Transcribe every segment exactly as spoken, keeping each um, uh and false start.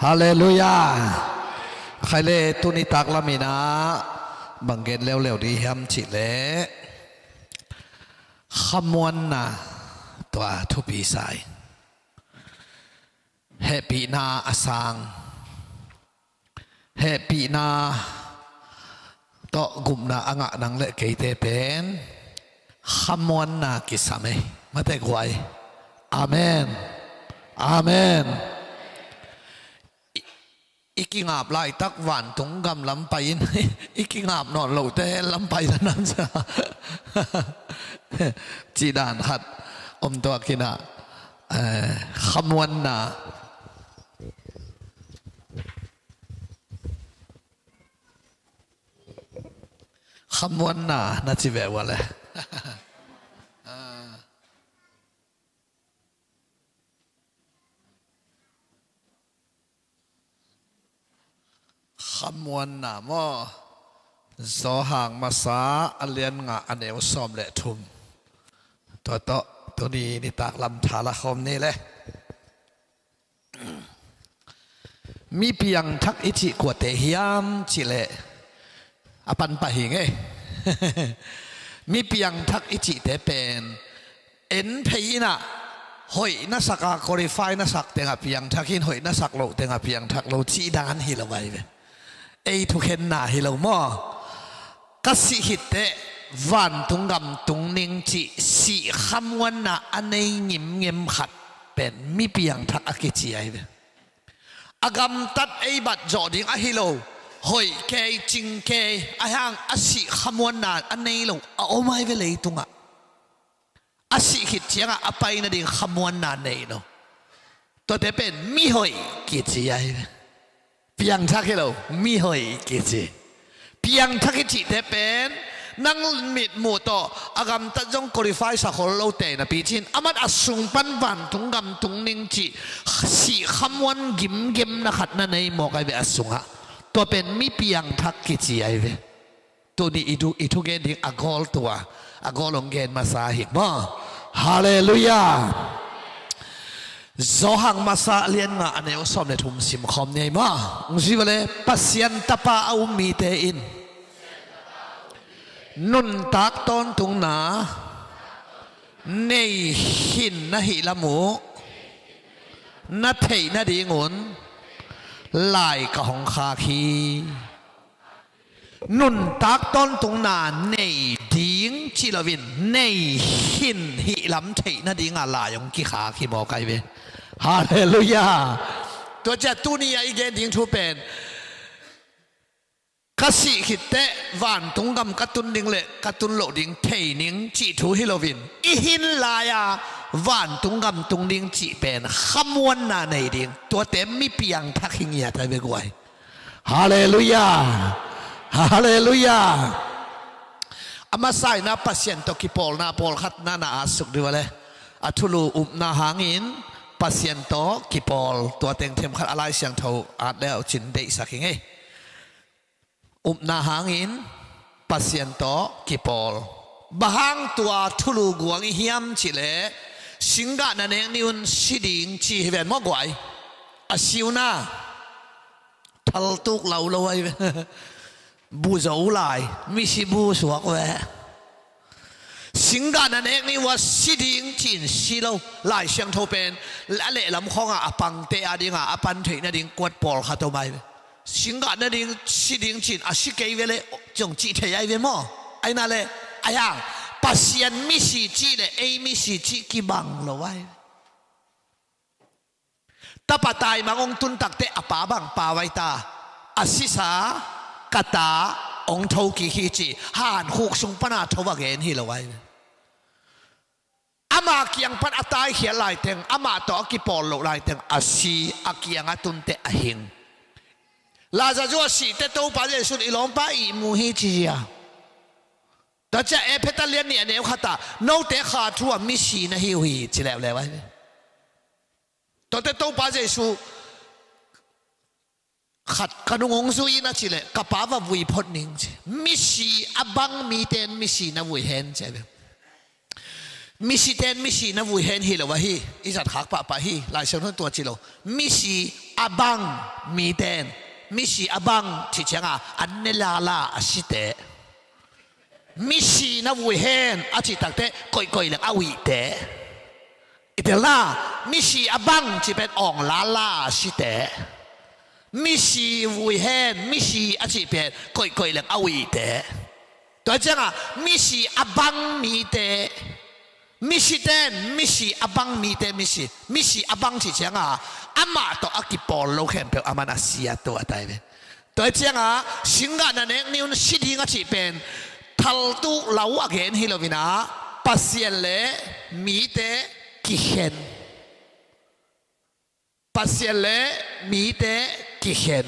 Halleluiah. Khaile tuni taklam inah bang gen leuleu dih hiam cihleh, khamuanna tua thupi sa hi. Hehpihna a sang, hehpihna tawh gupna a ngah nang le keite pen khamuanna kisam ei. Mate guai. Amen. Amen. I, i kingap laitak vantung gam lam pai in, i kingap nawn lote lam pai ta nan sa. Cih dan khat om tuak inah, eh, khamuanna. Khamuanna na ci ve ua le. Khamuanna maw? Zawhang masa a lian nga a neu sawm le thum. Tua tawh tuni nitak lam thala khawm ni le. Mi piangthak i cih kuate hiam cihleh, a panpah hi ngei. Mi piangthak i cihte pen en phei inah, hoih na sak a, qualify na sak tengah piangthak in, hoih na sak loh tengah piangthak lo cih dan hi lo ai ve. Ei thukhenna hi lo maw? Ka sih khitteh vantung gam tung ning cih sih khamuanna a nei ngimngem khat pen mi piangthak a kici ai ve. A gamtat ei bat zawh ding ahi lo, hoih kei, cing kei, a hang a sih khamuanna a nei lo a om ai ve leitungah. A sih khit ciangah a pai nading khamuanna nei lo. Tuate pen mihoih kici ai ve. Piangthak hi lo, mihoih kici. Piangthak i cihte pen nang mitmuh tawh a gamtat zong qualify sa khol lote napi cin, amat a sung pan vantung gam tung ning cih sih khamuan gimgemna khat na nei mawk ai ve a sungah. Tua pen mi piangthak kici ai ve. Tuni i thu, i thugen ding a gawl tua, a gawl hong gen masa hi maw? Halleluiah. Zawhang masa a lian nga a neu sawm le thum sim khawm ni ai maw? Hong zui vale. Pasian Tapa a um mite in nuntak tawntungna nei khin na hih lam uh na theih nadingun lai ka hong khak hi. Nuntak tawntungna nei ding cih loin nei khin hih lam theih nadinga lai hong kikhak hi mawk ai ve. Halleluiah. Tua ciah tuni-ah i gen ding thu pen ka sih khitteh vantung gam ka tun ding le ka tun loh ding thei ning cih thu hi loin, i hin lai-a vantung gam tung ding cih pen khamuanna nei ding, tuate mi piangthak hi ngiat ai ve guai. Halleluiah. Halleluiah. A masa inah Pasian tawh kipawlna pawlkhat na na at suk dih vale. A thulu upna hangin Pasian tawh kipawl, tua teng themkhat a Lai Siangtho at le uh cin deihsak hi ngei. Upna hangin Pasian tawh kipawl. Bang hang tua thulu guang i hiam cihleh, singgah na nek ni un si ding ci hi ven maw guai? A si uh na thaltuk lo lo ai ve. Bu zo lai, misi bu suak ve. Singgah na nek ni uh a si ding ci-in si lo. Lai Siangtho pen a lehlam khawngah a pangte a dingah a pan theih nading kuat pawlkhat om ai ve. Singgah nading si ding ci-in a si kei ve le zong cih thei ai ve maw? Aina le, a hiang, Pasian misi cih le ei misi cih kibang lo ai ve. Tapa taimang hong tun takteh a pa bang pa vai ta, a sisa ka ta hong tho kik hi ci, hankhuk sung pana tho a gen hi lo ai ve. Ama kiang pan a taikhiat laiteng, amah tawh a kipawl loh laiteng, a si, a kiang a tunte a hing. Lazarus a sihte Topa Jesuh in i lawmpa ihmu hi ci zia. Tua ciah Efesa lian nih a neu khatah, note kha thu a misi na hi uh hi ci leuleu ai ve. Tuate Topa Jesuh khat ka nung hong zui in a cih leh ka pa va vui phot ning ci. Misi a bang mite in misi na vui hen ci a ve. Misite in misi na vui hen hi lo ahi. I zat khak pahpah hi. Lai Siangtho in tua ci lo. Misi a bang mite in, misi a bang cih cianga an ne lala a site. Misi na vui hen a cih takteh koihkoih leng a uihte. I telna, misi a bang cih pen awng lala a site. Misi vui hen, misi a cih pen koihkoih leng a uihte. Tua cianga misi a bang mite, misite in misi a bang mite, misi, misi a bang cih cianga amah tawh a kipawl lo khempeuh a man a sia tuat ai ve. Tua cianga singgah na nek ni un si ding a cih pen thaltu lau a gen hi lo inah Pasian le mite kikhen. Pasian le mite kikhen.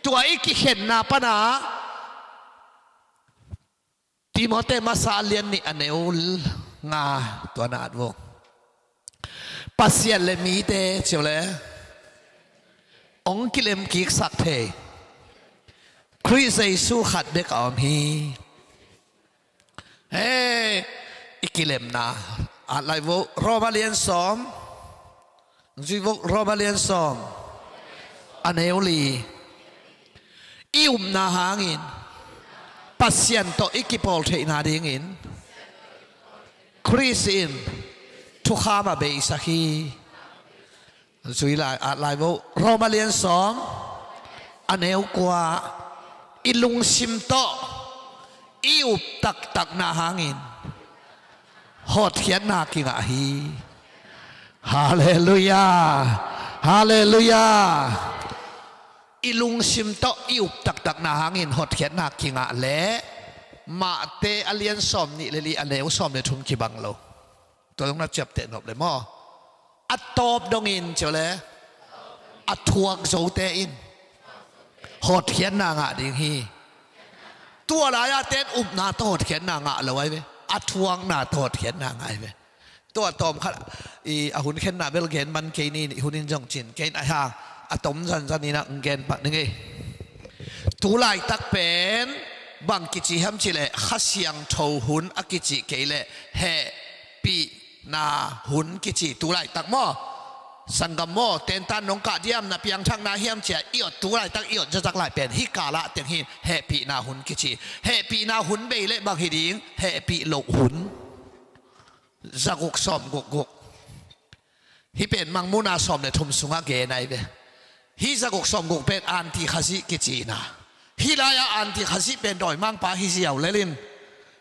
Tua i kikhenna pana Timote masa a lian nih a neu nga tua na at vo. Pasian le mite cio le hong kilem kiksak thei Khrih Jesu khat bek a om hi. He, i kilemna at lai vo, Roma lian sawm. Zui vo, Roma lian sawm a neu li. I upna hangin Pasian tawh i kipawl theihna dingin Khrist in thukham a beisak hi. Zui lai, at lai vo, Roma lian sawm a neu kua. I lungsim tawh i up taktakna hangin hotkhiatna kingah hi. Halleluiah. Halleluiah. I lungsim tawh i up taktakna hangin hotkhiatna kingah le Mate a lian sawm nih le li a neu sawm le thum kibang lo. Tua dong na ciapteh nop le maw? A tawp dongin cio le a thuak zote in hotkhiatna ngah ding hi. Tua lai-a ten upna tawh hotkhiatna ngah lo ai ve. A thuakna tawh hotkhiatna ngah ai ve. Tua tawm khat i a hun khenna bel gen man kei ni, i hun in zong cin kei in a ha a tom zanzan inah gen pak ni ngei. Tu laitak pen bang kici hiam cih leh Kha Siangtho hun a kici kei leh hehpihna hun kici tu laitak maw? Sanggam maw, tentan nong kah diam, na piangthakna hiam cia i ot tu laitak i ot zatak lai pen hih kalah teng hi hehpihna hun kici. Hehpihna hun bei leh bang hi ding? Hehpih loh hun. Zaguk sawm gukguk. Hih pen Mangmuhna sawm le thum sungah gen ai ve. Hih zaguk sawm guk pen anti Khazih kicina. Hih lai-ah anti Khazih pen dawimangpa hi ziau lelin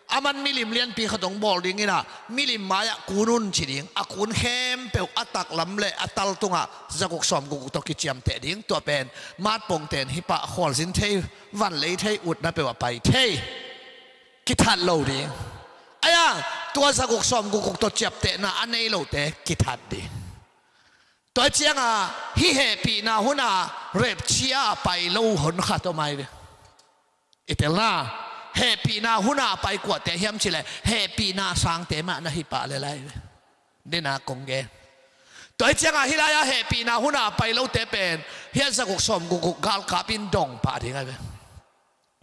a man milim lianpi khat hong bawl ding inah milim mai-ah kun un ci ding. A kun khempeuh a taklam le a tal tungah zaguk sawm gukguk tawh kiciamteh ding. Tua pen matpongten hih pah khualzin thei, vanlei thei, utna peuh a pai thei. Kithat lo ding. Aia, tua zaguk sawm gukguk tawh ciaptehna a nei lote kithat ding. Tua cianga hih hehpihna huna repchia a pai lo hon khat om ai ve. I telna, hehpihna huna a pai kuate hiam cih leh hehpihna sangte mah na hi pah le lai ve. Dena kong gen. Tua cianga hih lai-a hehpihna huna a pai lote pen hih a zaguk sawm gukguk galkap in dong pah ding ai ve.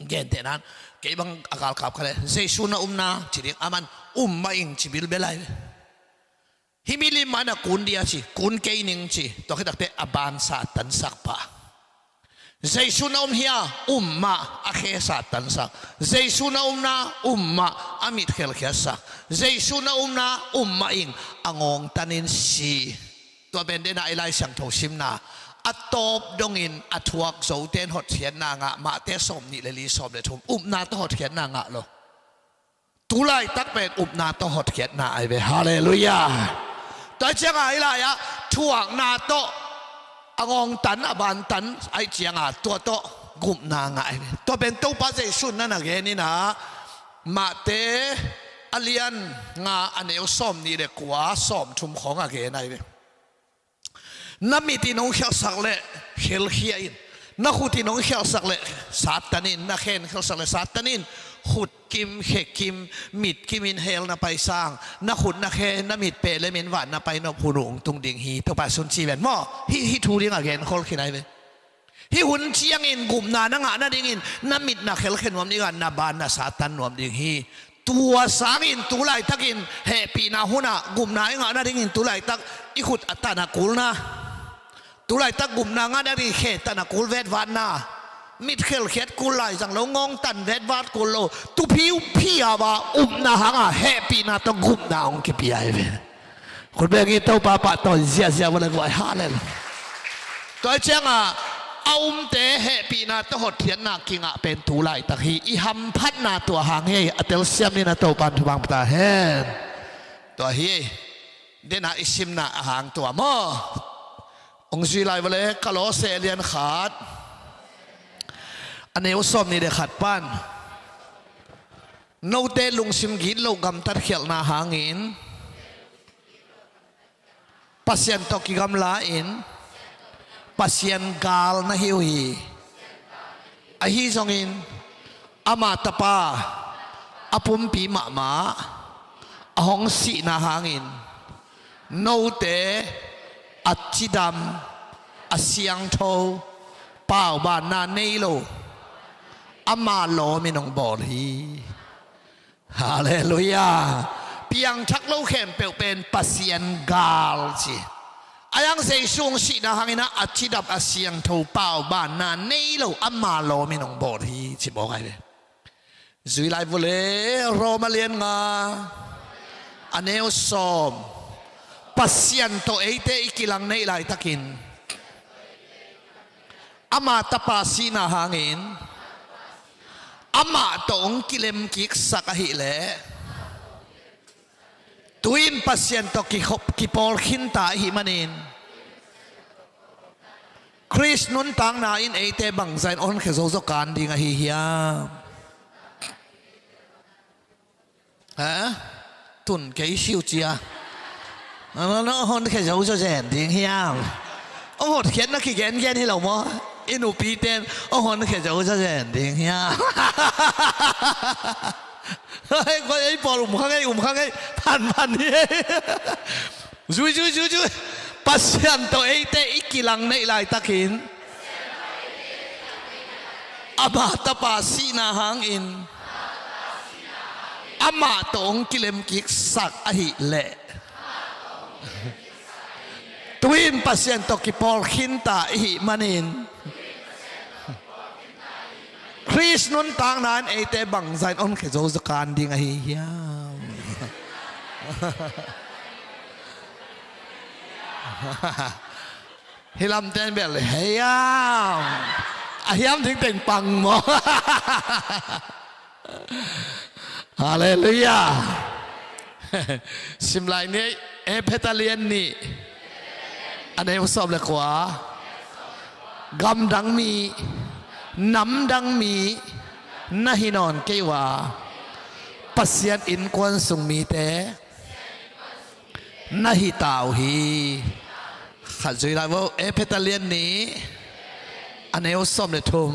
Gentehnan, kei bang a galkap kha le Jesu na umna ci ding, a man um mah ing ci bilbel ai ve. Hih milim mah na kun dia ci, kun kei ning ci, tua khit takte a ban Satan sak pah. Jesu na um hia, um mah a khe Satan sak. Jesu na umna, um mah a mit khelkhiat sak. Jesu na umna, um mah ing a ngawngtan in si. Tua pen dena i Lai Siangtho simna a tawp dongin a thuak zote in hotkhiatna ngah, Mate sawm nih le li sawm le thum, upna tawh hotkhiatna ngah lo. Tu laitak pen upna tawh hotkhiatna ai ve. Halleluiah. Tua cianga hih lai-ah thuakna tawh a ngawngtan a bantan ai cianga tua tawh gupna ngah ai ve. Tua pen Topa Jesu na na gen inah Mate a lian nga a neu sawm nih le kua sawm thum khawng a gen ai ve. Na mit in hong khialhsak leh khelkhia in. Na khut in hong khialhsak leh Satan in, na khe in khialhsak leh Satan in khut kim, khe kim, mit kim in hell na pai sang. Na khut na khe, na mit pehlemin van na pai nop hun uh hong tung ding hi. Topa sun ci ven maw? Hih, hih thu ding a genkhol khin ai ve. Hih hun ciangin gupna na ngah nadingin na mit na khelkhia nuam ding a, na ban na Satan nuam ding hi. Tua sangin tu laitakin hehpihna hunah gupna i ngah nadingin tu laitak i khut a tan a kulna, Tu laitak gupna ngah nading khe tan a kul vetvatna, mit khelkhiat kul lai zang lo, ngawng tan vetvat kul lo, tupi upna a upna hanga hehpihna tawh gupna hong kipia hi ve. Khut beng in Topa pahtawi ziahziah vua le guai. Hallelujah. Tua hi cianga a umte hehpihna tawh hotkhiatna kingah pen tu laitak hi. I hamphatna tua hang hi. A telsiam ni in a Topa in thupha pia ta hen. Tua hi. Dena i simna a hang tua maw? Hong zui lai vua le, Kolose a lian khat, a neu sawmnih le khat pan. Note lungsim gitloh gamtat khialhna hangin Pasian tawh kigamla-in Pasian gal na hi uh hi. Ahi zongin ama Tapa a pumpi mahmah a hong sihna hangin note a cidam, a siangtho, paubanna nei lo ama lawmin hong bawl hi. Hallelujah. Piangthak lo khempeuh pen Pasian gal ci. A yang Jesu hong sihna hangin a cidam, a siangtho, paubanna nei lo ama lawmin hong bawl hi ci mawk ahi ve. Zui lai vua le, Roma lian nga, a neu sawm. Pasian tawh eite i kilang neih laitakin ama Tapa sihna hangin amah tawh hong kilemkiksak ahih leh, tu-in Pasian tawh kikhop, kipawl khinta ahih manin Khrist nuntakna in eite bangzah in a honkhia zozo kan ding ahi hiam? Ha? Tun kei siu cia. A honkhia zozo zen ding hiam? A hotkhiatna kigengen hi lo maw? I nupite in a honkhia zozo zen ding hiam? Hei, koi ei pawl um kha ngei, um kha ngei. Phanphan hi. Zui, zui, zui, zui. Pasian tawh eite i kilang neih laitakin ama Tapa sihna hangin amah tawh hong kilemkiksak ahih leh, tu-in Pasian tawh kipawl khinta ihih manin Khrist nuntakna in eite bangzah in a honkhia zozo kan ding ahi hiam? Hih lamte in bel hiam? A hiam ding teng pang maw? Hallelujah. Sim lai ni, Efesa lian nih, a neu sawm le kua. Gamdang mi, namdang mi na hi nawn kei uh a, Pasian innkuan sung mite na hi ta uh hi. Khat zui lai vo, Efesa lian nih, a neu sawm le thum.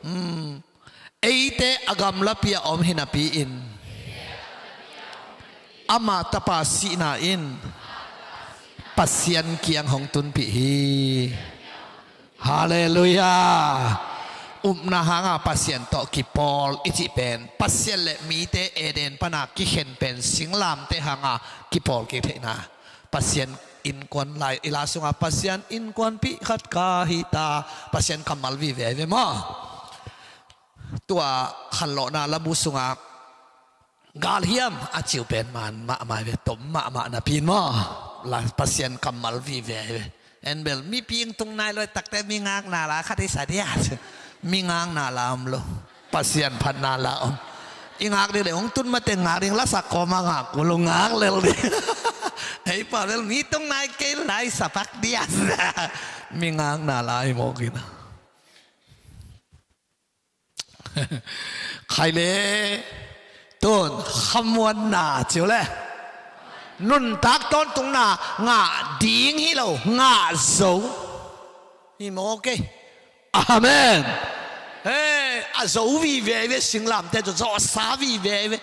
Hmm. Eite a gamlapi a om hi napi-in ama Tapa sihna in Pasian kiang hong tunpih hi. Hallelujah. Upna hanga Pasian tawh kipawl i cih pen, Pasian le mite Eden pana kikhen pen singlamteh hanga kipawl kik theihna. Pasian innkuan lai, i la sunga Pasian innkuanpih khat ka hi ta. Pasian kammal vive ahi ve maw? Tua khanlawhna labu sunga galhiam a ci uh pen man mahmah ahi ve, tom mahmah napi-in maw? La Pasian kammal vive ahi ve. En bel mipi hong tung nai lo takte mi ngakna la khat i sa dia. Mi ngakna la om lo. Pasian phatna la om. I ngak ding le hong tun mateng ngak ding, lasak kawma ngak kul uh ngak lel ding. Ei pa bel mi tung nai kei lai sapak dia. Mi ngakna la i mawk in a. Khai le tun khamuanna ci uh le, nuntak tawntungna ngah ding hi lo, ngah zo hi mawk ei. Amen. He, a zo vive ve, singlamteh zawhsa vive ve.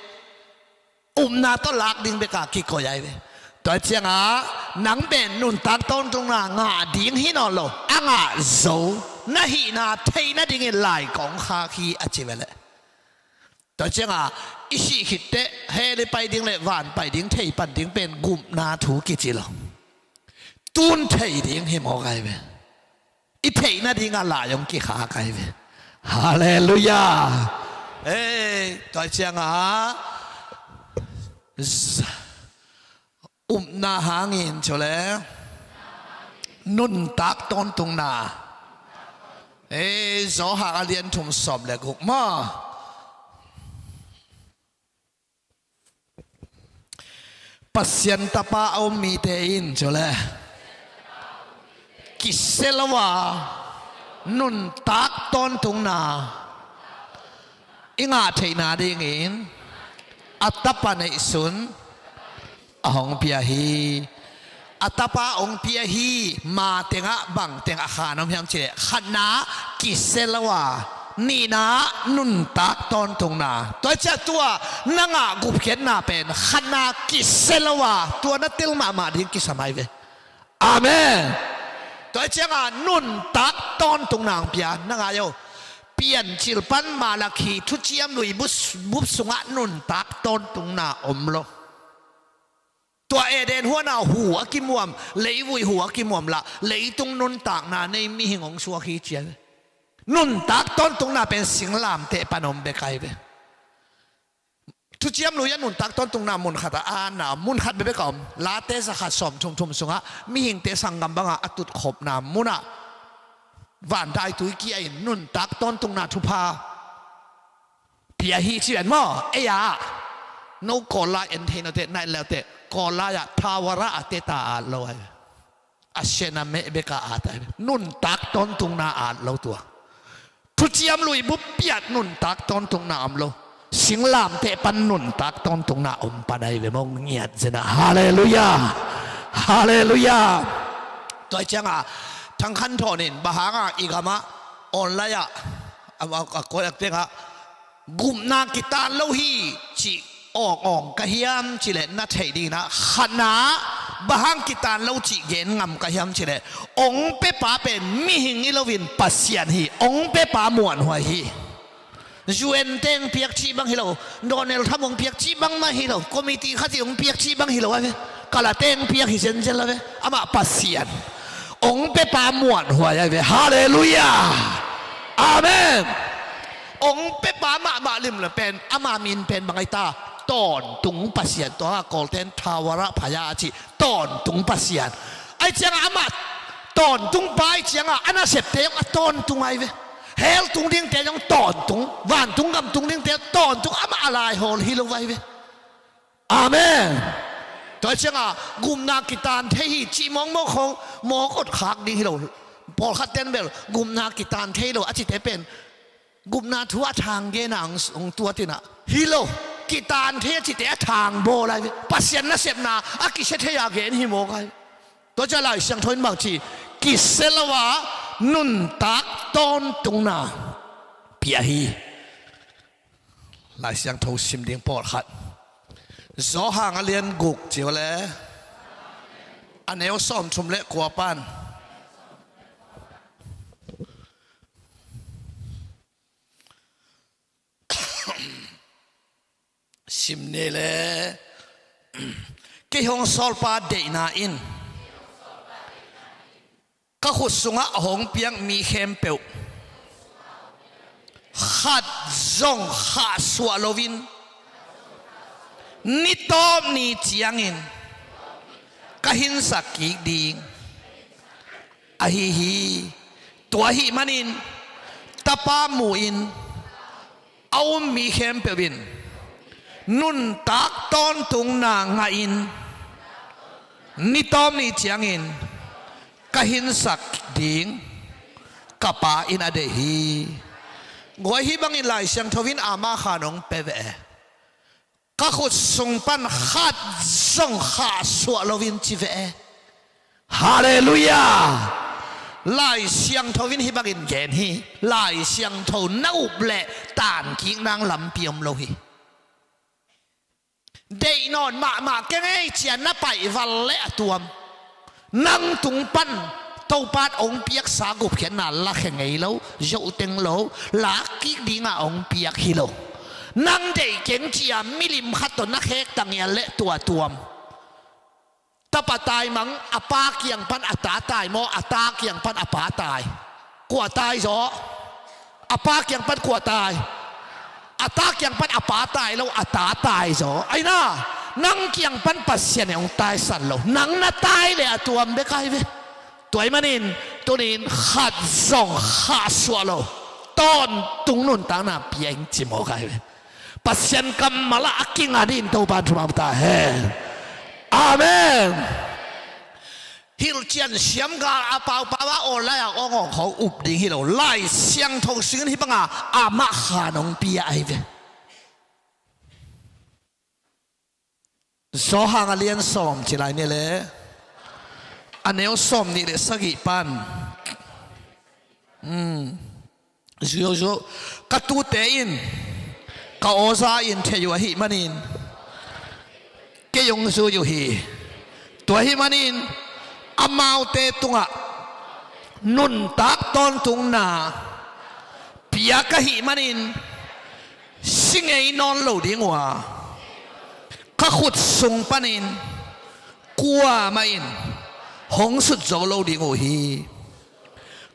Upna tawh lak ding beka kikoih ahi ve. Tua cianga nang pen nuntak tawntungna ngah ding hi nawn lo, a ngah zo na hihna theih nadingin lai kong khak hi a ci ve leh. Tua cianga i sih khitteh hell i pai ding le van pai ding thei pan ding pen gupna thu kici lo. Tun thei ding hi mawk ai ve. I theih nadingah lai hong kikhak ai ve. Halleluiah. Ei, tua ciangah z- upna hangin cu le nuntak tawntungna. Ei, Johan a lian thum sawm le guk maw? Pasian Tapa a um mite in cu le kisia lo a nuntak tawntungna i ngah theihna dingin a Tapa neihsun a hong pia hi. A Tapa hong pia hi. Ma tengah bang teng a khan om hiam cih leh khatna kisia lo a, nihna nuntak tawntungna. Tua ciah tua na ngah gupkhiatna pen khatna kisia lo a, tua na tel mahmah ding kisam ai ve. Amen. Tua ciangah nuntak tawntungna hong pia, na ngai o. Piancil pan Malakhi thuciam lui bup sungah nuntak tawntungna om lo. Tua Eden huanah hu a kimuam, leivui hu a kimuam lah leitung nuntakna nei mihing hong suak hi ci ai ve. Nuntak tawntungna pen singlamteh pan om bek ai ve. Thuciam lui a nuntak tawntungna mun khatah a na om, mun khat bekbek a om. Late zakhat sawm thumthum sungah mihingte sanggam bangah a tutkhopna munah vandaitui kia in nuntak tawntungna thupha pia hi ci ven maw? Ei-ah no Kawl lai en thei note, na en leute Kawl lai-ah thawara a teta at lo ai. A sian a meh bek a at ai. Nuntak tawntungna at lo tua. Thuciam lui bup piat nuntak tawntungna om lo. Singlamteh pan nuntak tawntungna om pan ai ve maw, ngiat zenah. Halleluiah. Halleluiah. Tua ciangah Thang Khan Thawn in bang hangah i gamah online-ah a, a, a, a, a, gupna kitan lo hi cih awngawng ka hiam cih leh na theih dingin ah khatna bang hang kitan lo cih gen ngam ka hiam cih leh, ong pepa pen mihing hi loin Pasian hi. Ong pepa muanhuai hi. U N teng piak cih bang hi lo, Donald Trump ong piak cih bang mah hi lo, committee khat ih ong piak cih bang hi lo ai ve. Kalate ong piak hi zenzen lo ve. Amah Pasian ong pepa muanhuai ai ve. Halleluiah. Amen. Ong pepa mahmah lim le pen ama min pen bang ai ta? Tawntung Pasian. Tua Kawlten thawara phaya a cih tawntung Pasian. Ai ciangah amah tawntung pa ai ciangah a nasepte a tawntung ai ve. Hell tung dingte zong tawntung, vantung gam tung dingte tawntung, amah a laihawl hi lo ai ve. Amen. Tua ciangah gupna kitan thei hi cih mawkmawk khong mawk otkhak ding hi lo. Pawlkhat ten bel gupna kitan thei lo a cite pen gupna thu a thang genah hong tuat inah hi lo. Kitan thei a cite a thang bawl ai ve. Pasian nasepna a kisia thei a gen hi mawk ai. Tua ciah Lai Siangtho in bang ci? Kisia lo a nuntak tawntungna pia hi. Lai Siangtho sim ding pawlkhat. Johan a lian guk ci uh le a neu sawmthum le kua pan. Sim ni le kei hong sawlpa deihna in ka khut sungah a hong piak mi khempeuh khat zong khahsuah loin ni tawp ni ciangin ka hinsak kik ding ahi hi. Tua ahih manin Tapa mu-in a um mi khempeuh in nuntak tawntungna ngahin ni tawp ni ciangin ka hinsak ding ka Pa in a deih hi. Guai, hih bangin Lai Siangtho in ama khan hong pe ve e. Ka khut sung pan khat zong khahsuah loin ci ve e. Halleluiah. Lai Siangtho in hih bangin gen hi. Lai Siangtho na up leh tankik nang lampi om lo hi. Deih nawn mahmah kei ngei cia na paihval leh a tuam. Nang tung pan Topa in hong piaksa gupkhiatna lakhia ngei lo, zohteng lo, lakkik dingah hong piak hi lo. Nang deih keng cia milim khat tawh na khek tangial leh tua tuam. Tapa taimang, a pa kiang pan a ta tai maw, a ta kiang pan a pa tai? Kua tai zaw? A pa kiang pan kua tai? A ta kiang pan a pa tai lo, a ta tai zaw. Aina, nang kiang pan Pasian in hong taisan lo. Nang na tai leh a tuam bek ahi ve. Tua ahih manin, tuni-in khat zong khahsuah lo, tawntung nuntakna pia ing ci mawk ahi ve. Pasian kammal ah a kinga dingin Topa'n thupha pia ta hen. Amen. Hilhcian siam gal a paupau a online ah awngawng khawng up ding hi lo. Lai Siangtho sungin hih banga amah khan hong pia ahi ve. Johan a lian sawm ci lai ni le, a neu sawm nih le sagih pan. Zui o, zui o. Ka tute in, ka aw za in thei uh ahih manin, kei hong zui uh hi. Tua ahih manin, amaute tungah nuntak tawntungna pia ka hih manin, si ngei nawn lo ding uh a, ka khut sung panin kuamah in hong sut zo lo ding uh hi.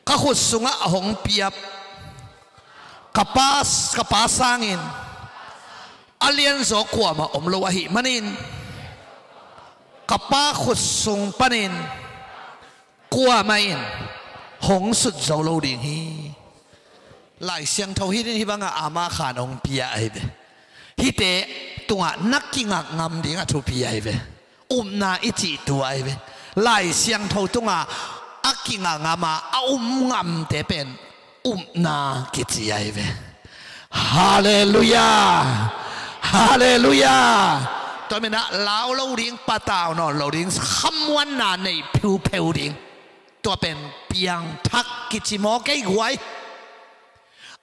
Ka khut sungah a hong piap ka Pa, ka Pa sangin a lianzaw kuamah om lo ahih manin, ka Pa khut sung panin kuamah in hong sut zo lo ding hi. Lai Siangtho hi ding hih banga amah khan hong pia ahi ve. Hihte tungah na kingak ngam ding a thupi ahi ve. Upna i cih tua ahi ve. Lai Siangtho tunga a kingak ngam a, a um ngamte pen upna kici ahi ve. Halleluiah. Halleluiah. Tua menah lau lo ding, patau nawn lo ding, khamuanna nei pheupheu ding. Tua pen piangthak kici maw, kei guai.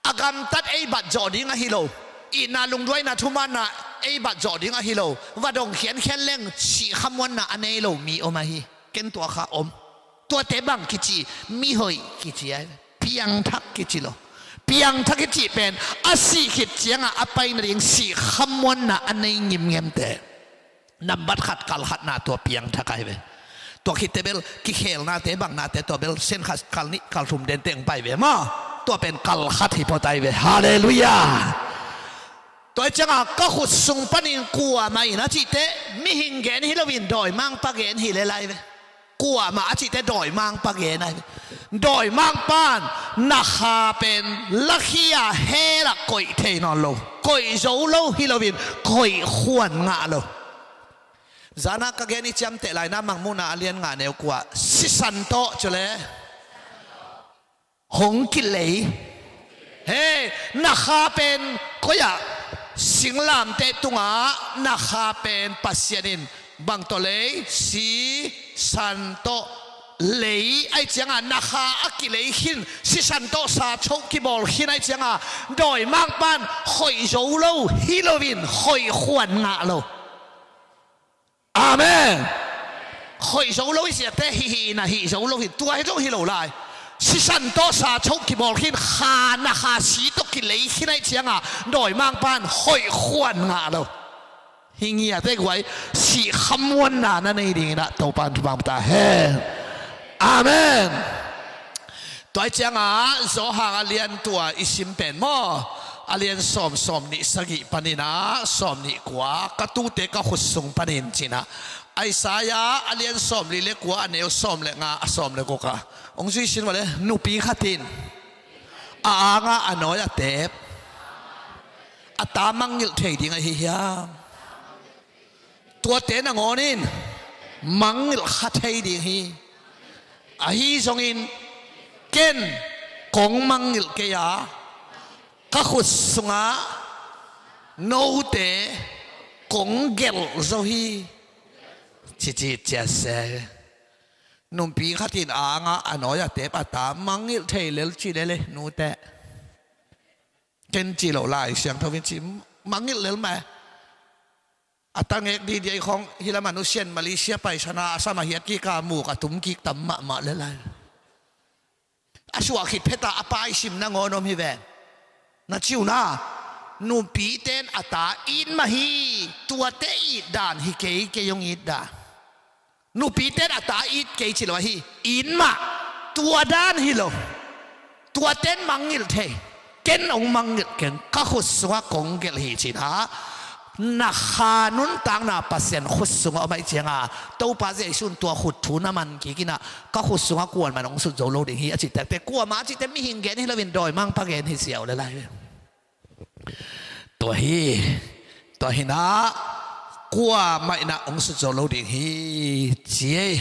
A gamtat ei bat zawh ding ahi lo. Itna lungduaina thumaanna ei bat zawh ding ahi lo. Va dong khiankhian leng sih khamuanna a nei lo mi om ahi. Ken tua kha om. Tuate bang kici, mihoih kici ahi ve. Piangthak kici lo. Piangthak kici pen a sih khit cianga a pai nading sih khamuanna a nei ngimngemte. Nambat khat kalkhatna tua piangthak ahi ve. Tua khitte bel kikhelnate bangnate tua bel sen khat kal nih kal thum dente hong pai ve maw. Tua pen kalkhat hi phot ahi ve. Halleluiah. Tua hi cianga ka khut sung panin kuamah in a cihte mihing gen hi loin dawimangpa gen hi lel ahi ve. Kuamah a cihte dawimangpa gen ahi ve. Dawimangpan na kha pen lakhia helak koih thei nawn lo, koih zo lo hi loin koih khuan ngah lo. Zana ka gen i ciamteh lai na Mangmuhna a lian nga neu kua, sisan tawh cule hong kilei. He, na kha pen koi-ah, singlamteh tungah na kha pen Pasian in bang tawh lei, sisan tawh lei. Ahi cianga na kha a kilei khin, sisan tawh sa choh kibawl khin ahi cianga dawimangpan khoih zo lo hi loin khoih khuan ngah lo. Amen. Khoih zo lo hi siate hih hih na hih zo lo hi, tua hi zong hi lo lai. Sisan tawh sa choh kibawl khin, kha na kha si tawh kilei khin ahi cianga dawimangpan khoih khuan ngah lo. Hi ngiate guai, sih khamuanna na nei dinginah Topan thupha ta hen. Amen. Tua hi cianga Johan a lian tua i sim pen maw, a lian sawm, sawm nih sagih paninah sawm nih kua, ka tute ka khut sung panin cinah, Isaiah a lian sawm li le kua, a neu sawm le nga, a sawm le guk ah hong zui sin vale. Nupi khatin a angah a nawi a tep a ta mangngilh thei ding ahi hiam? Tuate nangawn in mangngilh kha thei ding hi. Ahi zongin ken kong mangngilh kei a, ka khut sungah note kong gelh zo hi. Cici cia se. Nupi khatin a angah a nawi a tep a ta mangngilh thei lel ci lele nute. Ken ci lo lai, Siangtho in ci, mangngilh lel mah. A tangek didia i khong hi lamah nusian Malaysia paisana a sam a hiat kik a muk a tum kik tam mahmah le lai. A suah khit pheta a paisim nangawn om hi ven. Na ciuna, nupite in a ta it mah hi, tuate it dan hi kei, kei hong it dan. Nupite in a ta it kei ci lo ahi. It mah. Tua dan hi lo. Tuate in mangngilh thei. Ken hong mangngilh keng, ka khut sungah kong gelh hi ci-in ah, na kha nuntakna Pasian khut sungah om ahih ciangin, Topa Jesu in tua khut thu na man kik in ah, ka khut sungah kuaman hong sut zo lo ding hi a cih taktak, kuamah a cihte mihing gen hi loin dawimangpa gen hi ziau le lai. Tua hi, tua hi in ah, kuamah in ah hong sut zo lo ding hi ci ei.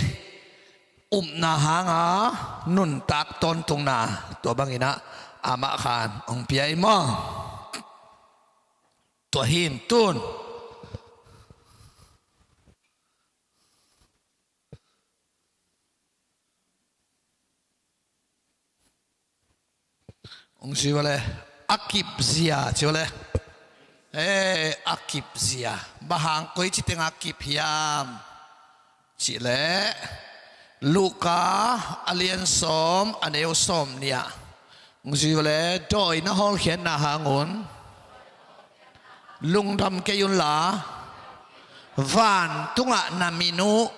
Upna hanga nuntak tawntungna, tua bangin ah amah khan hong pia ei maw? Tua hi in tun hong ci uh le, a kip zia ci uh le. Eh, a kip zia. Bang hang, koici tengah a kip hiam cih leh, Luka a lian sawm, a neu sawmnih ah hong ci uh le, dawi na hawlkhiatna hang un lungdam kei unla, vantungah na min uh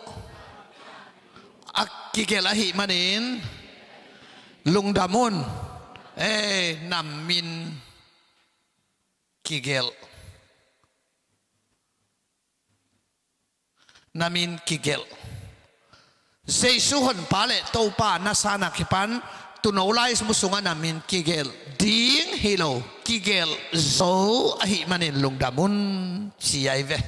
a kigelh ahih manin lungdam un. Eh, na min kigelh. Na min kigelh. Jesu Honpa le Topa na san a kipan, tuuno laibu sungah na min kigelh ding hi lo, kigelh zo ahih manin lungdam un ci ai ve.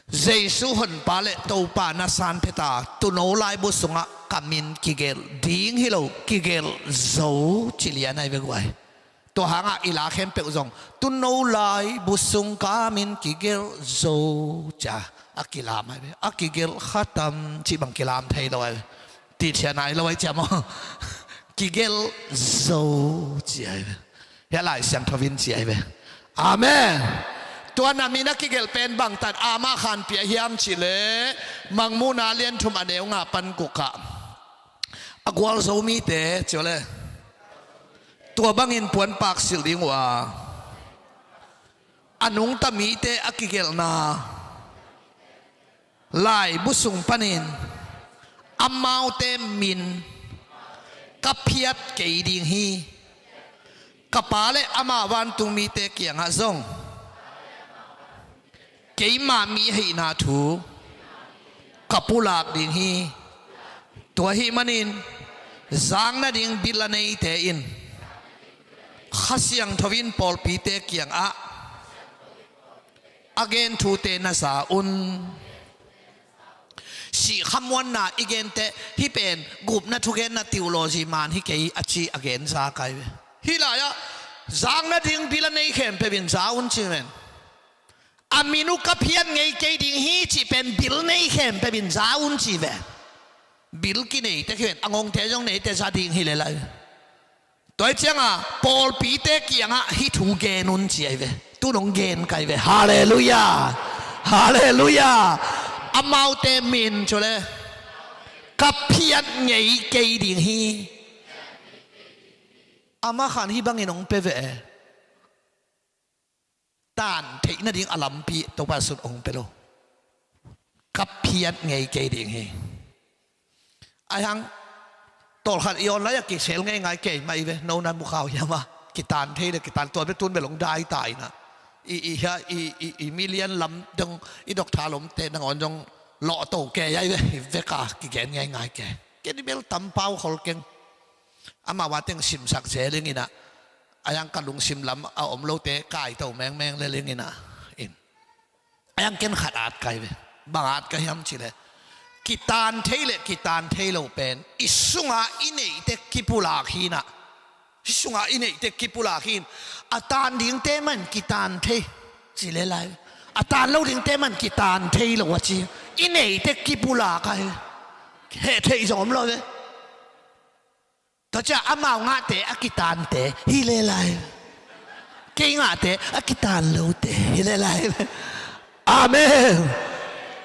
Jesu Honpa le Topa na san phet a, tuuno laibu sungah ka min kigelh ding hi lo, kigelh zo ci lian ai ve guai. Tua hangah i la khempeuh zong, tuuno laibu sung ka min kigelh zo, ci-a a kilam ai ve. A kigelh khatam cih bang kilam thei lo ai ve. Tithian ai lo ai ciam aw. Kigelh zo ci ai ve. Hia Lai Siangtho in ci ai ve. Amen. Tua na min a kigelh pen bangtan amah khan pia hiam cih leh, Mangmuhna lian thum a neu nga pan guk ah, a gualzo mite ci uh le, tua bangin puanpak silh ding uh a, a nungta mite a kigelhna laibu sung panin amaute min ka phiat kei ding hi. Ka Pa le ama vantung mite kiangah zong keima mi ahihna thu ka pulak ding hi. Tua ahih manin zak nading bil a neite in Kha Siangtho in pawlpite kiangah a gen thute na za un. Sih khamuanna i gen teh, hih pen gupna thugenna theology man hi kei a ci a gen za kai ve. Hih lai-ah zak nading bil a nei khempeuh in za un ci ven. A min uh ka phiat ngei kei ding hi cih pen bil nei khempeuh in za un ci ve. Bil kinei teh khi ven, a ngongte zong nei teh za ding hi le lai. Tua hi ciangah pawlpite kiangah hih thu gen un ci ai ve. Tu nong gen kai ve. Halleluiah. Halleluiah. Amaute min cu le, ka phiat ngei kei ding hi. Amah khan hih bangin hong pia ve. Tan theih nading a lampi Topa Jesu in hong pia lo. Ka phiat ngei kei ding hi. Ahi hang tawlkhat i online ah kisel ngeingai kei mah i ve, no na mu khau hiam a, kitan thei le kitan tua bek tun bel hong dai ta in a. I, i, hia, i, i, i million lam dong, i doctor lomte nangawn dong lawh to kei ai ve, i vek a kigen ngeingai kei. Ken i bel tampau khol keng. Amau a teng simsak ze ling in a, ahi hang ka lungsim lam a om lote kaito mengmeng le ling in a. In. Ahi hang ken khat at kai ve. Bang at ka hiam cih leh, kitan thei le kitan thei lo pen i sungah i neihte kipulak hi in a. I sungah i neihte kipulak hi in. A tan dingte man kitan thei ci le lai. A tan lo dingte man kitan thei lo a ci. I neihte kipulak ahi. Heh theih zong om lo ve. Tua ciah amau ngahte a kitante hi le lai. Kei ngahte a kitan lote hi le lai. Amen.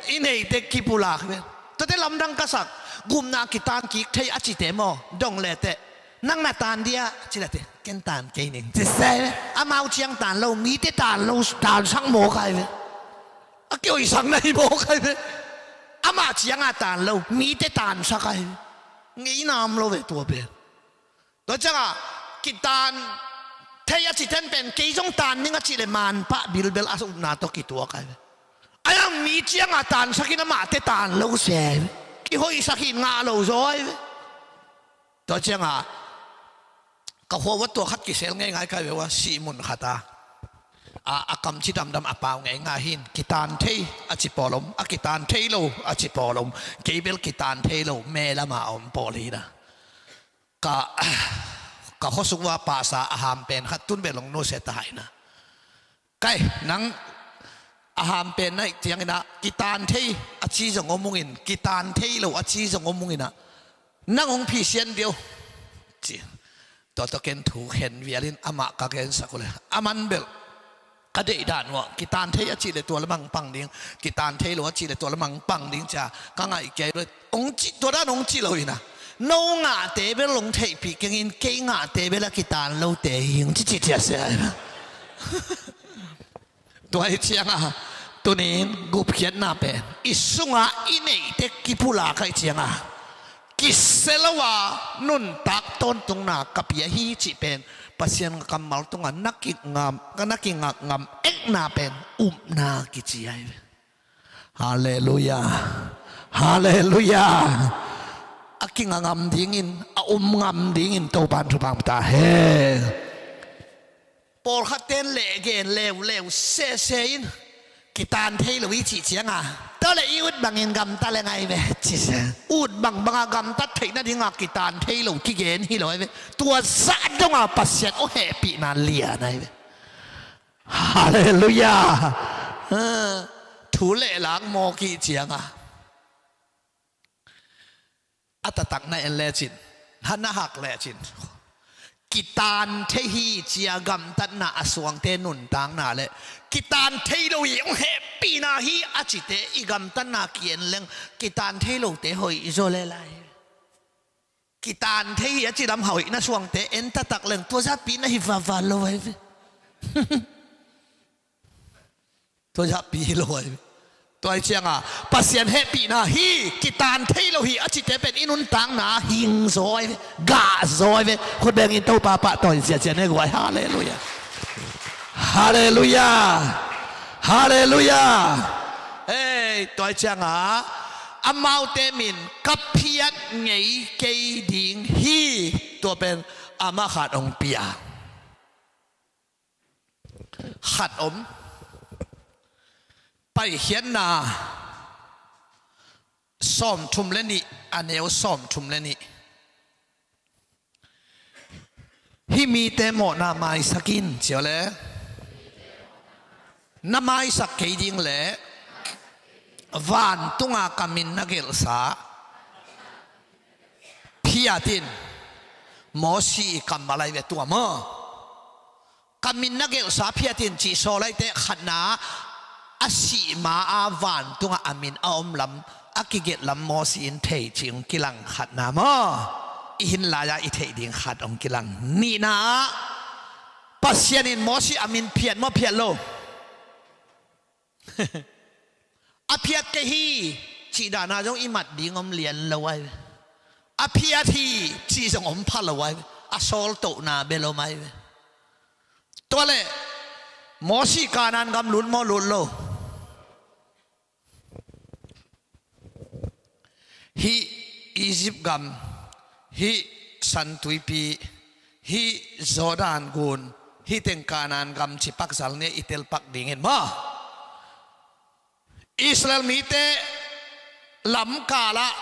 I neihte kipulak ve. Tuate lamdang ka sak. Gupna kitan kik thei a cite maw, dong le teh, nang na tan dia ci le teh, ken tan kei ning ci se ve. Amau ciang tan lo, mite tan lo, tan sak mawk ai ve. A kioisak na hi mawk ai ve. Amah cianga taan lo, mite taansak ahi ve. Ngeina om lo ve tua pen. Tua cianga kitaan thei a citen pen kei zong taan ding a cih le manpah bilbel a upna tawh kituak ahi ve. Ahi hang mi cianga taansakin amahte taan lo se ahi ve. Kihoihsak hi ngah lo zaw ahi ve. Tua cianga ka khua uah tua khat kisel ngeingai kai ve ua, sih mun khata a, a kam ci damdam a pau ngeingai hin, kitaan thei a ci pawl om, a kitaan thei lo a ci pawl om. Kei bel kitaan thei lo me lama a om pawl hi na. Ka, ka khuasung ua pasa a ham pen khat tun bel hong nusia ta hai na. Kai, nang a ham pen na hih ciangin ah kitaan thei a ci zong om ungin, kitaan thei lo a ci zong om ungin ah, nang hong phisian diau ci. Tua tawh ken thu khen vialin amah ka gensak uh le, aman bel ka deih dan uah kitaan thei a cih le tua lamang pang ding, kitaan thei lo a cih le tua lamang pang ding cia ka ngaih kei lo. Hong cih, tua dan hong cih lo hi na. No ngahte bel hong theihpih kengin, kei ngahte bel a kitaan lote hi hong ci ci cia sia hi na. Tua hi cianga tunin gupkhiatna pen i sunga i neihte kipulak ahi cianga kisia lo a nuntak tawntungna ka pia hi cih pen Pasian kammal tunga na kingam, na kingakngam ekna pen upna kici ahi ve. Halleluiah. Halleluiah. A kinga ngam dingin, a um ngam dingin Topan thupha ta hen. Pawlkhat ten leh gen leuleu sese in kitaan thei lo i cih cianga, tua le i ut bangin gamta le ngai ve ci se. Ut bangbanga gamtat theih nadinga kitaan thei lo kigen hi lo ahi ve. Tua zah donga Pasian hong hehpihna lian ahi ve. Halleluiah. Thu lehlak mawk i cianga a taktak na en lecin, na hak lecin, kitaan thei hi cia gamtatna a suangte nuntakna le kitaan thei lo hi hong hehpihna hi a cite i gamtatna ki-en leng kitaan thei lote hoih zaw le lai. Kitaan thei hi a ci lam hoihna suangte en taktak leng tua zahpi na hi vava lo ahi ve. Tua zahpi hi lo ahi ve. Tua hi cianga Pasian hehpihna hi, kitaan thei lo hi a cite pen i nuntakna hing zaw ahi ve, gah zaw ahi ve. Khut bengin Topa pahtawi ziahziah ne guai. Halleluiah. Halleluiah. Halleluiah. Ei, tua hi cianga amaute min ka phiat ngei kei ding hi. Tua pen amah khat hong pia. Khat om. Paikhiatna sawmthum le nih, a neu sawmthum le nih. Hih mite mawhna maisak in ci aw le. Na maisak kei ding le vantunga ka min na gelhsa phiat in. Mosi i kammal ahi ve tua maw? Ka min na gelhsa phiat in cih sawl ahi teh khatna a sih ma-a vantunga a min a om lam, a kigelh lam Mosi in thei cih hong kilang khatna maw? I hin lai-a i theih ding khat hong kilang. Nihna ah Pasian in Mosi a min phiat maw phiat lo? A phiat kei hi cih dana zong i mat ding om lian lo ahi ve. A phiat hi cih zong om pha lo ahi ve. A sawltohna bel om ahi ve. Tua leh Mosi Kanaan gam lut maw lut lo? Hih Egypt gam, hih San Tuipi, hih Jordan gun, hih teng Kanaan gam ci pakzal ni a i telpak dingin maw? Israel mite lamkalah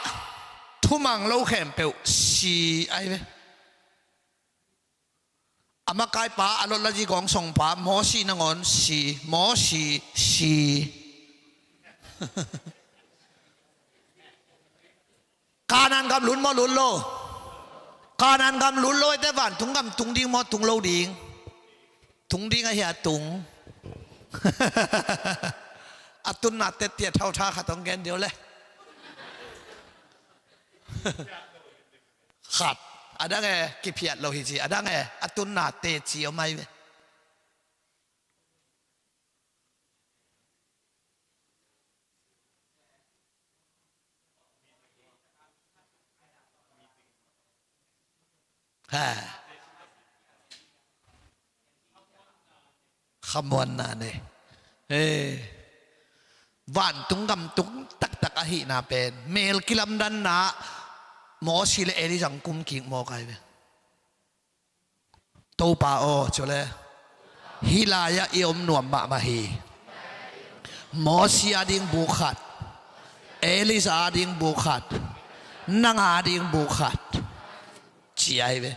thumang lo khempeuh si ahi ve. A makaipa a lotlaji gawngsongpa Mosi nangawn si, Mosi si. Kanaan gam lut maw lut lo? Kanaan gam lut lo ahi teh vantung gam tung ding maw tung lo ding? Tung ding ahi a tung. A tunna tettiat hau tha khat hong gen deuh le. Khat. A dang e kiphiat lo hi ci, a dang e a tunna teci om ahi ve. Khamuanna nei. Vantung gam tung taktak ahihna pen mel kilamdanna, Mosi le Elijah kum kik mawk ai ve. Topa aw, cu le hih lai-ah i om nuam mahmah hi. Mosi a ding buk khat, Elijah a ding buk khat, nang a ding buk khat, ci ai ve.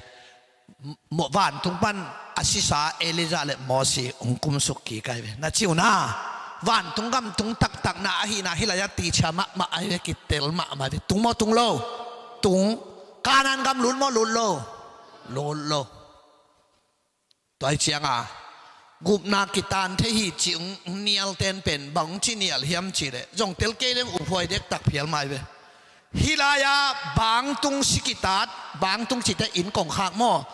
Vantung pan a sisa Elijah le Mosi hong kumsuk kik ai ve. Na ci uh na, vantung gam tung taktakna ahihna hih lai-ah teacher mahmah ai ve, kitel mahmah ai ve. Tung maw tung lo? Tung. Kanaan gam lut maw lut lo? Lut lo. Tua hi cianga gupna kitan thei hi cih hong nial ten pen bang hong ci nial hiam cih leh zong tel kei leng uphuai dektak phial mai ve. Hih lai-ah bangtung si kitat, bangtung cite inn kongkhak maw?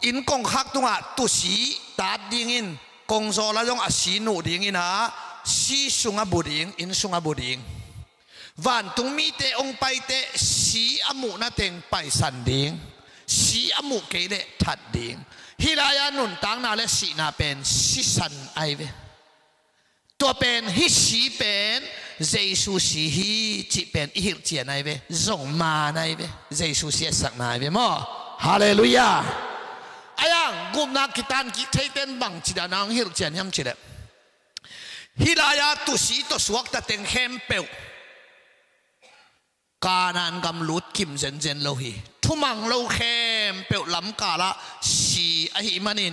Inn kongkhak tungah tusi tat dingin kongzawl a zong a si nuh dingin ah si sungah bu ding, inn sungah bu ding. Vantung mite hong paite si a muhna teng paisan ding, si a muh kei leh that ding. Hih lai-ah nuntakna le sihna pen sisan ai ve. Tua pen hih si pen Jesu si hi cih pen i hilhcian ai ve. Zong maan ai ve. Jesu siatsakna ai ve maw? Halleluiah. Aiang gupna kitan kik theiten bang cidan ang hilhcian hiam cih leh hih lai-ah tusi tawh suakta teng khempeuh Kanaan gam lut kim zenzen lo hi. Thumang lo khempeuh lamkalah si ahih manin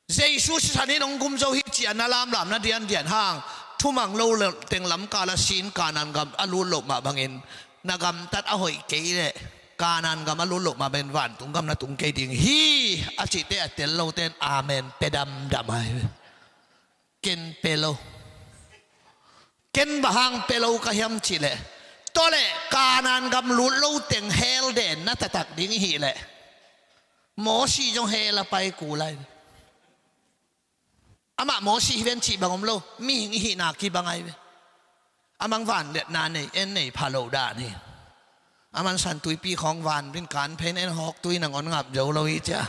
Jesu sisan in hong gum zo hi ci-a na lamlam na diandian hang thumang lo teng lamkalah si in Kanaan gam a lut loh mah bangin na gamtat a hoih kei leh Kanaan gam a lut loh mah bangin vantung gam na tung kei ding hi a cihte a tel lote in amen pia damdam ai. Ken pia lo. Ken bang hang pia lo ka hiam cih leh tua leh Kanaan gam lut lo teng hell den na taktak ding i hih leh Mosi zong hell a pai kul ai ve. Amah Mosi hi ven cih bang om lo. Mihing i hihna kibang ai ve. A mang van liatna nei, en nei pha lo dan hi. A man san tuipi khawng van bin kan phein en hawk tui nangawn ngap zo lo hi cia.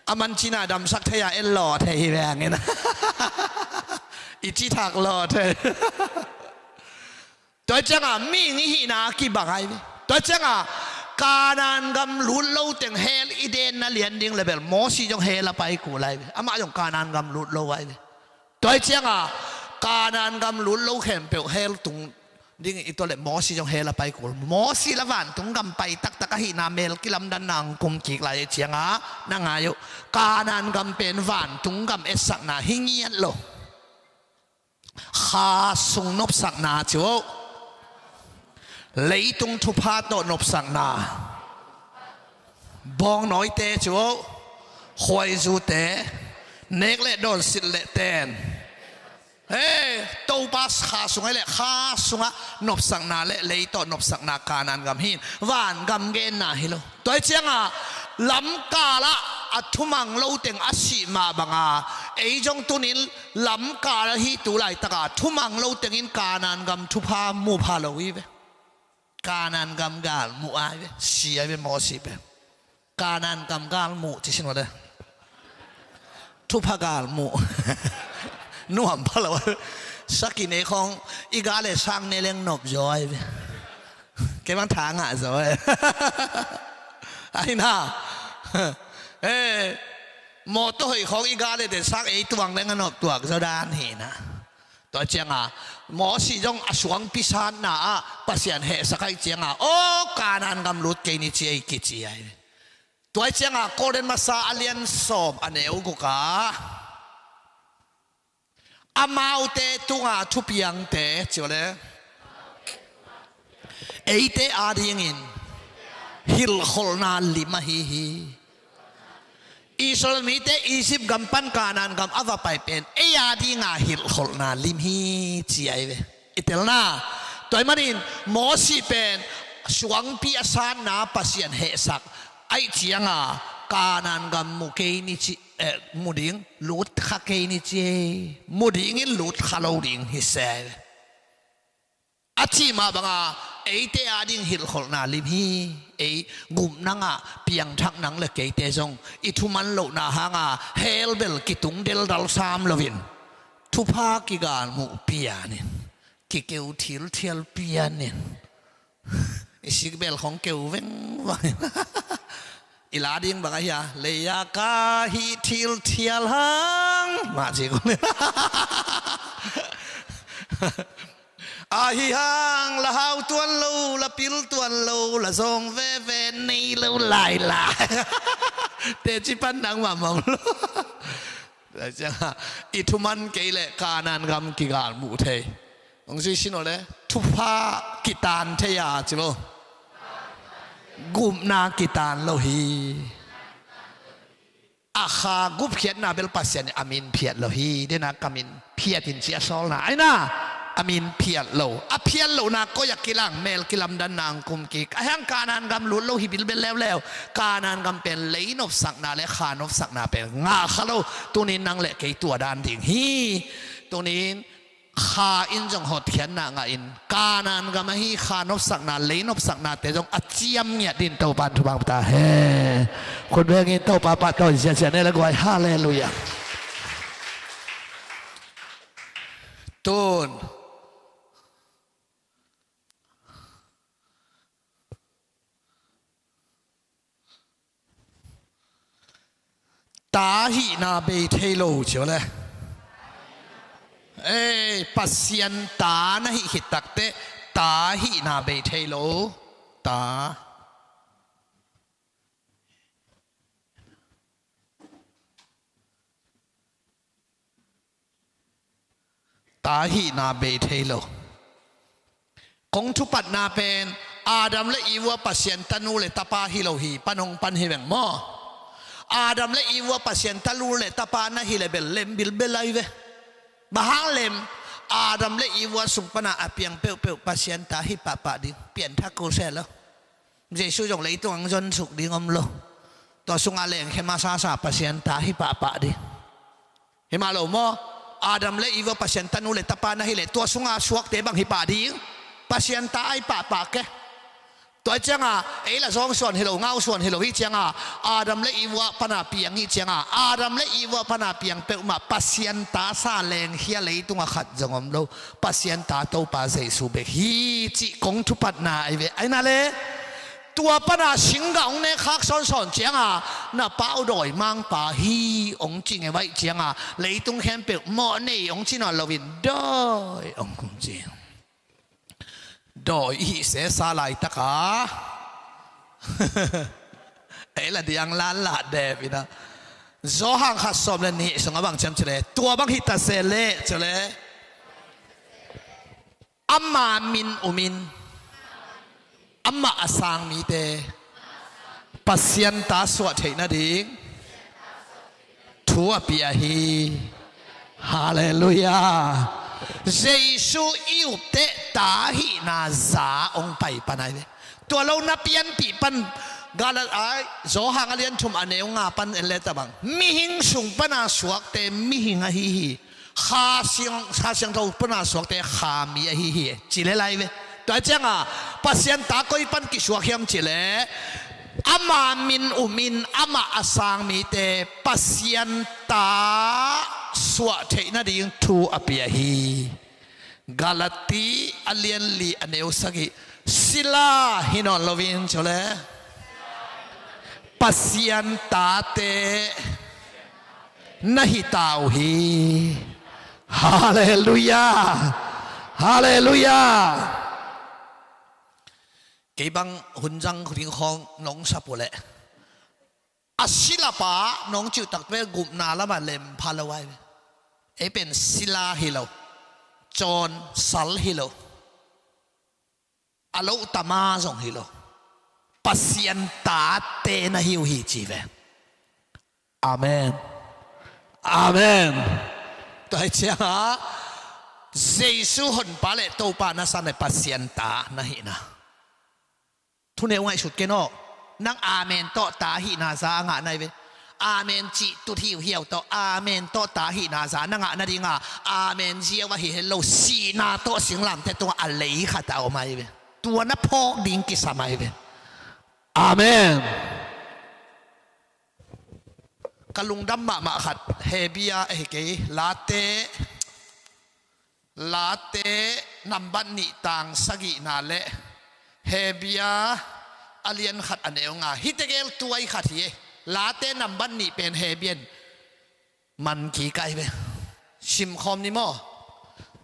A man cina damsak thei a en law thei hi veng in. I ci thak law thei. Tua cianga mihing i hihna kibang ai ve. Tua cianga Kanaan gam lut lo teng hell i den na lian ding le bel Mosi zong hell a pai kul ai ve. Amah zong Kanaan gam lut lo ai ve. Tua hi cianga Kanaan gam lut lo khempeuh hell tung ding i tua leh Mosi zong hell a pai kul. Mosi la vantung gam pai taktak ahihna mel kilamdanna ang kum kik lai hi cianga na ngai uh. Kanaan gam pen vantung gam etsakna hi ngiat lo. Kha sung nopsakna ci uh. Leitung thupha tawh nopsakna. Bawngnawite cu, khuaizute, nek le dawn silh le ten. He, Topa kha sung ai le kha sungah nopsakna le lei tawh nopsakna Kanaan gam hi. Vangam genna hi lo. Tua hi cianga lamkalah a thumang lo teng a sih mah banga ei zong tunin lamkal hi tu laitaka thumang lo tengin Kanaan gam thupha mu pha lo hi ve. Kanaan gam gal muh ai ve, si ai ve Mosi pen. Kanaan gam gal muh ci sin vate. Thupha gal muh. Nuam pha lo ai ve. Sakin ei khawng i gal le sang ne leng nop zaw ai ve. Kei bang tha ngah zaw ai. Ai na. Eh, mawtaw hoih khawng i gal le den sang ei tuang leng a nop tuak zaw dan hi na. Tua cianga Mosi zong a suangpi sanna ah Pasian hehsak ai cianga aw Kanaan gam lut kei ni ci ei kici ai. Tua cianga Korin masa a lian sawm a neu guka amaute tunga thupiangte ci vate. Eite adingin hilhkholhna lim ahi hi. Israel mite Egypt gam pan Kanaan gam a va pai pen ei a dinga hilhkholhna lim hi ci ai ve. I telna tua hi manin Mosi pen suangpi a sanna Pasian hehsak ai cianga Kanaan gam mu kei ni ci, eh, mu ding lut kha kei ni ci. Mu dingin lut kha lo ding hi se ai ve. A cih mah banga eite ading hilhkholhna lim hi. Ei gupna ngah piangthak nang le keite zong i thuman lohna hanga hell bel kitung deldal sam loin thupha kigalmuh pianin, kikeu thilthial pianin, i sikbel khong keu vengvang. I la ding bang ahi a, lei-a ka hih thilthial hang mah ci kong le. Ahi hang la hau tuan lo, la pil tuan lo, la zawng veve nei lo lailai. Teci pan nangmah mong lo. Tua ciangah i thuman kei leh Kanaan gam kigalmuh thei. Hong zui sin aw le, thupha kitaan thei a ci lo. Gupna kitaan lo hi. A kha gupkhiatna bel Pasian in a min phiat lo hi. Dena ka min phiat in ci a sawlna aina, a min phiat lo. A phiat lohna koi a kilang, mel kilamdanna ang kum kik. A hiang Kanaan gam lut lo hi bilbel leuleu. Kanaan gam pen lei nopsakna le kha nopsakna pen ngah kha lo. Tunin nang le kei tua dan ding hi. Tunin kha in zong hotkhiatna ngah in, Kanaan gam ahi kha nopsakna, lei nopsaknate zong a ciam ngiat din Topan thupha ta hen. Khut bengin Topa pahtawi ziahziah ne le guai. Halleluiah. Tun ta hihna bei thei lo ci aw le. Ei, Pasian ta na hih khit takteh ta hihna bei thei lo. Ta. Ta hihna bei thei lo. Kong thupatna pen Adam le Eva Pasian tanu le tapa hi lo hi, pan hong pan hi veng maw. Adam le Eva Pasian tanu le tapa na hi le bel lem bilbel lai ve. Bang hang lem? Adam le Eva sung pana a piang peuhpeuh Pasian ta hi pahpah ding, pianthak kul se lo. Jesu zong leitung ang zonsuk ding om lo. Tua sunga lengkhia masasa Pasian ta hi pahpah ding. Hi mah lo maw? Adam le Eva Pasian tanu le tapa na hi leh tua sunga suakte bang hi pah ding? Pasian ta ai pahpah ke. Tua cianga ei la zawng suan hi lo, ngau suan hi lo hi cianga Adam le Eva pana piang hi cianga Adam le Eva pana piang peuhmah Pasian ta sa lengkhia leitunga khat zong om lo. Pasian ta Topa Jesu bek hi cih kong thupatna ai ve. Aina le tua pana singgah hong nek khak sawnsawn cianga na pau dawi mangpa hi hong ci nge vaih cianga leitung khempeuh mawh nei hong ci nawn loin dawi hong kong ci. Dawi i hih sesa laitaka ei la diang lan lah dep ina. Zawhang khat sawm le nih sungah bang ciam cileh tua bang hita se leh cileh ama min umin amah a sang mite Pasian ta suah theih nading thu a pia hi. Halleluiah. Jesu i upteh ta hihna za hong pai pan ai ve. Tua lo na pianpih pan Galat ai Zawhang a lian thum a neu nga pan en le tabang mihing sung pana suakte mihing ahi hi. Kha siang, Kha Siangtho pana suakte kha mi ahi hi ci le lai ve. Tua cianga Pasian ta koi pan kisuak hiam cileh ama min umin amah a sang mite Pasian ta suah theih nading thu a pia hi. Galati a lian li a neu sagih sila hi nawn loin cileh Pasian tate na hi ta uh hi. Halleluiah. Halleluiah. Kei bang hun zang ding khawng nong sap uh leh a silapa nong ciuhtak pen gupna lamah lempha lo ai ve. Ei pen sila hi lo, cawn sal hi lo, a loh tama zong hi lo, Pasian tate na hi uh hi ci ve. Amen. Amen. Tua hi cianga Jesu honpa le Topa na san le Pasian ta na hihna thuneu ngaihsut ken aw. Nang amen tawh ta hihna za a ngah nai ve. Amen cih tut hiuhiau tawh, amen tawh ta hihna za na ngah nadinga, amen ziau ahi hen lo, sihna tawh singlamteh tungah a lei khat a om ahi ve. Tua na phawk ding kisam ahi ve. Amen. Ka lungdam mahmah khat, Hebia ahi kei, Late, Late nambat nih tang sagihna le Hebia a lian khat a neu nga. Hih tegel tuai khat hi e. Late nambat nih pen Hebia in man kik ahi ve. Simkhawm ni maw?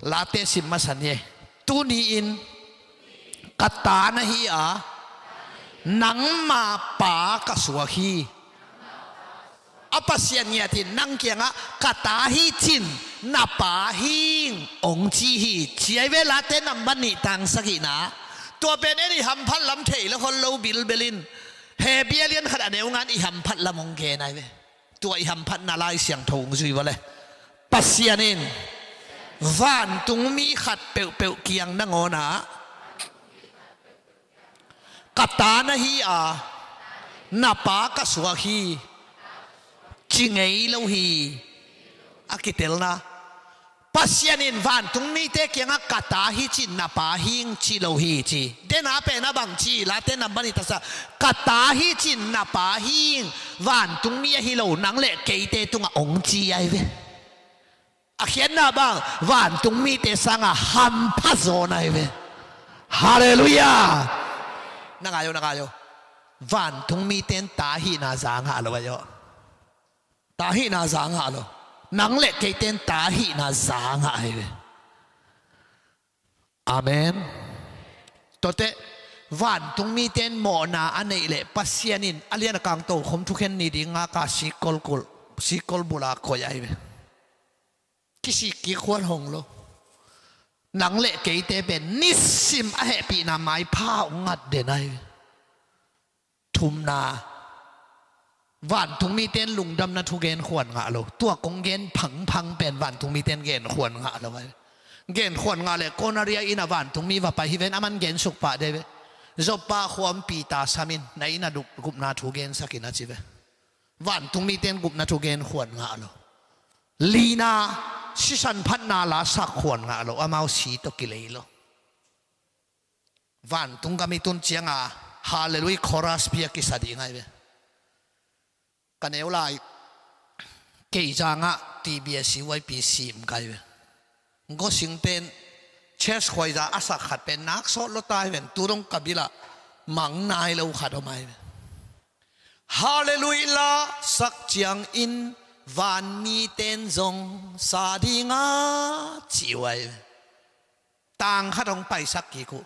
Late sim masa ni e. Tuni-in ka ta na hi a, nangma pa ka suak hi. A Pasian ngiat in nang kiangah ka ta hi cin, na pa hing ong ci hi, ci ahi ve. Late nambat nih tang sagihna. Tua pen en i hamphat lam thei lo khol lo bilbel in, Hebia lian khat a neu ngan i hamphat lam ong gen ahi ve. Tua i hamphatna Lai Siangtho ong zui vua le. Pasian in vantungmi khat peuhpeuh kiang nangawnah ka ta na hi a, na pa ka suak hi, ci ngei lo hi. A kitelna, Pasian in vantungmite kiangah ka ta hi cin, na pa hing ci lo hi ci. Dena pen a bang ci, Late nambat nih tang sa, ka ta hi cin, na pa hing, vantungmi ahi lo nang le keite tungah ong ci ahi ve. A khiatna bang, vantungmite sangah hampha zaw na hi ve. Halleluiah. Na ngai aw, na ngai aw. Vantungmite in ta hihna za ngah lo ahi aw. Ta hihna za ngah lo. Nang le keite in ta hihna za ngah ahi ve. Amen. Tuate, vantungmite in mawhna a neih leh Pasian in a lian a kang tokhom thukhen ni ding ngaka sikol kul, sikol bula koih ahi ve. Kisik kik huan hong lo. Nang le keite pen nisim a hehpihna maipha hong ngat den ahi ve. Thumna, vantungmite in lungdamna thu gen khuan ngah lo. Tua kong gen phangphang pen vantungmite in gen khuan ngah lo ahi ve. Gen khuan ngah le Kornelia inn ah vantungmi va pai hi ven, aman gen suk pah de ve. Joppa khua-ah Peter sam in, na inn ah gupna thu gensak in a ci ve. Vantungmite in gupna thu gen khuan ngah lo. Lina, sisan phatna la sak khuan ngah lo, amau si tawh kilei lo. Vantung gam i tun cianga Halleluiah chorus pi a kisa ding ahi ve. Ka neu lai kei zangah T B S C Y P sim ka hi ve. Gosingte in church khuaiza a sak khat pen nak sawt lo ta hi ven, tu dong ka bilah mang nai lo khat om ahi ve. Halleluiah la sak ciangin vanmite in zong sa dinga ci uh ahi ve. Tang khat hong paisak kik uh.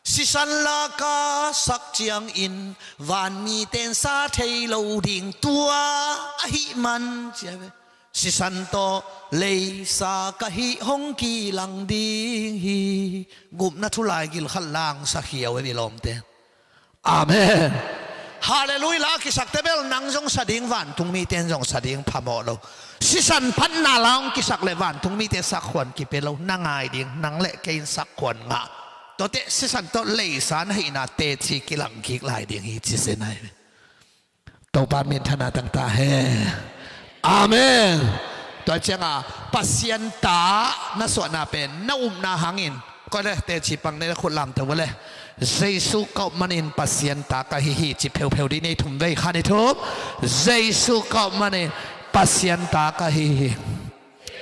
Sisan la ka sak ciangin vanmite in sa thei lo ding tua ahih man ci ahi ve. Sisan tawh leisa ka hih hong kilang ding hi. Gupna thu lai gil khat langsak hi uh ahi ve, i lawmte. Amen. Halleluiah la kisakte bel nang zong sa ding, vantungmite in zong sa ding phamawh lo. Sisan phatna la hong kisak le vantungmite sak khuan kipia lo, na ngai ding, nang le kei in sak khuan ngah. Tuate sisan tawh leisa na hihna teci kilang kik lai ding hi ci zen ahi ve. Topa minthanna tangta hen. Amen. Tua cianga Pasian ta na suahna pen na upna hangin, koi le teci pang ne khut lamto vua le. Jesu ka up manin Pasian ta ka hi hi ci pheupheu dih ni. Thum vei, kha ni thum. Jesu ka up manin Pasian ta ka hi hi.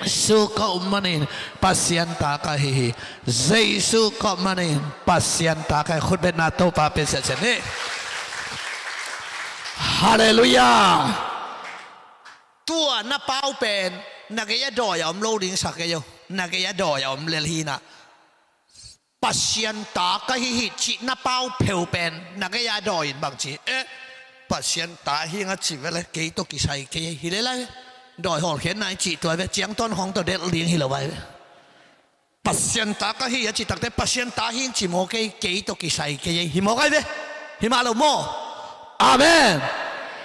Jesu ka up manin Pasian ta ka hi hi. Jesu ka up manin Pasian ta ka hi. Khut betna Topa pe siasia ni. Halleluiah. Tua na pau pen na gei a dawi a om lo ding sa kei o. Na gei a dawi a om lel hi na. Pasian ta ka hi hi cih na pau pheu pen na gei a dawi in bang ci, eh, Pasian ta hi nga ci vele, kei tawh kisai kei hi le lai. Dawi hawlkhiatna i cih tua ve, ciangtawn khawng tawh delh ding hi lo vai ve. Pasian ta ka hi a cih takte Pasian ta hi ci maw kei, kei tawh kisai kei hi maw kai ve. Hi mah lo maw? Amen.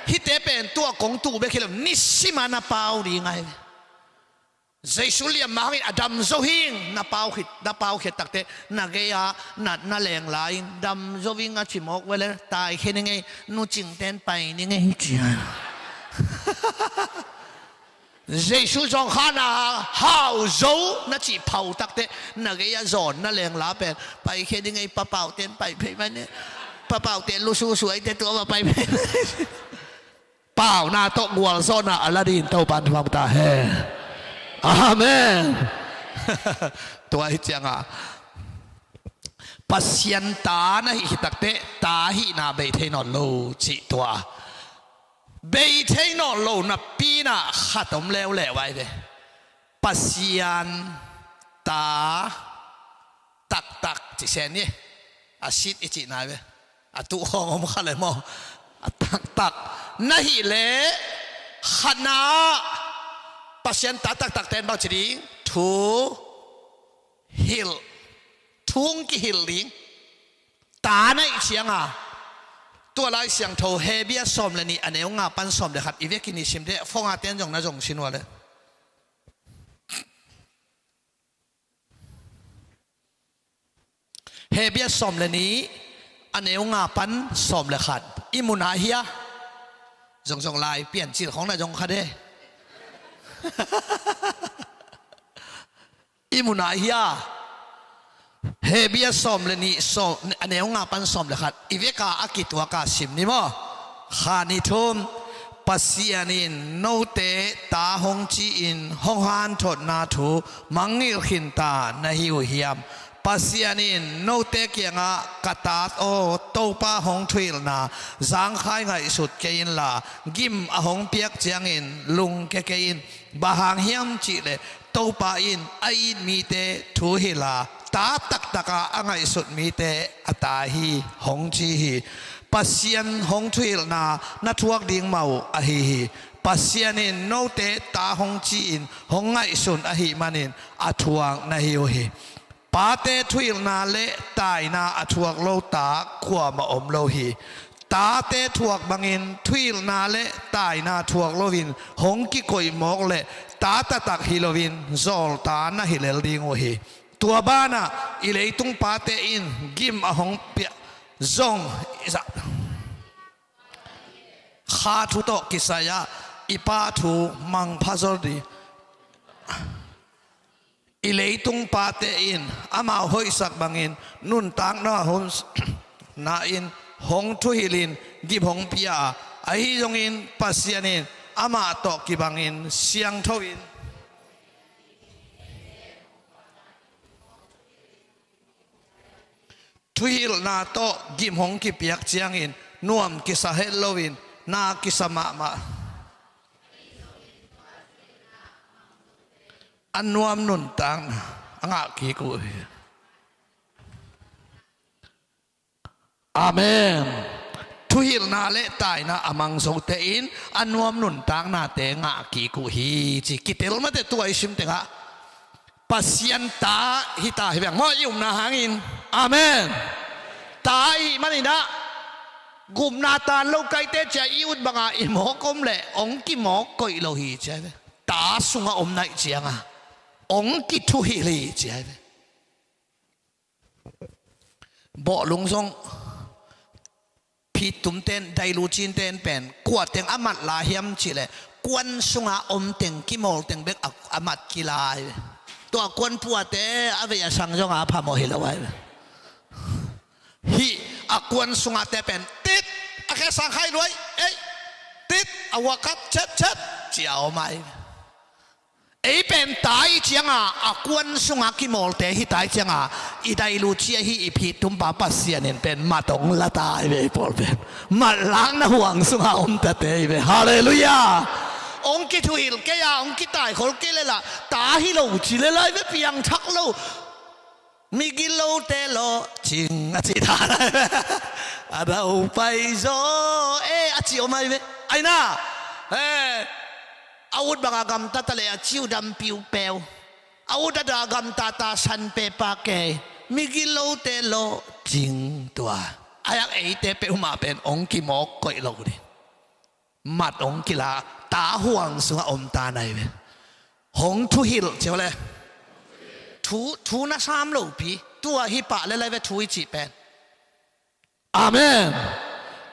Hihte pen tua kong tuh bek hi lo, nisim a na pau ding ai ve. Jesu liamma hangin a damzo hing na pau khit, na pau khit takte na gei-a na, na leng lai-in damzo hing a ci mawk vele, taikhia ni ngei, nu Cingten pai ni ngei ci a. Jesu zawngkhana hau zo na cih phau takteh, na gei-ah zawn na lengla pen, paikhia ding ei, papaute in pai phei mai ne. Papaute lususu eite tua va pai phei mai. Pauna tawh gualzawhna a la ding Topan thupha ta hen. Amen. Tua hi cianga Pasian ta na hih hi takteh, ta hihna bei thei nawn lo cih tua. Bei thei nawn lo napi-in ah khat om leuleu ai ve. Pasian ta taktak ci sen ni. A sit i cihna ai ve. A tuh khawng om kha le maw. A taktak na hih leh, khatna Pasian ta taktak ten bang ci ding? Thu hilh. Thu hong kihilh ding. Ta na hih cianga, tua Lai Siangtho Hebru sawm le nih a neu nga pan sawm le khat i vekin i sim deh, phone a ten zong na zong sin ua le. Hebru sawm le nih a neu nga pan sawm le khat. I mu na hia? Zong zong lai pian cil khawng na zong kha de. I mu na hia? Hebru sawm le nih, sawm, a neu nga pan sawm le khat. I veka a kituaka sim ni maw. Kha ni thum. Pasian in note ta hong ci-in hong hanthotna thu mangngilh khinta na hi uh hiam? Pasian in note kiangah, ka ta aw, Topa hong thuhilhna zangkhai ngaihsut kei inla, gim a hong piak ciangin lungkia kei in. Bang hang hiam cihleh Topa in a it mite thuhilh a, ta taktak a a ngaihsut mite a ta hi, hong ci hi. Pasian hong thuhilhna na thuak ding mah uh ahi hi. Pasian in note ta hong ci-in hong ngaihsun ahih manin a thuak na hi uh hi. Pate thuhilhna le taina a thuak lo ta kuamah om lo hi. Tate thuak bangin thuhilhna le taina thuak loin hong kikoih mawk leh ta taktak hi loin zawlta na hi lel ding uh hi. Tua banah i leitung pate in gim a hong piak zong i za- Kha thu tawh kisai-ah i Pa thu mangpha zaw ding. I leitung pate in amau hoihsak bangin nuntakna hong s-, na in hong thuhilhin gim hong pia a, ahi zongin Pasian in amah tawh kibangin siangtho in thuhilhna tawh gim hong kipiak ciangin nuam kisa het loin na kisa mahmah. A nuam nuntakna a ngah kik uh hi. Amen. Thuhilhna le taina a mang zote in a nuam nuntaknate ngah kik uh hi ci. Kitel mate tua i sim tengah Pasian ta hi ta hi veng maw, i upna hangin. Amen. Ta i hih manin ah gupna taan lo kaite cia i ut banga i mawk om leh hong kimawk koih lo hi cia hi ve. Ta sungah om na hih cianga hong kithuhilh hi cia hi ve. Bawhlung zong phittum ten, dailucin ten pen kua teng a mat lai hiam cihleh kuan sunga om teng, kimawl teng bek a, a mat kila hi ve. Tua kuan puate a vei a sang zonga phamawh hi lo ai ve. Hih a kuan sungate pen tit a khe sang khai luai, ei, tit a wakap cetcet cia om ai ve. Ei pen ta i cianga a kuan sunga kimawlte hi ta i cianga i dailuci ahi i phittumpa Pasian in pen mat hong la ta hi ve, i pawl pen mat lakna huang sunga om tate hi ve. Halleluiah. Hong kithuhilh kei a hong kitaikhol kei leh lah ta hi lo ci leh lai ve, piangthak lo. Migilo te lo cing a ci ta lai ve. A dau pai zo e a ci om ai ve. Ai na. Eh. A ut banga gamta ta le a ciu dam piupeu. A ut a da gamta ta san pepa kei. Migilo te lo cing tua. Ai ak eite peuhmah pen hong kimawk koih lo ding. Mat hong kila, ta huang sungah om ta nai ve. Hong thuhilh cio le. Thu, thu na sam lopi. Tua hi pah le lai ve thu i cih pen. Amen.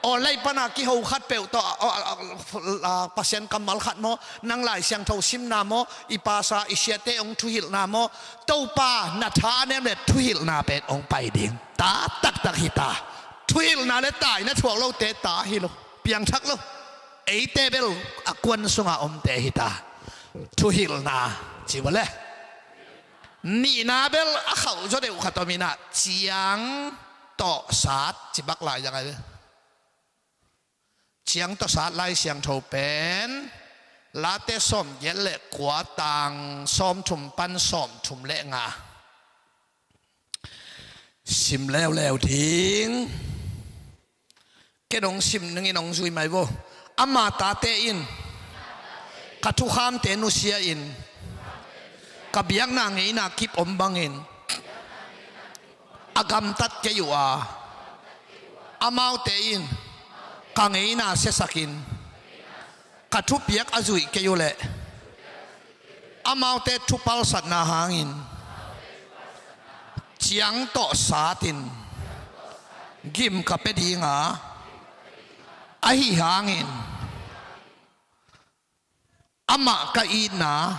Online pana kiho khat peuh tawh, a, a, a, a, Pasian kammal khat maw, nang Lai Siangtho simna maw, i pasa i siate hong thuhilhna maw, Topa na tha a nem le thuhilhna pen hong pai ding. Ta taktak hi ta. Thuhilhna le tai na thuak lote ta hi lo. Piangthak lo. Eite bel a kuan sunga omte hi ta. Thuhilhna ci vua le. Nihna bel a khauh zaw deuh khat om inah ciang tawh sat ci bak lai zang ai ve. Ciang tawh sat Lai Siangtho pen Late sawmgiat le kua tang sawmthum pan sawmthum le nga. Sim leuleu ding. Ken hong sim ningin hong zui mai vo. Ama tate in ka thukhamte nusia in ka biakna ngeina kip om bangin a gamtat kei uh a, amaute in ka ngeina siasakin ka thupiak a zuih kei uh leh amaute thupalsatna hangin ciang tawh satin gim ka pia dinga, ahi hangin amah ka itna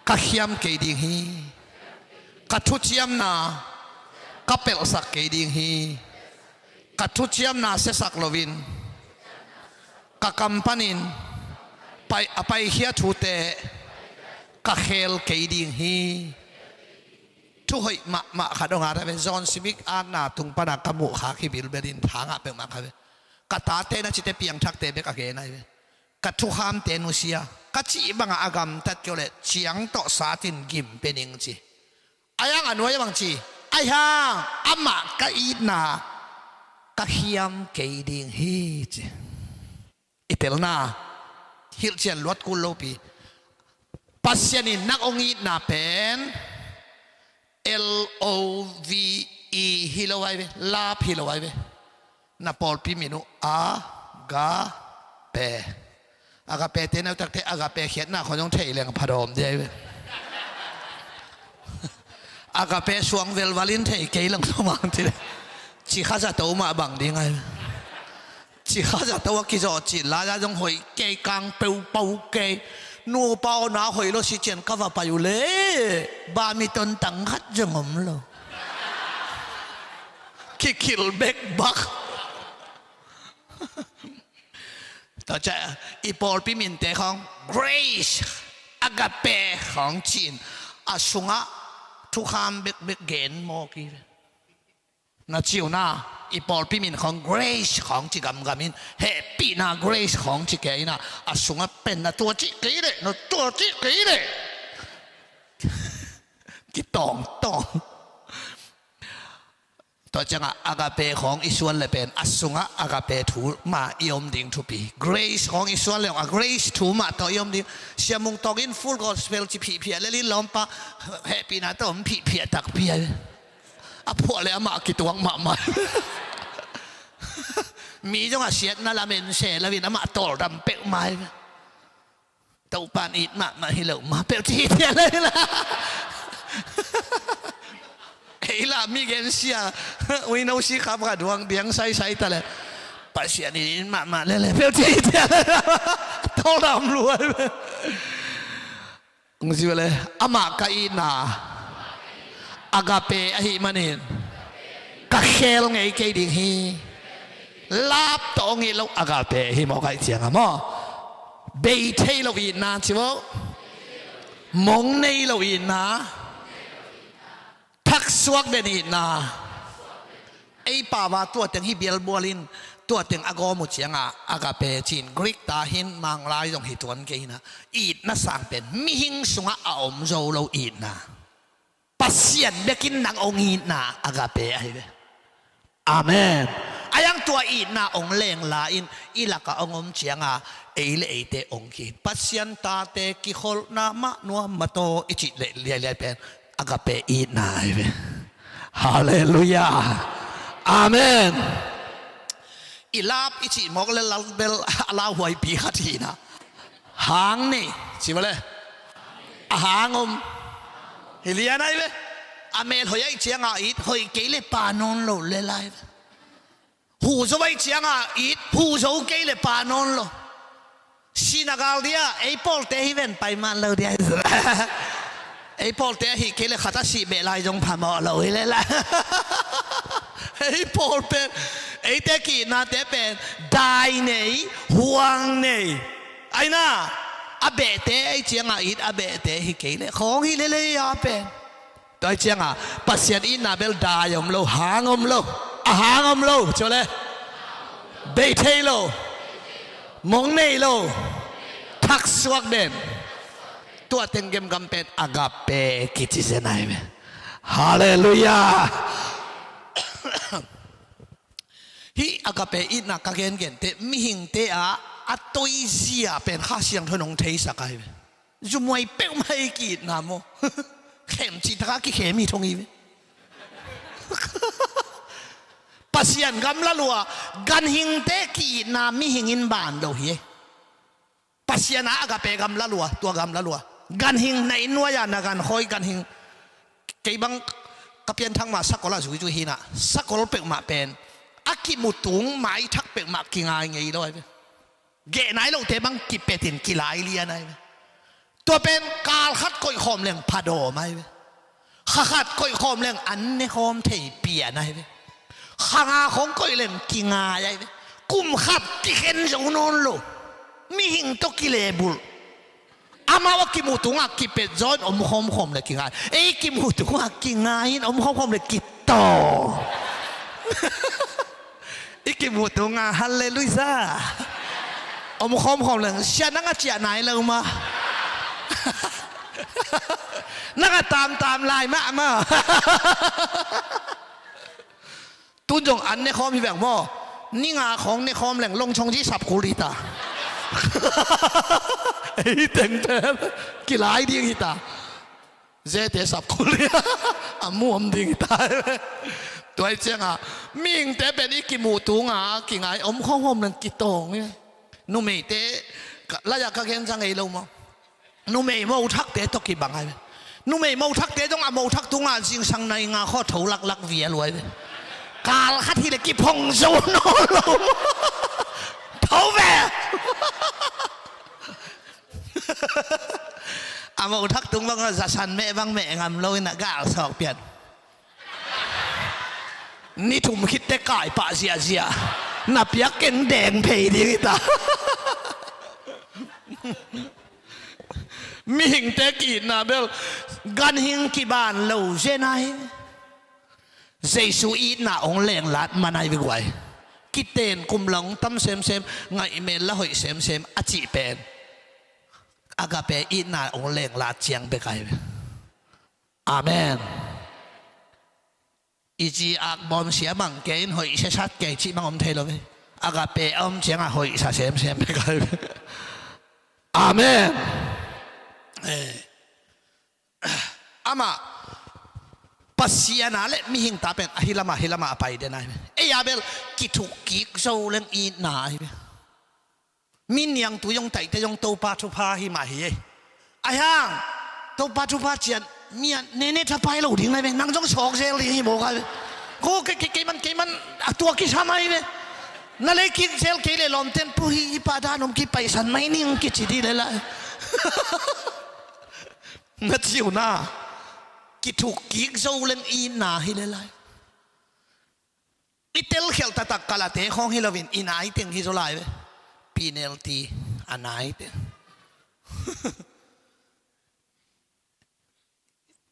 ka khiam kei ding hi. Ka thuciamna ka pelhsak kei ding hi. Ka thuciamna siasak loin ka kam panin pai, a paikhia thute ka khel kei ding hi. Thuhoih mahmah khat hong at a ve. John Smith atna tung pana ka muh khak hi bilbelin thangah peuhmah kha ve. Ka tate na cite piangthakte bek a gen ai ve. Ka thukhamte nusia ka cih bangah a gamtat kei uh leh ciang tawh satin gim pia ning ci. Ahi hang a nuai a bang ci, ahi hang amah ka itna ka khiam kei ding hi ci. I telna hilhcian luat kul lopi. Pasian in nang hong itna pen L O V E hi lo ai ve, love hi lo ai ve. Na pawlpi min uh agape. Agape te neutakte agape khiatna khon zong thei leng phadawm dei ve. Agape suang velvalin thei kei leng thumang ti le. Ci kha zato mah bang ding ai ve. Ci kha zato a kizawh cih lai-a zong hoih kei kang peupau kei. Nupa aw na hoih lo si cian ka va pai uh le. Bamiton tang khat zong om lo. Kikhil bek bak. Tua ciah i pawlpi minte khawng Grace, Agape khawng ci-in a sungah thukham bekbek gen mawk hi ve. Na ci uh na, i pawlpi min khawng Grace khawng ci gamgam in, hehpihna Grace khawng ci kei in a, a sungah pen na tua cih kei leh, na tua cih kei leh kitawngtawng. Tua ciangah Agape khawng i suan le pen a sungah Agape thu mah i om ding thupi. Grace khawng i suan le a Grace thu mah tawh i om ding. Sia Mung Tawng in Full Gospel ci phihphiah lel in lawmpa hehpihna tawh om phihphiah takpi ai. A phuah le amah kituak mahmah. Mi zong a siatna lamen se lo in amah tawldam peuhmah ai. Topan it mahmah hi lo mah peuh ci hi thian lo hi la. Ei la mi gensia uino si khap kha duang diang saisai ta le Pasian in it mahmah lele peuh ci hi thian lo hi la. Tawldam luai. Ung zi le amah ka itna Agape ahih manin ka khel ngei kei ding hi. Love tawh hong it lo Agape hi mawk ahih cianga maw. Bei thei lo itna ci maw. Mong nei lo itna. Thaksuak den itna. Ei pau a tua teng hi bialbual in tua teng a gawm uh cianga Agape ci-in Greek ta hi-in Manglai zong hi tuan kei hi-in a itna sang pen mihing sungah a om zo lo itna. Pasian bekin nang hong itna Agape ahi ve. Amen. A yang tua itna hong lengla in i lakah hong om cianga ei le eite hong ki Pasian tate kikholhna mah nuam mataw i cih leh liailiai pen Agape itna ahi ve. Halleluiah. Amen. I love i cih mawk le lal bel a lauhuaipi khat hi-in a hang nei ci vale. A hang om hi lian ahi ve. A mel hoih ahih cianga it hoih kei le pa nawn lo le lai ve. Hu zo ahih ciangah it, hu zo kei le pa nawn lo. Sihna gal dia, ei pawlte hi ven pai man lo dia. Ei pawlte ahih kei le khat a sih beh lai zong phamawh lo hi le la. Ei pawl pen, eite ki-itnate pen dai nei, huang nei. Aina, a behte ahih ciangah it, a behte hi kei le khawng hi le le a pen. Tua ahih ciangah Pasian itna bel dai om lo, hang om lo, a hang om lo, cu le, bei thei lo, mong nei lo, thaksuak den. Tua teng gemgam pen agape kici zen ahi ve. Halleluiah. Hih agape itna ka gengen teh mihingte ah a toizia pen Kha Siangtho in hong theisak ahi ve. Zumuai peuhmah ei ki-itna maw? Khem cih takah kikhem hi thong hi ve. Pasian gamla lua, ganhingte ki-itna mihing in ban lo hi ei. Pasian a agape gamla lua, tua gamla lua. Ganhing na inn nuai-a na gan khawi ganhing. Kei bang ka pianthak mah sakol a zuizui hinah, sakol peuhmah pen a kimutung maithak peuhmah kingai ngei lo ahi ve. Geh nai lohte bang kipetin kilai lian ahi ve. Tua pen kal khat koihkhawm leng phadawm ahi ve. Kha khat koihkhawm leng an nekhawm thei pian ahi ve. Kha nga khawng koih leng kingai ahi ve. Kum khat kikhen zo nawn lo. Mihing tawh kilebulh. Amau a kimuh tungah kipet zaw in om khawmkhawm le kingai. Ei kimuh tungah kingai in om khawmkhawm le kitawng. I kimuh tungah halleluiah. Om khawmkhawm leng sia nang a ciah nai lo maw? Nang a tamtam lai mahmah. Tun zong an nekhawm hi veng maw? Ninga khawng nekhawm leng longchong ci sapkul hi ta. Ei tengte kilai ding hi ta. Zete sapkul hi a muam ding hi ta. Tua hi cianga mihingte pen i kimuh tunga kingai om khawmkhawm leng kitawng hi. Numeite lai-a ka gen zang ei lo maw? Numei mothakte tawh kibang ai ve. Numei mothakte zong a mothak tungah zingsang nai nga khaw tho laklak vial uai ve. Kal khat hi le kiphong zo nawn lo. Tho ve. A mothak tung bangah zasan meh bang meh ngam lo inah gal sawk pian. Ni thum khitte kai pah ziahziah. Na piak keng deng phei ding hi ta. Mihingte ki-itna bel ganhing kiban lo zen ahi. Jesu itna hong lenglat man ahi ve guai. Kiten kumla hong tam semsem, ngaihmel la hoih semsem a cih pen agape itna hong lenglat ciang bek ahi ve. Amen. I ci ak bawm sia mang kei in hoih siasat kei cih mang om thei lo ve. Agape a om ciangah hoih sa semsem bek ahi ve. Amen. Eh. Amah Pasian a le mihing ta pen ahi lamah, ahi lamah a pai den ahi ve. Ei a bel kithuk kik zo leng itna ahi ve. Mi niangtui zong taihte zong Topa thupha hi mah hi ei. Ahi hang Topa thupha cian mi a nene thapai lo ding lai ve. Nang zong sawk zel ding hi mawk ai ve. Ko kei, kei, keiman, keiman a tua kisam ai ve. Na lei kik zel kei le lawmten pu hi, hi pah dan om kipaisan mai ning kici dih le lai. Na ciu na kithuk kik zo leng itna hi le lai. I telkhialh taktak kalate khawng hi loin i naiteng hi zaw lai ve. Penalty a naiteng.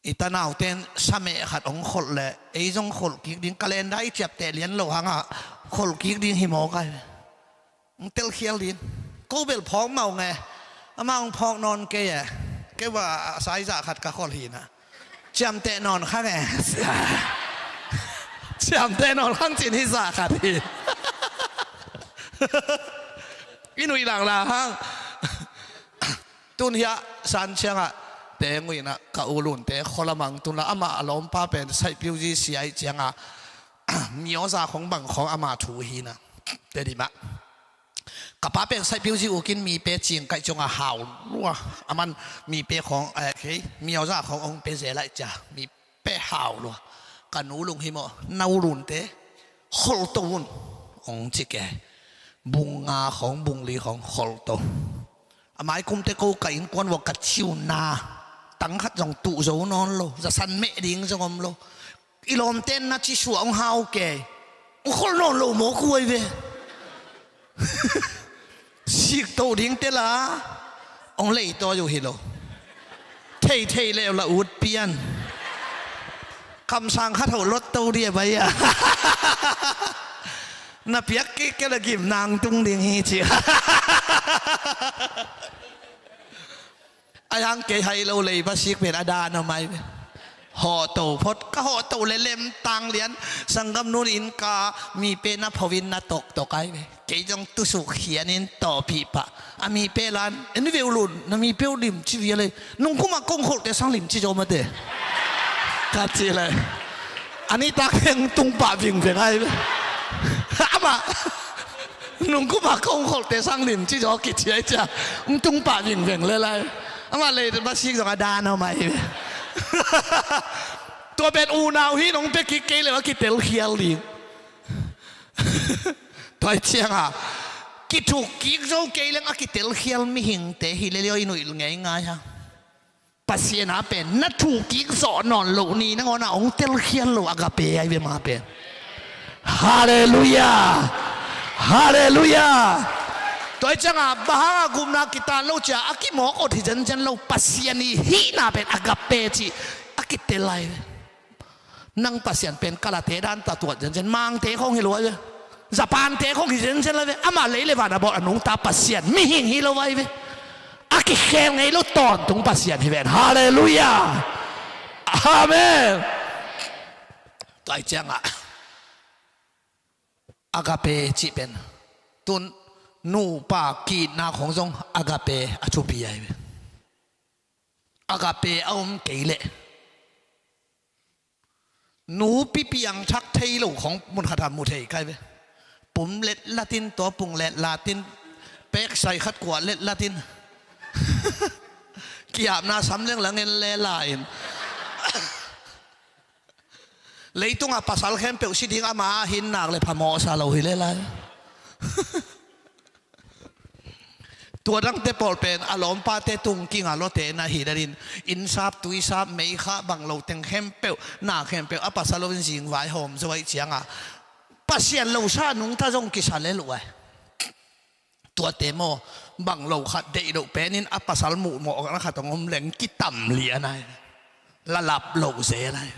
I tanauten sameh khat hong kholh le ei zong kholh kik ding, calendar i ciapteh lian lo hangah kholh kik ding hi mawk ai ve. Hong telkhial din. Ko bel phawk mah ung e. Amah hong phawk nawn kei e. Kei bang a saizah khat ka kholh hi na. Ciamteh nawn khang e. Ciamteh nawn khang cin hi zah khat hi. I nuih langlang hang. Tun hiah san ciangah teng uh inah ka u Lunte khualamang tunla amah a lawmpa pen saihpiuzi sia ih ciangah mioza khong bang khong ama thu hi na. Te dimah. Ka pa pen saihpiuzi ukin mipe cingkaih ciangah hau lua. Aman mipe khong, eh, kei, mioza khong ong pe zel aih cia. Mipe hau lua. Ka nu lunghimawh, na u Lunte kholh to un. Kong ci ke. Bung nga khawng, bung li khawng kholh to. A mai kum teh ko ka innkuan uah ka ciu na tang khat zong tuh zo nawn lo, za san meh ding zong om lo. I lawmte'n na ci suah hong hau ke. Hong kholh nawn lo mawk uh ai ve. Sik to ding teh la hong leitawi uh hi lo. Thei thei leh la ut pian. Kamsang khat hawh lot to dih a bai a. Na piak kik kei leh gim nang tung ding hi ci. A yang kei hai lo, leiba sik pen a dan a mai ve. Hawh to phot, ka hawh to leh lem tang lian. Sanggamnu in ka mi pe na pho in na toktok ai ve. Kei zong tusuk khian in tawpih pah. A mi pe lan, en ve uh lun, na mi pe uh lim ci vial ei. Nung kum a kong kholh teh sang lim ci zaw mate. Ka ci leh. A ni tak heng tung pah vingveng ai ve. Amah. Nung kum a kong kholh teh sang lim ci zaw kici ai cia. Tung pah vingveng lel ai. Amah leiba sik zong a dan a mai ve. Tua pen unau hi nong pe kik kei leh a kitel khial ding. Tua hi ciangah kithuk kik zo kei leng a kitel khial mihingte hi leh lio i nuih ngeingai ha. Pasian a pen na thuk kik zawh nawn loh ni nangawn a hong tel khial lo agape ai ve ma pen. Halleluiah. Halleluiah. Tua hi ciangah bang hangah gupna kitan lo cia a kimawk awt hi zenzen lo, Pasian i hihna pen agape cih a kitel ai ve. Nang Pasian pen Kalate dan ta tuat zenzen, Mangte khawng hi lo ai ve. Japante khawng hi zenzen lai ve. Amah lei le van a bawl a nungta Pasian mihing hi lo ai ve. A kikhel ngei lo tawntung Pasian hi ven. Halleluiah. Amen. Tua hi ciangah agape cih pen tun nupa ki-itna khawng zong agape a thupi ai ve. Agape a om kei leh nupi piangthak thei lo khawng mun khat ah mu thei kai ve. Pum letlatin, tua pung letlatin, peksai khat kuah letlatin, kiapna sam leng la ngen lela in. Leitungah pasal khempeuh si ding ama a hin nak le phamawhsa lo hi lela. Tua dangte pawl pen a lawmpate tung kinga lawte na hi danin, innsap, tuisap, meikha, bang lo teng khempeuh, na khempeuh a pasal lo in zingvai hawm zo aih cianga Pasian lo sa nungta zong kisa lel uh ai. Tuate maw, bang lo khat deih loh penin a pasal muhmawh na khat hong om leng kitam lian ai. Lalap loh zel ai.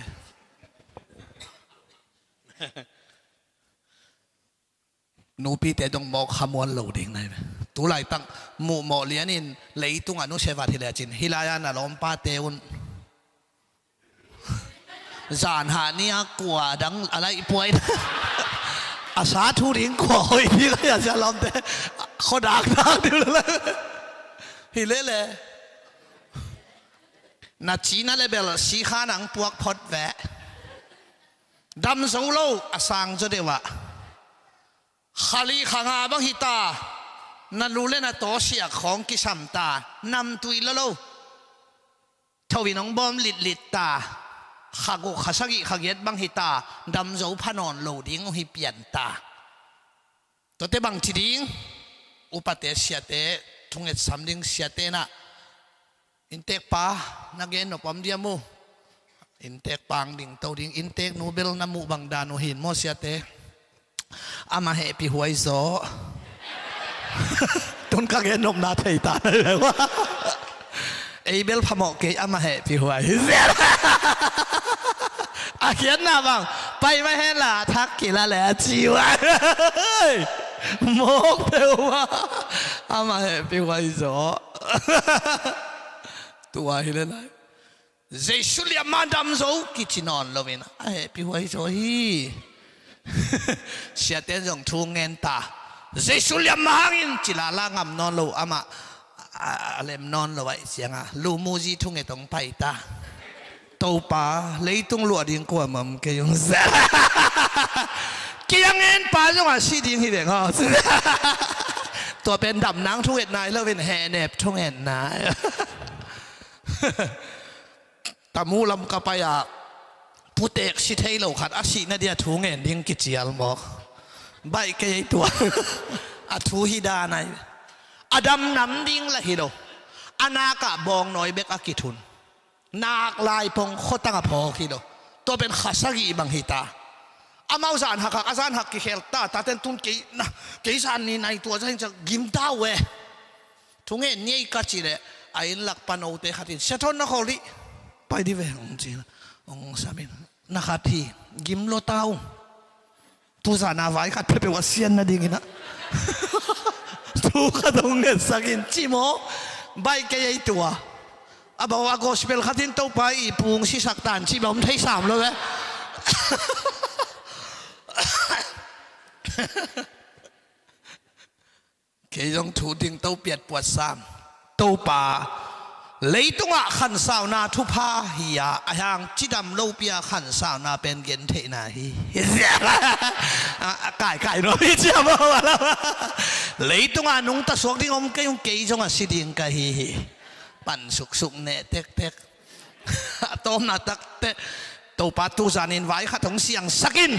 Nupite dong mawk khamuan lo ding nai ve. Tulaitak muhmawh lianin leitungah nusia vat hi lecin hih lai-a na lawmpate un zanhah ni-a kua dang a laih puai a sa thu ding kua hoih ding a sia lawmte khuadak dak ding le hi lele. Na cina le bel sikha nang puak phot veh. Dam zo lo a sang zaw deuh ah kha li kha nga bang hi ta. Na lu le na tawsiak khawng kisam ta. Namtui lo lo. Tho in hong bawm litlit ta. Kha guk kha sagih kha giat bang hi ta. Dam zo pha nawn lo ding uh hi pian ta. Tuate bang ci ding? Upate siate thunget sam ding siate na. Inntek pa na gen nop om diam uh. Inntek pang ding to ding, inntek nu bel na muh bang dan uh hin maw siate? Ama hehpih huai zaw. Tun ka gen nopna thei ta na hi ve. Ei bel phamawh kei ama hehpih huai hi. A khiatna bang pai mah hen la thak kila le a ci huai. Mawk peuhmah ama hehpih huai zaw. Tua hi le lai. Jesu liamma dam zo kici nawn loin a hehpih huai zaw hi. Siate zong thu ngen ta. Jesu liamma hangin ci lala ngam nawn lo amah a lem nawn lo aih cianga lumuzi thunget hong pai ta. Topa leitung luah ding kuamah om kei ung. Kiang en pa zongah si ding hi veng aw. Tua pen damnang thungetna hi loin hehnep thungetna. Tamu lam ka pai-a putek si thei lo khat a sihna dia thu ngen ding kicial mawk. Baih kei ei tua. A thu hi dan ai. A dam nam ding lah hi lo. A nakah bawngnawi bek a kithun. Nak lai pong khuatang a phawk hi lo. Tua pen kha sagih bang hi ta. Amau zan hak hak, a zan hak kikhel ta, ta ten tun kei na, kei zan ni nai tua zan hi ciang gim ta uh e. Thungen ni ei ka cih leh, a inn lak panote khat in, "Sia Thawn na khawl dih. Pai dih ve," hong ci na. Hong sam in. Na khat hi, gim lo ta uh. Tuzan a vai khat peuhpeuh a sian nadingin ah. Thu khat hong ngetsak in ci maw? Baih kei ei tua. A bang a gospel khat in Topa i pung sisak tan cih bang om thei sam lo ve. Kei zong thu ding to piat puat sam. Topa, leitungah khansauna thupha hi-a, a hang cidam lopi-a khansauna pen gentheihna hi. A, a kaikai nuam hi cia maw, a lam. Leitungah nungta suak ding om kei ung, kei zong a si ding ka hi hi. Pan suksuk neh tektek. A tawpna takte, Topa tuzanin vai khat hong siangsak in.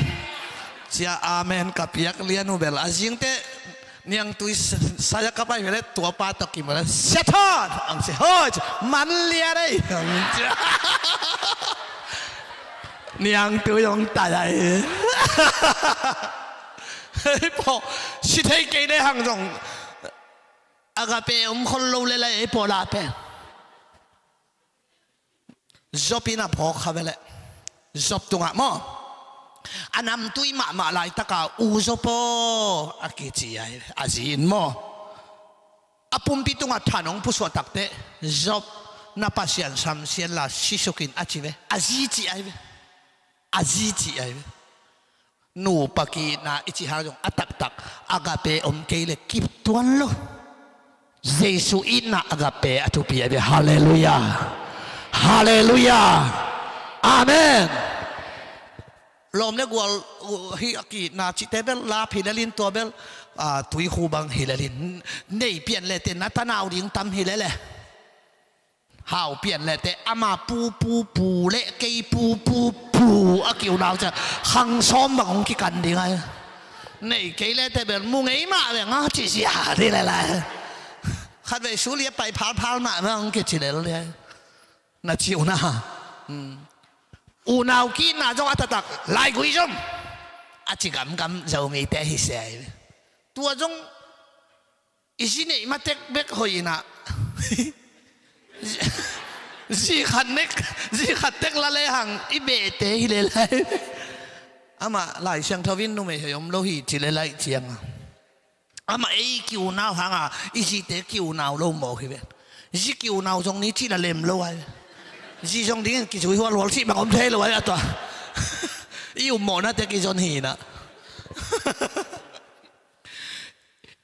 Cia amen ka piak lian uh bel. A zingte, niangtui sa-, saya ka pai vele, tua pa tawh kim vele. Sia Thawn! Ang si, "Hoi, man lian ei." Niangtui hong tai ai. Hei po, si thei kei le hang zong. Agape om khol lo le lai ei po la pen. Job in a phawk kha ve leh. Job tungah maw? A namtui mahmah laitaka, "U Job aw," a kici ai, a zi in maw? A pumpi tungah than hong pusuah takte, "Job, na Pasian samsiat la, sisuk in," a ci ve. A zi ci ai ve. A zi ci ai ve. Nupa ki-itna i cih hang zong a taktak agape om kei le kip tuan lo. Jesu itna agape a thupi a bia. Halleluiah. Halleluiah. Amen. Lawm le gual, uh, hi a ki-itna cihte bel lap hi lelin tua bel, ah, tuikhu bang hi lelin. Nei pian le te na tanau ding tam hi lele. Hau pian le te ama pu pu pu le kei pu pu pu a ki-unau cia khang sawm bang hong kikan ding ai. Nei kei le te bel mu ngei mah beng a ci sia di le lai. Khat vei su lia pai phal phal mah bang hong kici lel di ai. Na ci una. Hmm. Unau ki-itna zong a taktak laigui zom a ci gamgam Zomite hi sia ai. Tua zong i zi neih matek bek hoih inah. Zi khat nek, zi khat tek la le hang i behte hi le lai. Amah Lai Siangtho in numei hoih om lo hi ci le lai cianga. Amah ei ki-unau hanga i zite ki-unau lo mawk hi ve. Zi ki-unau zong ni cih la lem lo ai. Zi zong dingin kizui hualhual cih bang om thei lo ai a tua. I upmawhnate kizon hi inah.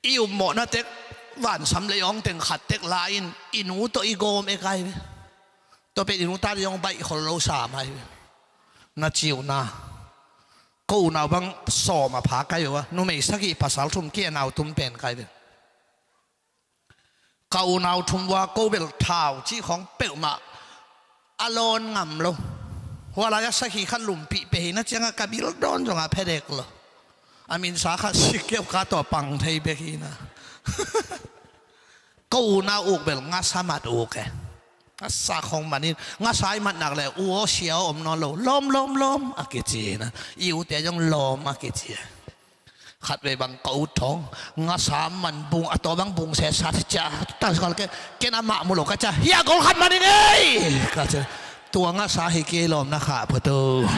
I upmawhna tek vansam lei awng teng khat tek la-in i nu tawh i gawm e kai ve. Tua pen i nu ta ding awng baih khol lo sam ai ve. Na ci una. Ko unau bang sawm a pha kai ve ua. Numei sagih pasal thum ki a nau tum pen kai ve. Ka unau thum ua ko bel thau cih khawng peuhmah a lawn ngam lo. Hua lai-ah sakhi khat lumpih pia hi na ciangah ka bil dawn zongah pia dek lo. A minsa khat sikeuh ka tawh pang thei bek hi na. Ko unau uk bel ngasa mat uk e. Ngasa khawng man in ngasa i mat nak le u aw sia aw om nawn lo. Lawm lawm lawm a kici hi na. I ute zong lawm a kici hi. Khat vei bang ka ut thawng ngasa man bung a taw bang bung sesa cia ta kal ke ken amah mu lo ka cia hia gol khat man i ngei ka cia tua ngasa hi kei lawm na kha photo.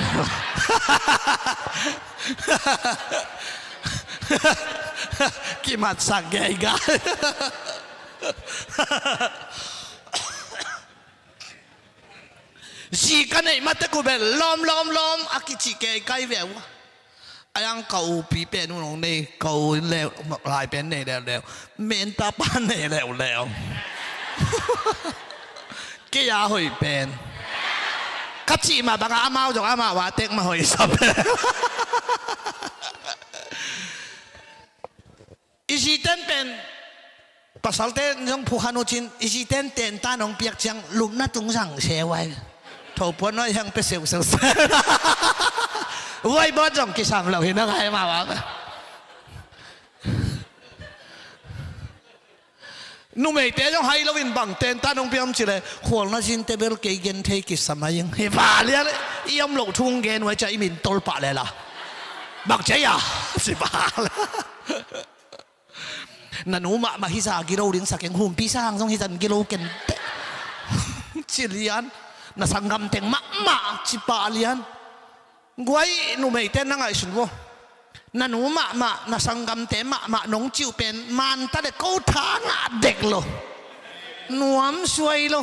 Kimatsak gei gai. Zi ka neih mate ku bel lawm lawm lawm a kici kei kai ve ua. A yang ka upi pen un hong nei ka u in leu lai pen nei leuleu. Men ta pa nei leuleu. Kei a hoih pen ka cih mah bangah amau zong amau a tek mah hoih sa pen. I ziten pen pasalte zong phukhan uh cin i ziten ten ta nong piak ciang lupna tung zang se uai. Thopuan nuai hang pe seu seu se. Uai bawt zong kisam lo hi na ngai ma uang. Numeite zong hai loin bang tentan hong piam cileh, khualna zinte bel kei gen thei kisa mai ing. Hi va lian, i om loh thu hong gen uh ai cia i min tol pah lela. Bang cia ia? Ci va le. Na nu mahmah hi za gilo ding sa keng, humpi sang zong hi zan gilo ken teh. Ci lian. Na sanggam teng mahmah ci pah lian. Guai numeite na ngaihsun vo. Na nu mahmah, na sanggamte mahmah nong cih uh pen manta le ko tha ngah dek lo. Nuam suai lo.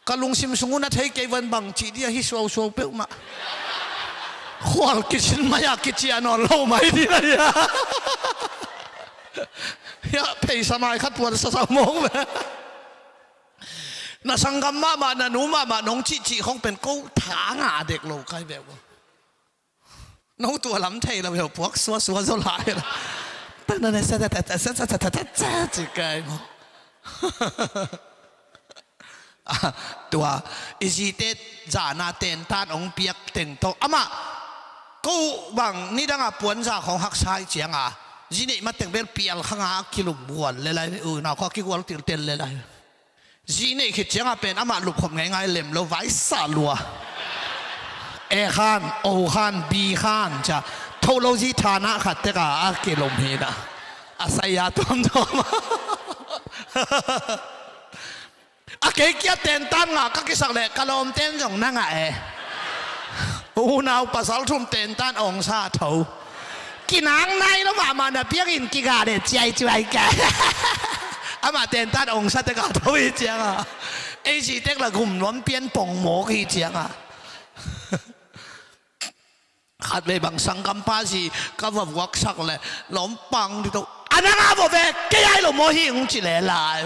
Ka lungsim sung uh na thei kei van bang cih dia hi suausuau peuhmah. Khual kicin mai-ah kiciah nawn lo mai ding a hia. Hiah pheisa mai khat puan sasau mawk ve. Na sanggam mahmah, na nu mahmah nong cihcih khong pen ko tha ngah dek lo kai beuh. No tua lam thei lo beuh, puak suasua zaw lai lo. Tana ne sa ta ta ta sa sa ta ta ta sa ci kai maw. Tua i zite zana tentan hong piak teng tawh amah ko bang nidanga puanza khong haksa i cianga zi neih mateng bel pial khanga a kilum gual le lai, unau khaw a kigual tiltel le lai. Zi neih khit cianga pen amah lupkhop ngeingai lem lo, vaisa lua. E khan, o khan, bi khan cia tho lo zi thana khat teka a kilum hina. A sai a tuamtuam a kei kia tentan ngah ka kisak leh ka lawmten zong na ngah e. Unau pasal thum tentan ongsa tho. Kinang nai lo mahmah na piangin kigah leh ciaicuai ka. Amah tentan ongsa teka tho hi cianga ei zitek la gum nuam pian pong mawk hi cianga. Khatvei bang sanggampa zi ka va vuaksak leh lawmpang dito a nanga vawh ve, kei ai lo maw hi hong ci le lai.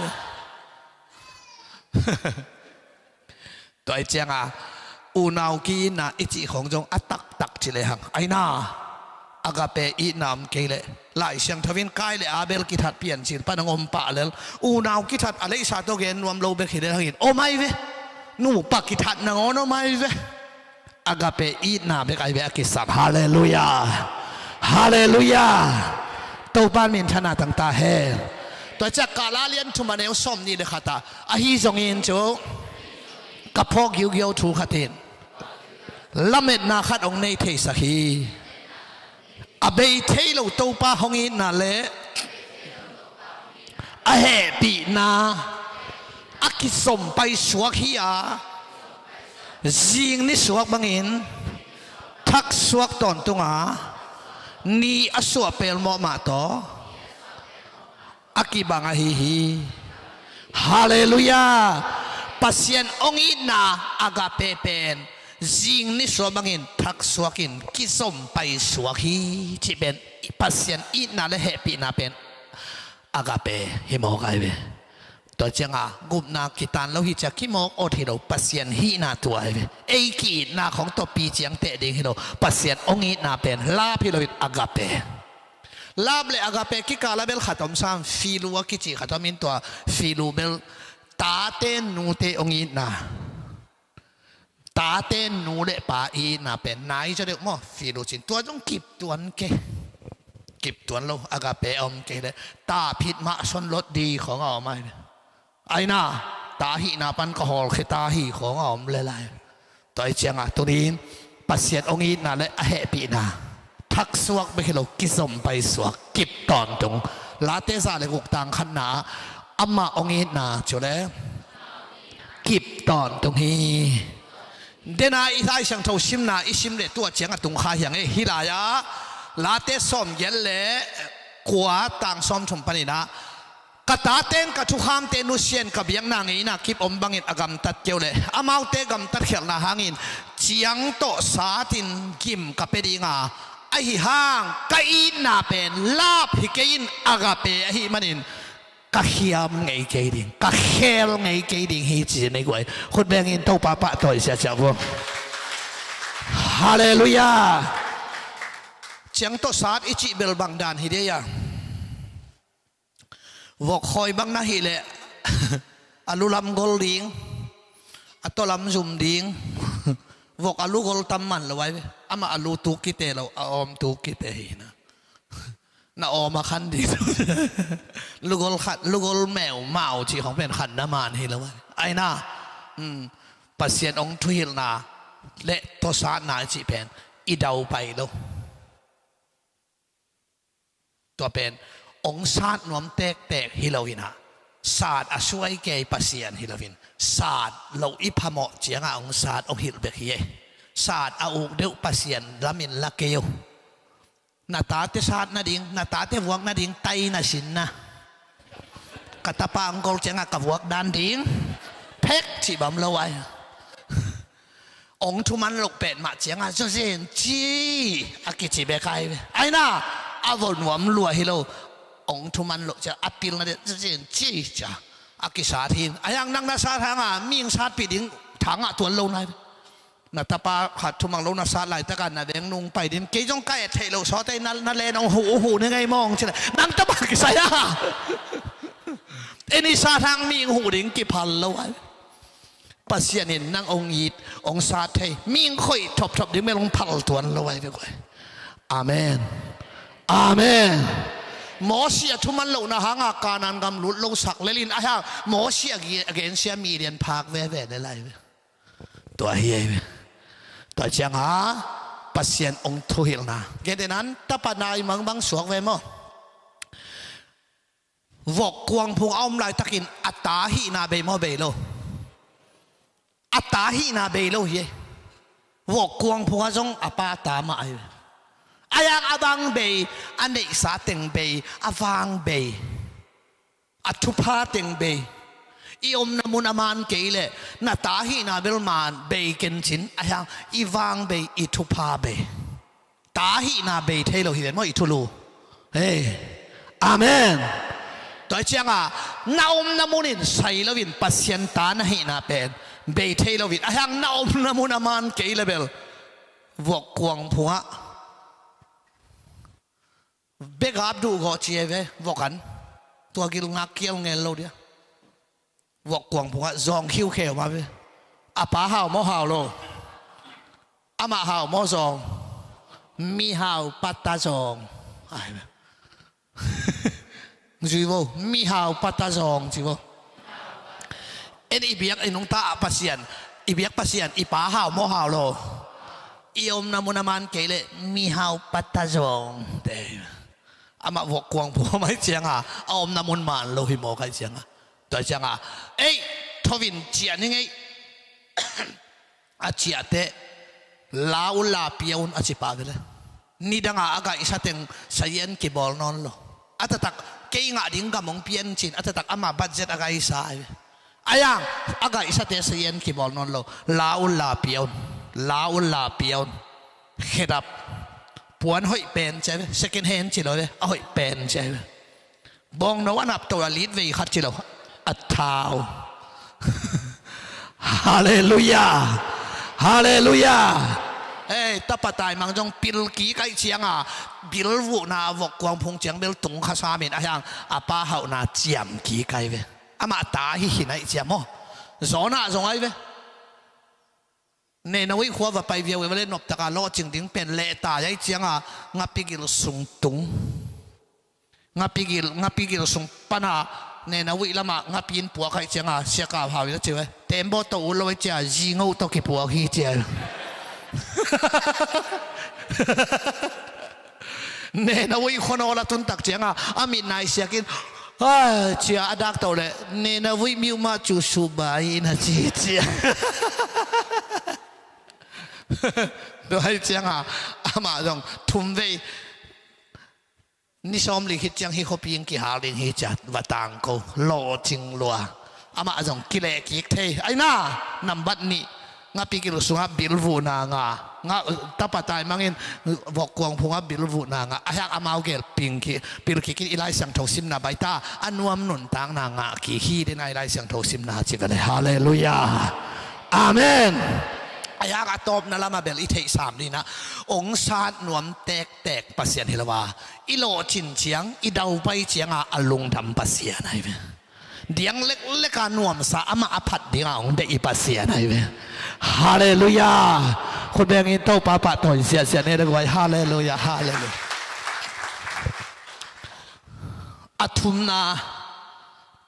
Tua i cianga unau ki-itna i cih khong zong a taktak ci lehang aina agape itna om kei leh Lai Siangtho in Kain le Abel kithat piancil pan hong om pah lel. Unau kithat a leisa tawh gen nuam lo bek hi lehangin om ai ve. Nupa kithat nangawn om ai ve. Agape itna bek ai ve a kisam. Halleluia. Halleluia. Topa min thana tangta he. Tua ciak Kala lian thum a neu sawm nih le khata ahi zongin cu ka phawk giugiau thu khatin lametna khat hong nei theisak hi. A bei thei lo Topa hong itna le a hehpihna a kizom paisuak hi a, zing nisuak bangin thaksuak tawntunga ni a suah pelmawh mah tawh a kibang ahi hi. Halleluia. Pasian hong itna agape pen zing nisuah bangin thaksuakin kizom paisuak hi cih pen Pasian itna le hehpihna pen agape hi mawk ai ve. Tua cianga gupna kitan lo hi cia kimawk awt hi lo, Pasian hihna tua ai ve. Ei ki-itna khong tawh pi ciang teh ding hi lo, Pasian hong itna pen lap hi loin agape. Lap le agape kikala bel khat om sam, filu a kici khat om in tua filu bel tate nute hong itna. Tate nu le pa itna pen nai zaw deuh maw, filu cin tua zong kip tuan ke. Kip tuan lo, agape a om kei le ta phit mah son lot di khong a om ai. Aina ta hihna pan ka hawlkhia ta hi khong a om le lai. Tua i cianga tunin Pasian hong itna le a hehpihna thaksuak bek hi lo, kizom paisuak, kip tawntung. Late za le guk tang khatna amah hong itna cu le kip tawntung hi. Dena i Lai Siangtho simna i sim le tua cianga tung kha hiang e, hi lai-ah Late sawm giat le kua tang sawm thum paninah ka taten ka thukhamte nusian ka biakna ngeina kip om bangin a gamtat keu le amaute gamtat khialhna hangin ciang tawh satin gim ka pe dinga, ahi hang ka itna pen lap hi kei in agape ahi manin ka khiam ngei kei ding, ka khel ngei kei ding hi ci nei guai. Khut bengin Topa pahtawi siasia vuang. Halleluia. Ciang tawh sat i cih bel bang dan hi dia. Vok khawi bang na hih leh a lu lam gol ding, a tawlam zum ding. Vok a lu gol tam man lo ai ve. Amah a lu tuk kite lo, a awm tuk kite hi na. Na awm a khan ding. Lugol khan, lugol meu mau cih khong pen khan na man hi lo a. Aina, um, Pasian hong thuhilhna le tawsatna i cih pen i daupai lo. Tua pen hong sat nuam tektek hi lo inah, sat a suai kei Pasian hi loin, sat loh i phamawh ciangah hong sat hong hilh bek hi e. Sat a uk deuh Pasian lamin la kei uh. Na tate sat nading, na tate vuak nading tai na sinna. Ka tapa hong kol ciangah ka vuak dan ding phek cih bang om lo ai. Hong thuman loh petmah ciangah zawzen ci a kici bek ai ve. Aina, a vo nuam lua hi lo. Hong thuman loh ciang a pilna deuh zawzen ci cia a kisat hi. A hiang nang na sat hangah mihing satpih ding thangah tuan lo nai ve. Na tapa khat thuman lo na sat laitakah na veng nung pai din, kei zong ka et theih loh sawt ei, na, na len hong huh, huh ni ngei mawng ci le nang tapa kisai a. En i sat hang mihing huh ding kiphal lo ai. Pasian in nang hong it, hong sat thei, mihing khoih thopthop ding mel hong phal tuan lo ai ve guai. Amen. Amen. Mosi a thuman lohna hanga Kanaan gam lut lo sak lelin a hang Mosi a gi-, a gensia Midian phak veve le lai ve. Tua hi ei ve. Tua cianga Pasian hong thuhilhna. Gentehnan tapa taimang bang suak ve maw? Vok kuangphung a om laitakin a ta hihna bei maw, bei lo? A ta hihna bei lo hi ei. Vok kuangphung a zong a pa ta mah ahi ve. A hiang a bang bei, a neihsa teng bei, a vang bei, a thupha teng bei. I omna mun a man kei leh na ta hihna bel man bei kencin, a hiang i vang bei, i thupha bei. Ta hihna bei thei lo hi ven maw i thulu. Hei. Amen. Tua hi cianga na omna munin sai loin Pasian ta na hihna pen bei thei loin, a hiang na omna mun a man kei le bel vok kuang phungah begap duh gawh ci ei ve, vok an tua gil ngak kial ngel lo dia. Vok kuang phungah zawng khiukheu mah ve. A pa hau maw hau lo? Amah hau maw zawng? Mi hau pata zawng. Ai ve. Zui vo, mi hau pata zawng ci vo. En i biak i nungta ah Pasian, i biak Pasian, i pa hau maw hau lo? I omna mun a man kei leh mi hau pata zawng te. Amah vok kuang phungah mai cianga a omna mun man lo hi maw kai cianga. Tua cianga ei, thovin ciah ni ngei. A ciahte la un la pia un a ci pah vele. Nidanga a gaihsa teng sazian kibawl nawn lo. A taktak kei ngah ding gam hong pian cin a taktak ama budget a gaihsa ai ve. A hiang a gaihsate sazian kibawl nawn lo. La un la pia un, la un la pia un. Khedap puan hoih pen ci ai ve. Second hand ci lo ve, a hoih pen ci ai ve. Bawngno a napto a lit vei khat ci lo. A thau. Halleluiah. Halleluiah. Ei, tapa taimang zong pilkik aih cianga bilvuhna a vok kuang phung ciang bel tung khasamin a hiang a pa hauhna ciamkik ai ve. Amah ta hi khin aih ciam aw. Zawna zong ai ve. Nenawi khua va pai viau i va le noptaka lawhcing ding pen lehtai ai cianga ngapigil sung tung. Ngapigil, ngapigil sung pana Nenawi lama ngapi in puak aih cianga siakau hau in a ci ve. Tembaw tawh ut lo ai cia zingoh tawh kipuak hi cia. Nenawi khuanawl a tuntak cianga a mit naisiakin, ai, cia a dak tawh le Nenawi miuh mah cu subai in a ci cia. Tua hi cianga amah zong thum vei ni sawm li khit ciang hi khuapi in kihal ding hi cia va tangko lawhcing lua. Amah zong kilehkik thei aina nambat nih. Ngapigil sungah bilvuhna nga, nga tapa taimangin vok kuang phungah bilvuhna nga. A hiang amau gel pingkik, pilkikin i Lai Siangtho simna baita a nuam nuntakna ngah kik hi dina i Lai Siangtho simna ci vele. Halleluiah. Amen. A hiang a tawpna lama bel i theihsam dina hong sat nuam tektek Pasian hi lo a, i lawhcin ciang i daupai cianga a lungdam Pasian ahi ve. Diang lekleka nuamsa amah a phat dinga hong deih i Pasian ahi ve. Halleluiah. Khut bengin Topa pahtawi siahsiah ne le guai. Halleluiah. Halleluiah. A thumna,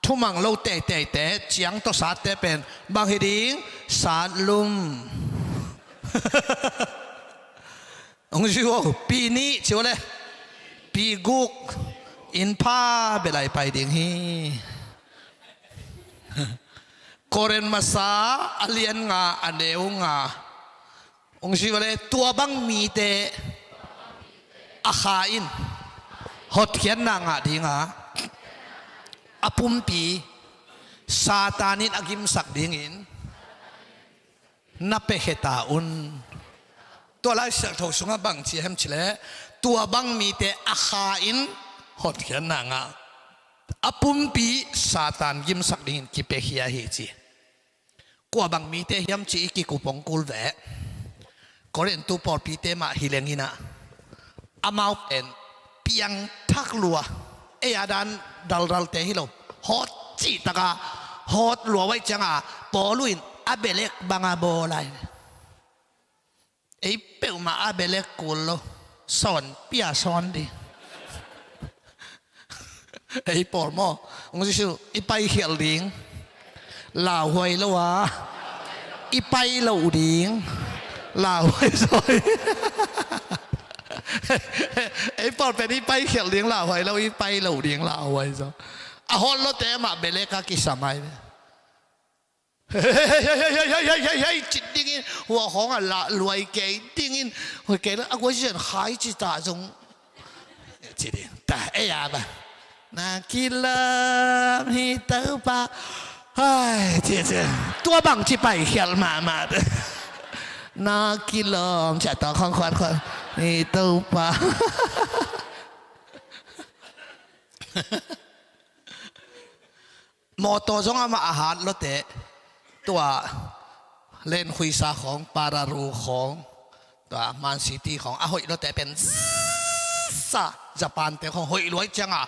thumang lo teiteite, ciang tawh satte pen bang hi ding? Satlum. Hong ci uh, pi nih ci uh le, pi guk, inn pha bel a i pai ding hi. Korin masa a lian nga a neu nga. Hong ci uh le, tua bang mite a kha in hotkhiatna ngah ding a, a pumpi Satan in a gimsak dingin na piakhia ta un. Tua Lai Siangtho sungah bang ci hiam cih leh, tua bang mite a kha in hotkhiatna ngah, a pumpi Satan gimsak dingin kipiakhia hi ci. Kua bang mite hiam cih i kikup hong kul ve. Korintu pawlpite mah hi leng in ah, amau pen piangthak lua, ei a dan daldalte hi lo, hawt cihtak a hawt lua uh ahih ciangin Paul in a belek bang a bawl lai. Ei peuhmah a belek kul lo, sawn pia sawn ding. Ei pawl maw, hong ci uh, i paikhialh ding lauhuai lo a, i pai loh ding lauhuai zaw. Ei pawl pen i paikhialh ding lauhuai lo, i pai loh ding lauhuai zaw. A hawt lote mah belek a kisam ai ve. Hei, hei, hei, hei, hei, hei, hei, hei, hei, hei, hei, cih dingin, hua khawng a lah luai kei dingin, hua kei lah, a guai cian khai ci ta zong. Cih ding, ta, ei a ba. Na kilawm hi Topa. Hai, cih, cih. Tua bang ci paikhialh mahmah. Na kilawm, cih ta khawng khuat khuat. Hi Topa. Mawtaw zong amah a hat lawte, tua lenkhuisa khawng, Pararu khawng, tua Man City khawng, a hoih lawte pen zsa, Japan te khawng hoih luai cianga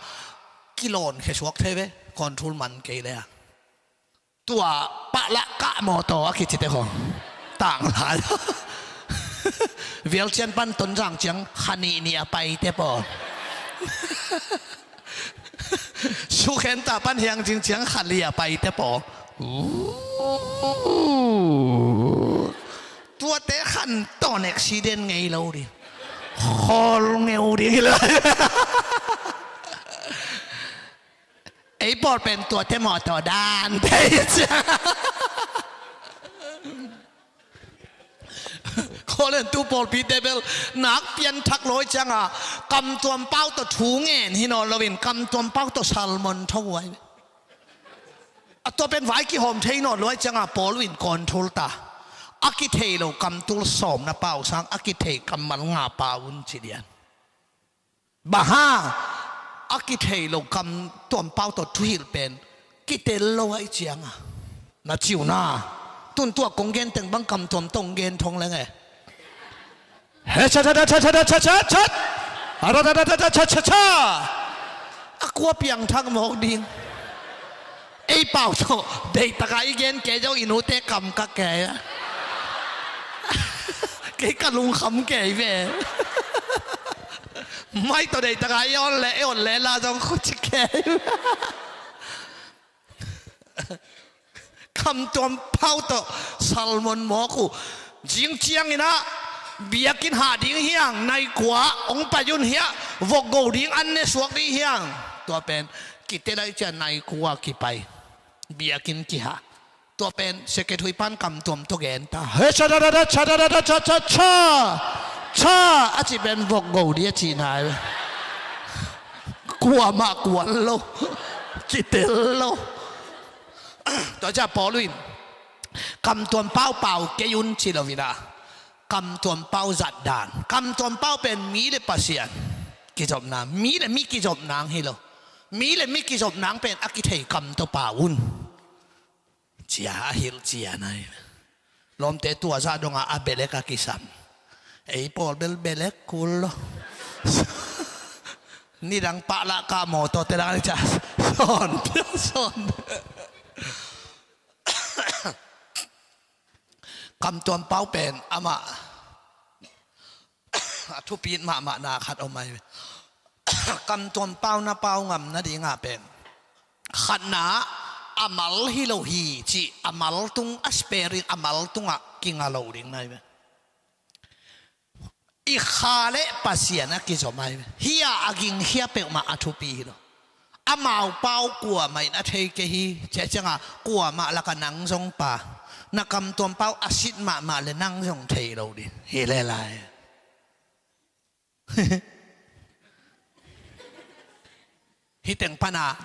kilawn khia suak thei ve, control man kei le a. Tua pahlak kah mawtaw a kicite khawng. Tanglai. Vialcian pan Tonzang ciang kha nih nih a paite pawl. Sukhenta pan Hiangcing ciang kha li a paite pawl. Tuate khan tawn accident ngei lo ding. Khol ngeu ding hi lo. Ei pawl pen tuate mawtaw dan thei ciang. Korintu pawlpite bel nak pianthak lawi cianga kamtuam pau tawh thu ngen hi nawn loin kamtuam pau tawh salmon tho uh ai. A tua pen vai kihawm thei nawn luai cianga Paul in control ta. A kithei lo kamtul sawmna pau sang a kithei kammal nga pau un ci dian. Bang hang a kithei lo kamtuam pau tawh thuhilh pen kitel lo ahih cianga na ci uh na. Tun tua kong gen teng bang kamtuam tawh gen thong leng e. He cha cha cha cha cha cha cha cha. A ra ra ra ra cha cha cha. A kua piangthak mawk ding. Ei pau tawh deihtak a i gen kei zong i nute kam ka kei a. Kei ka lungkham kei ve. Mai tawh deihtak a i on le, i on le la zong khuci kei. Kamtuam pau tawh salmon mawk uh. Zing ciangin ah biakinn hah ding hiang, nai kua hong pai un hiah, vok go ding an ne suak ding hiang. Tua pen kitel lai ciang nai kua kipai, biakinn kihah. Tua pen secretary pan kamtuam tawh gen ta. He cha da da da cha da da da cha cha cha. Cha a ci pen vok go ding a ci nai. Kuamah kuan lo. Kitel lo. Tua ciang Paul in kamtuam pau pau kei un ci lo in ah, kamtuam pau zat dan. Kamtuam pau pen mi le Pasian kizopna, mi le mi kizopna hi lo. Mi le mi kizopna pen a kithei kam tawh pau un. Cia a hilh cia nai. Lawmte tua zah dongah a belek a kisam. Ei pawl bel belek kul lo. Nidang pahlak kah mawtaw te dang ni ca. Sawn pia sawn. Kamtuam pau pen amah a thupit mahmah na khat om ai. Kamtuam pau na pau ngam nadingah pen khatna, a mal hi lo hi cih, a mal tung a spirit, a mal tungah kinga lo ding nai ve. I kha le Pasian a kizom ai ve. Hia a gingkhia peuhmah a thupi hi lo. Amau pau kuamah in a thei kei hi. Ciah ciangah kuamah lakah nang zong pa, na kamtuam pau a sit mahmah le nang zong thei lo ding hi le lai. Hih teng pana,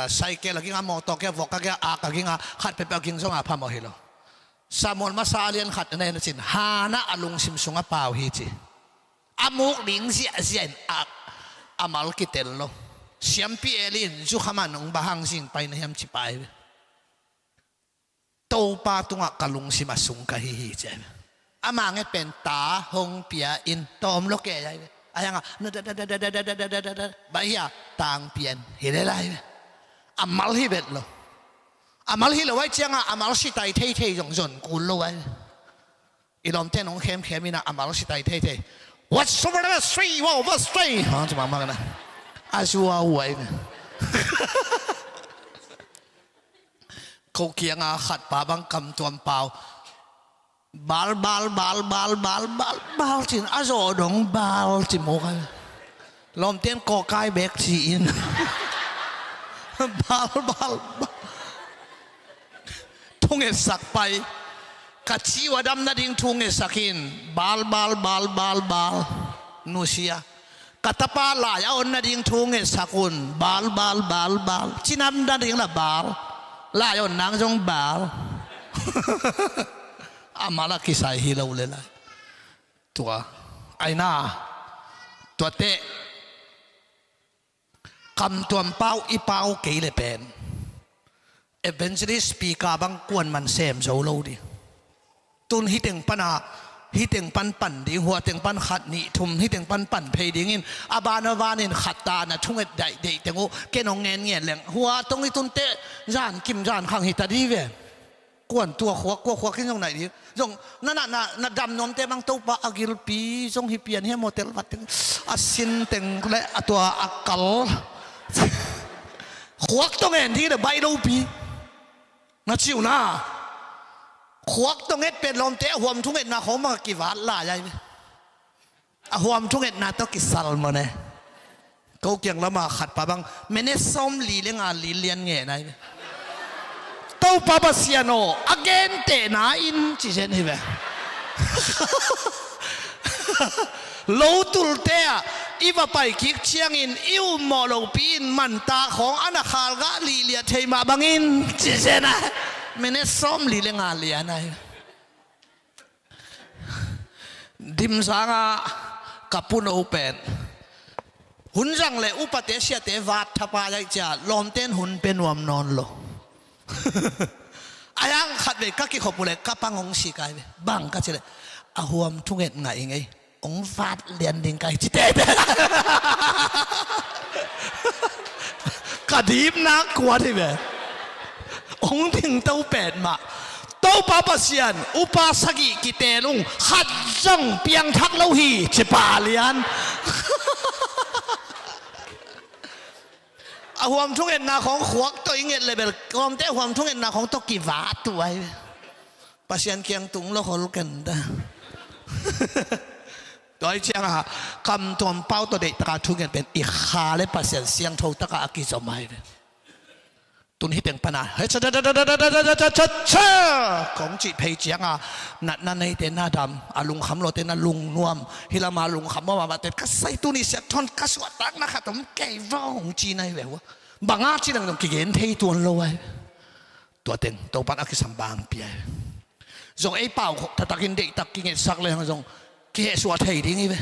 cycle a ging a, mawtaw kia, vok a kia, ak a ging a, khat peuhpeuh a ging zong a phamawh hi lo. Samuel masa a lian khat na en a cin, Hannah a lungsim sungah pau hi ci. A muk ding ziahziah in a, a mal kitel lo. Siampi Eli in, zukham a nong bang hang zin pai na hiam ci pai ve. Topa tungah ka lungsim a sung ka hi hi ci ai ve. Ama nget pen ta hong pia in tawm lo kei ai ve. A hiangah na da da da da da da da da da da, baih hia, tang pian hi le lai ve. A mal hi vet lo. A mal hi lo ai ciangah a mal sitai theithei zong zon kul lo ai ve. I lawmte nong khemkhem inah a mal sitai theithei. Whatsoever the three, wow, what's three? Hang ci mahmah na. A zuau ai ve. Ko kianga khat pa bang kamtuam pau. Bal, bal, bal, bal, bal, bal, bal, cin a zawh dong bal, ci mawk ai. Lawmten kawkai bek ci in. Bal, bal, bal. Thungetsak pai. Ka ci uh a dam nading thungetsak in. Bal, bal, bal, bal, bal. Nusia. Ka tapa lai a on nading thungetsak un, bal, bal, bal, bal. Cinam nading la bal. Lai a on nang zong bal. A mal a kisai hi lo le lai. Tua. Aina. Tuate. Kamtuam pau i pau kei le pen. Evangelist speaker bang kuan man sem zo lo ding. Tun hih teng pana, hih teng pan pan ding, hua teng pan khat nih thum, hih teng pan pan phei dingin, a ban a banin khat ta na thunget daih deih teng uh, ken hong ngen ngen leng. Hua tong i tunte, zan kim zan khang hi ta di ve. Kuan tua khuak, kua khuak in zong naih ding. Zong, na, na, na, na dam nuamte bang Topa a gilpi, zong hi pian hiam hotel vat teng, a sin teng le, a tua a kal. Khuak tong en ding le baih lopi. Na ciu na. Khuak tong et pen lawmte a huam thungetna khawng mah kivat lai ai ve. A huam thungetna tawh kisal mawh ne. Ko kiang lama khat pa bang minute sawm li le nga li lian nge nai ve. Topa Pasian aw, a gentehna in ci zen hi ve. Lo tulte ah i va pai kik ciangin i ummawh lopi in manta khawng a na khalgah lihliah thei mah bangin ci zen a. Minute sawm li le nga lian ai. Dimsanga ka puno pen hun zang le upate siate vat thapai ai cia lawmten hun pe nuam nawn lo. A yang khat vei ka kikhop uh le ka pang hong si kai ve. Bang ka ci le a huam thunget ngah i ngei. Hong vat lian ding kai ci tete. Ka dipna kuat hi ve. Hong ding to pet mah. Topa Pasian, upa sagih kitel ung, khat zong piangthak lo hi, ci pa lian. A huam thungetna khawng khuak tawh i nget le bel, kawmte a huam thungetna khawng tawh kivat uh ai. Pasian kiang tung lo khol ken ta. Tua i cianga, kamtuam pau tawh deihtaka thunget pen i kha le Pasian siangtho taka a kizom ai ve. Tun hih teng pana, he cha cha cha cha cha cha cha cha cha, kong cih phei cianga, natna neite na dam, a lungkham lawte na lungnuam, hih lama lungkham maw mahmahte, ka sai tuni siat thawn ka suahtakna khat om kei vong ci nai ve hua. Banga ci nang dong kigen thei tuan lo ai. Tua teng, Topan a kisam bang pia ai. Zong ei pau khawh, taktakin deihtak kingetsak le hang zong, kihehsuah thei ding hi ve.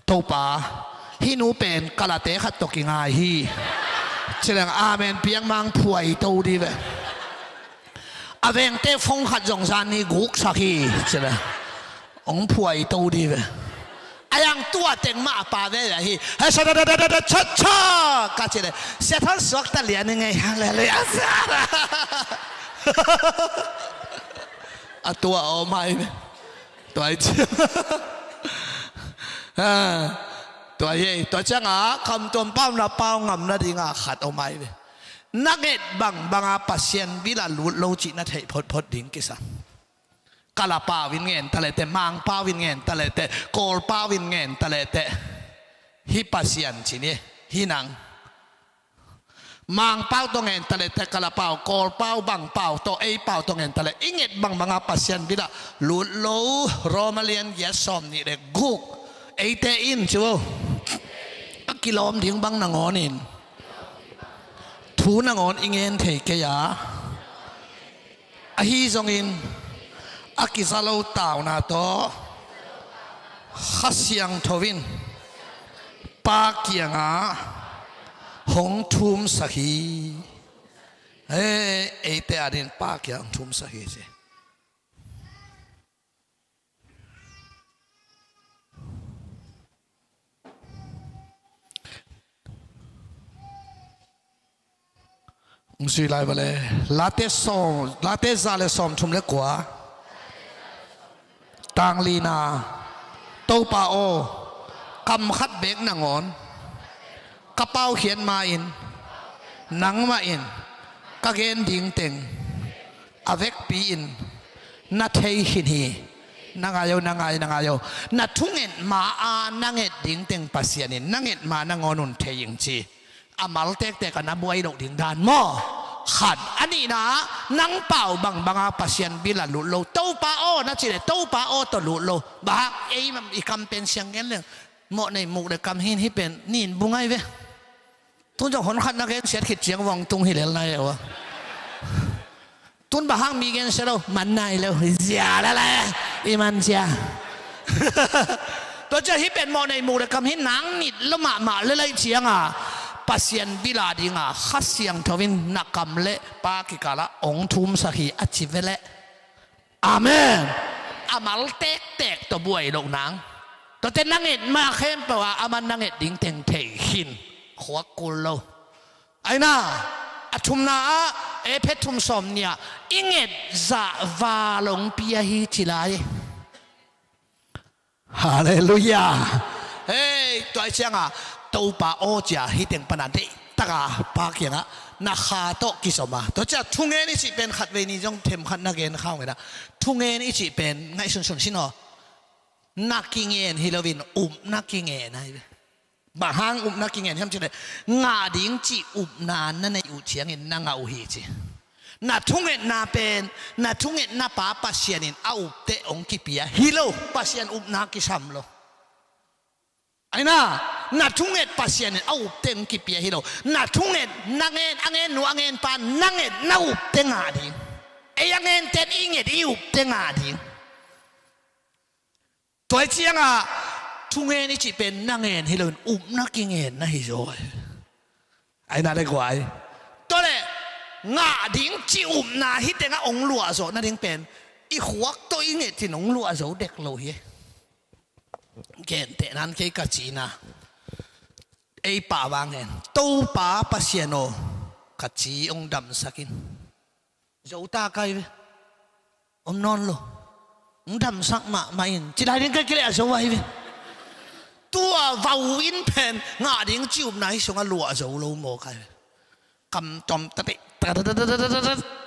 Topa, hih nu pen kalate khat tawh kingai hi. Ci leng amen piang mang phuai to di ve. A vengte phone khat zong zan ni guksak hi. Ci leng hong phuai to di ve. A yang tua teng mah a pa ve ve hi. He sa da da da da da cha cha ka ci le. Sia than suak ta lian i ngei. Hallelujah. A tua om ai ve. Tua i ci. Ah, tua hi, tua ciangah kamtuam pau na pau ngam nadingah khat om ai ve. Na nget bangbanga Pasian bilah lut lo cih na theih photphot ding kisa. Kala pau in ngen ta lehteh, Mang pau in ngen ta lehteh, Kawl pau in ngen ta lehteh, hih Pasian ci ni, hih nang. Mang pau tawh ngen ta lehteh, Kala pau, Kawl pau, bang pau tawh, ei pau tawh ngen ta leh, i nget bangbanga Pasian bilah lut lo. Roma lian giat sawm nih le guk. Eite in cu a kilawm ding bang nangawn in thu nangawn i ngen thei kei a, ahi zongin a kiza lo tauna tawh Kha Siangtho in Pa kiangah hong thumsak hi. He, eite adingin Pa kiangah hong thumsak hi ci. Hong sui lai vale. Late sawm, Late za le sawm thum le kua. Tang lina. Topa aw, kam khat beek nangawn ka paukhiat ma-in, nangmah in ka gen ding teng a vekpi-in na thei khin hi. Na ngai o, na ngai, na ngai o. Na thunget ma-a na nget ding teng Pasian in na nget ma nangawn un thei ing ci. A mal tektek a na buai loh ding dan maw? Khat. A nihna ah, nang pau bangbanga Pasian bilah lut lo. Topa aw na cih leh Topa aw tawh lut lo. Bang hang, ei i kam pen siang gen leng, mawhnei muk le kam hin, hih pen nin bu ngai ve. Tun zong hon khat na gensiat khit ciang vong tung hi lel nai lo a. Tun bang hang mi gensia lo, man nai lo, zia la la, i man zia. Tua ciang hih pen mawhnei muk le kam hi, nang nit lo mahmah le laih cianga Pasian bila dinga Kha Siangtho in na kam le pa kikalah hong thumsak hi a ci ve leh. Amen. A mal tektek tawh buai loh nang. Tuate na nget ma khempeuh ah aman na nget ding teng thei khin. Khuak kul lo. Aina, a thumna ah, Efesa thum sawm nih ah, i nget zah val hong pia hi ci lai. Halleluiah. Hei, tua hi cianga Topa aw cia hih teng pana deihtaka pa kiangah na kha tawh kizom a. Tua cia thungen i cih pen khatvei ni zong themkhat na gen kha ung ina. Thungen i cih pen ngaihsunsun sin aw. Na kingen hi loin upna kingen ahi ve. Bang hang upna kingen hiam cih leh, ngah ding cih upna na neih uh ciangin na ngah uh hi ci. Na thungetna pen, na thungetna pa Pasian in a upteh hong kipia hi lo, Pasian upna kisam lo. Aina, na thunget Pasian in a upteh hong kipia hi lo. Na thunget, na ngen, a ngen nu, a ngen pa, na nget, na upteh ngah ding. Ei a ngenten i nget, i upteh ngah ding. Tua hi cianga thungen i cih pen na ngen hi loin upna kingen na hi zaw. Aina le guai. Tua le ngah ding cih upna hih tengah hong luah zawh nading pen i khuak tawh i nget in hong luah zo dek lo hi. Gentehna in kei ka cina, ei pah vang hen, Topa Pasian aw, ka ci hong damsak in. Zo ta kai ve. Om nawn lo. Hong damsak mahmah in. Ci lai ding kai kileh a zo ahi ve. Tua vau in pen ngah ding cih upna hih sungah luah zo lo maw kai ve. Kamtom ta deih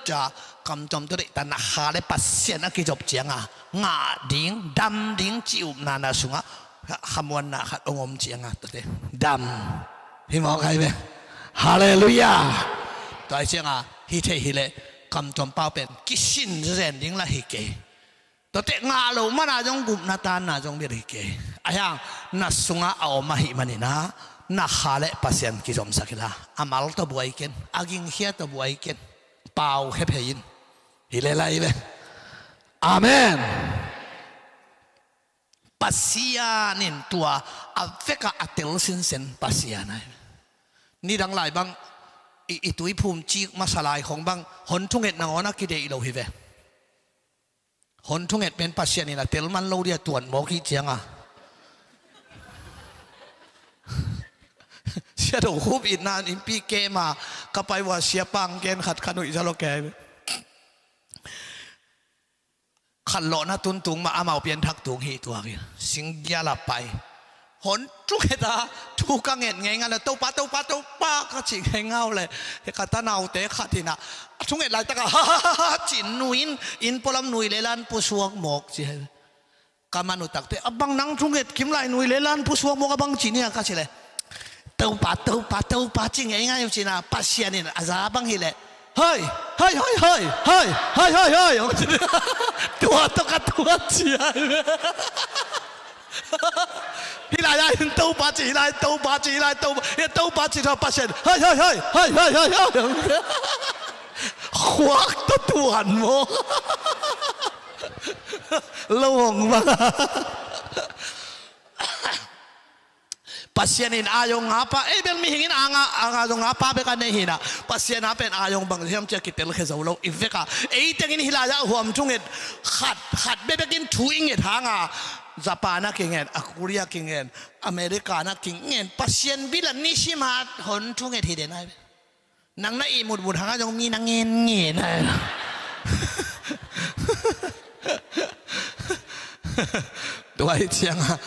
ta, kamtom ta deih ta, na kha le Pasian a kizop cianga ngah ding, dam ding cih upna na sungah khamuanna khat hong om cianga tuate dam hi maw kai ve. Halleluiah. Tua hi cianga hih theih hileh kamtuam pau pen kisin zen ding lah hi kei. Tuate ngah loh mana zong gupna tanna zong bel hi kei. Ahi hang na sungah a om ahih maninah na kha le Pasian kizomsak inla, a mal tawh buai ken, a gingkhia tawh buai ken. Pau khia phei in. Hi le lai ve. Amen. Pasian in tua a vekah a tel sinsen Pasian ahi. Nidang lai bang i, i tuiphum cik masa lai khong bang hon thunget nangawn a kideih lo hi ve. Hon thunget pen Pasian in a tel man lo dia tuan mawk hi cianga. Sia do khup itna in pi kema ka pai ua sia pang ken khat ka nuih zalo kei. Khat lawhna tuntung mah amau pianthak tung hi tuak hi. Singgial a pai. Hon thunget a, thu ka nget ngeingai le, "Topa, Topa, Topa," ka cih ngeingai le, ka tanaute khat in ah, a thunget laitak a, "Ha, ha, ha, ha," ci-in nui in, inn pualam nui le lan pusuak mawk ci hi. Ka manu takte, "A bang nang thunget kim lai nui le lan pusuak mawk a bang ci nia?" ka cih le, "Topa, Topa, Topa," ci ngeingai uh ci-in ah, Pasian in a za bang hi leh, "Hoi, hoi, hoi, hoi, hoi, hoi, hoi, hoi," tua tawh ka tuat ci a. Hih lai-ah hin Topa ci, hih lai Topa ci, hih lai Topa, hih Topa ci tawh Pasian, "Hoi, hoi, hoi, hoi, hoi, hoi, hoi." Khuak tawh tuan maw? Lo hong bang. Pasian in a zong ngapa, ei bel mihing in a nga, a nga zong ngapa bek a nei hi in ah, Pasian a pen a zong bang hiam ci-a kitel khia zo lo i vek a. Ei teng in hih lai-ah huam thunget khat, khat bekbek in thu i nget hang a, Japan a kingen, a Korea kingen, America na kingen, Pasian bil a nisim a hon thunget hi den ai. Nang na ihmut mut hang a zong mi na ngen ngen a. Tua hi ciang a,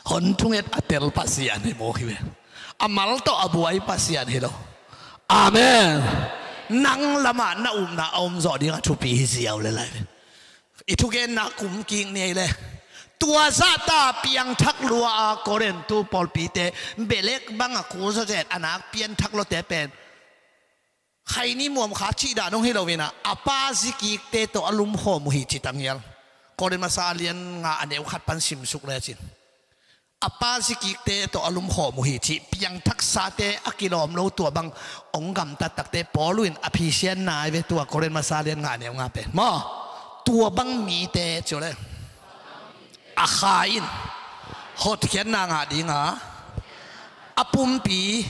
hon thunget a tel Pasian hi mawk hi ve. A mal tawh a buai Pasian hi lo. Amen. Nang lamah na upna a om zawh ding a thupi hi ziau le lai ve. I thugenna kum kik ni ei le. Tua zahta piangthak lua a Korintu pawlpite, belek bang a kul zawzet a nak pianthak luate pen, khaini muam kha cih dan hong hi lo in ah, a pa zikikte tawh a lumkhawm uh hi ci tangial. Korin masa a lian nga a neu khat pan simsuk lecin. A pa zikikte tawh a lumkhawm uh hi cih, piangthaksate a kilawm lo tua bang hong gamtat takte Paul in a phisianna ai ve, tua Korin masa lian nga neu nga pen maw? Tua bang mite ci uh le, a kha in hotkhiatna ngah ding a, a pumpi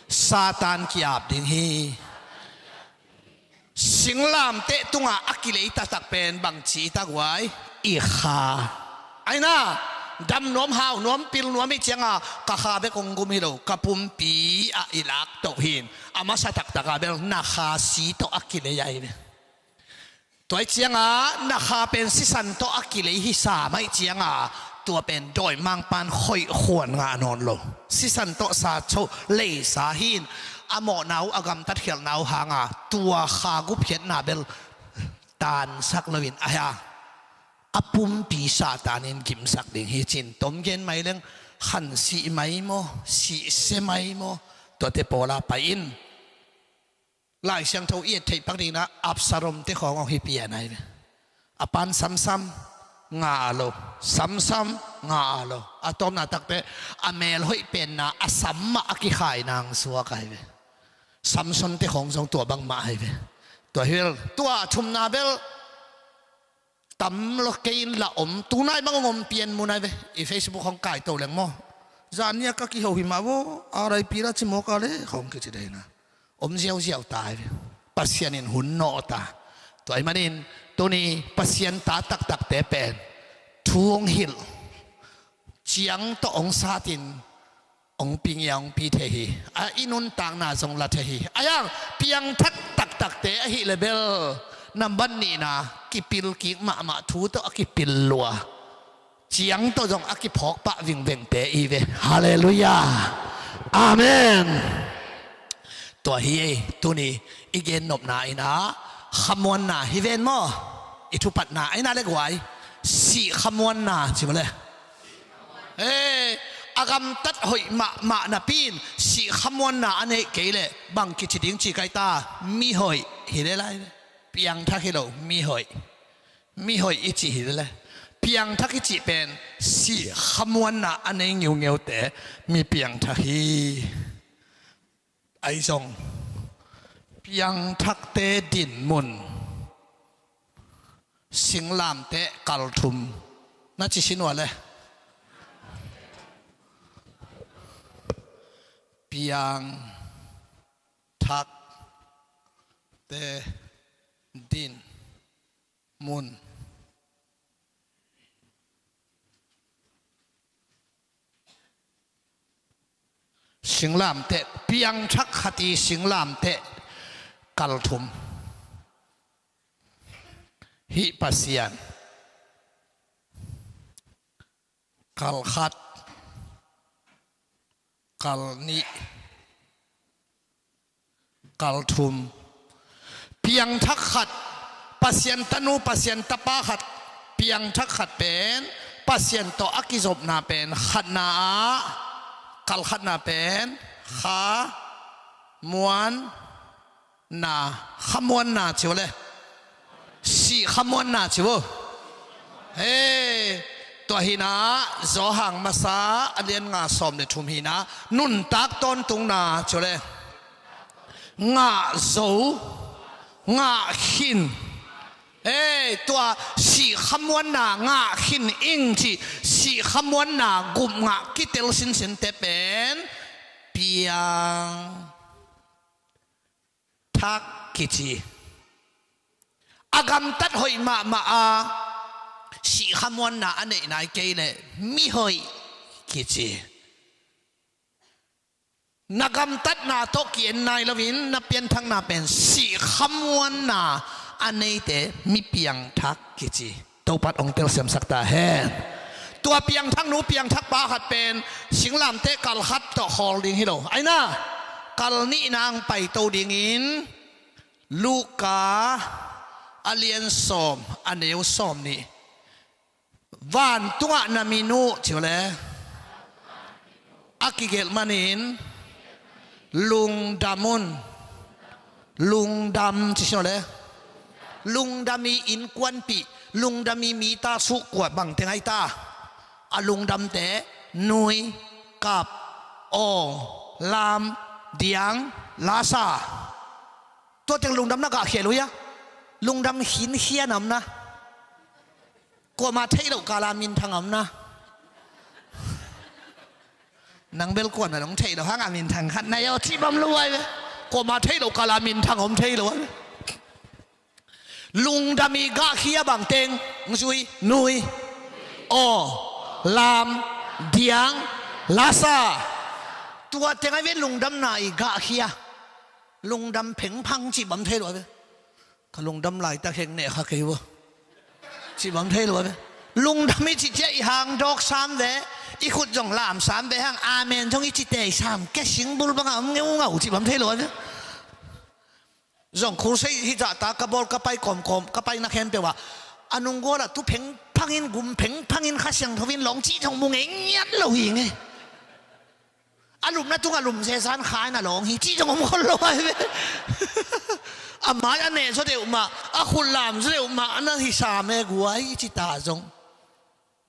Satan ki-ap ding hi. Singlamteh tungah a kilei taktak pen bangci i tak uai? I kha. Aina, dam nuam, hau nuam, pil nuam i cianga ka kha bek hong gum hi lo, ka pumpi ah i lak toh hi in. A masa taktaka bel na kha si tawh a kilei ahi ve. Tua i cianga na kha pen sisan tawh a kilei hi sam ahi cianga, tua pen dawimangpan khoih khuan ngah nawn lo. Sisan tawh sa cho leisa hi in, a mawhna uh a gamtat khialhna uh hanga tua kha gupkhiatna bel tansak loin ahi a, a pumpi Satan in gimsak ding hi cin. Tom gen mai leng, khan sih mai maw, sihse mai maw, tuate pawla pai in. Lai Siangtho i et theih pak dingin ah Absalom te khawng hong hi pian ahi ve. A pan samsam nga a lo, samsam nga a lo. A tawpna takte a mel hoih penna a sam mah a kikhai nang suak ahi ve. Samson te khawng zong tua bangmah ahi ve. Tua hi bel, tua thumna bel tam lo kei in la om, tunai bang hong om pian mun ahi ve. I Facebook hong kai to leng maw? Zan nia ka kiho hi mah vo, R I P la ci mawk a le khawng kici dei na. Om ziauziau ta ahi ve. Pasian in hun nawh ta. Tua ahih manin tuni Pasian ta taktakte pen thu hong hilh, ciang tawh hong satin, hong pi ngia hong pi thei hi. A i nuntakna zong la thei hi. A yang piangthak taktakte ahih le bel, nambat nihna, kipil kik mahmah thu tawh a kipil lua, ciang tawh zong a kiphawk pah vingvengte i ve. Halleluiah. Amen. Tua hi ei, tuni i gennopna in ah khamuanna hi ven maw? I thupatna aina le guai, sih khamuanna ci maw le? Eh, a gamtat hoih mahmah napi in sih khamuanna a neih kei leh bang kici ding ci kai ta? Mihoih hi le lai ve. Piangthak hi lo, mihoih. Mihoih i cih hi le lai. Piangthak i cih pen sih khamuanna a nei ngiungiute mi piangthak hi. Ahi zong piangthakte dinmun, singlamteh kalthum na ci sin ua le. Piangthakte dinmun. Singlamteh, piangthak khat i singlamteh kalthum. Hih Pasian. Kal khat, kal nih, kal thum. Piangthak khat, Pasian tanu, Pasian tapa khat, piangthak khat pen Pasian tawh a kizopna pen khatna ah, kal khatna pen kha muan na, khamuanna ci uh le, sih khamuanna ci uh. He, tua hi-in ah Johan masa a lian nga sawm le thum hi-in ah nuntak tawntungna ci uh le, ngah zo, ngah khin. He, tua sih khamuanna, ngah khin ing cih sih khamuanna gup ngah kitel sinsinte pen piang thak kici. A gamtat hoih mahmah a, sih khamuanna a neih nai kei leh mihoih kici. Na gamtatna tawh ki-en nai loin na pianthakna pen sih khamuanna a neite mi piangthak kici. Topa'n hong telsiamsak ta hen. Tua piangthaknu piangthakpa khat pen singlamteh kal khat tawh khawl ding hi lo. Aina, kal nihna hong paito dingin Luka a lian sawm, a neu sawm nih. Vantungah na min uh ci uh le, a kigelh manin lungdam un. Lungdam ci sih uh le. Lungdam i innkuanpih, lungdam i mita suhkuah bangte ngai ta. A lungdamte nui, kap, awng, lam, diang, lasa. Tua teng lungdamna gahkhia lui a, lungdam khinkhia na om na. Kuamah theih loh kala minthang a om na. Nang bel kuamah nong theih loh hangah minthang khat na hi aw cih bang lo ai ve. Kuamah theih loh kala minthang a om thei lo ai ve. Lungdam i gahkhia bang teng, hong zui, nui, awng, lam, diang, lasa. Tua teng ai ve lungdamna i gahkhia. Lungdam phengphang cih bang thei lo ai ve. Ka lungdam laitak heng neh kha kei uh a, cih bang thei lo a ve. Lungdam i cih ciang i hang dawk sam ve, i khut zong lam sam ve hang, amen zong i ci tei sam, ke singbul bangah om ngeungau cih bang thei lo a ve. Zong khulsei hi zahta ka bawl ka pai kawmkawm, ka paina khempeuh ah a nunggual ah tu phengphangin, gum phengphangin, Kha Siangtho in lawng cih zong mu ngei ngiat lo hi ngei. A lupna tungah lum zesan kha in a lawng hi cih zong om khol lo ai ve. A mai a neh zaw deuh mah, a khut lam zaw deuh mah a na hi sam e guai i ci ta zong.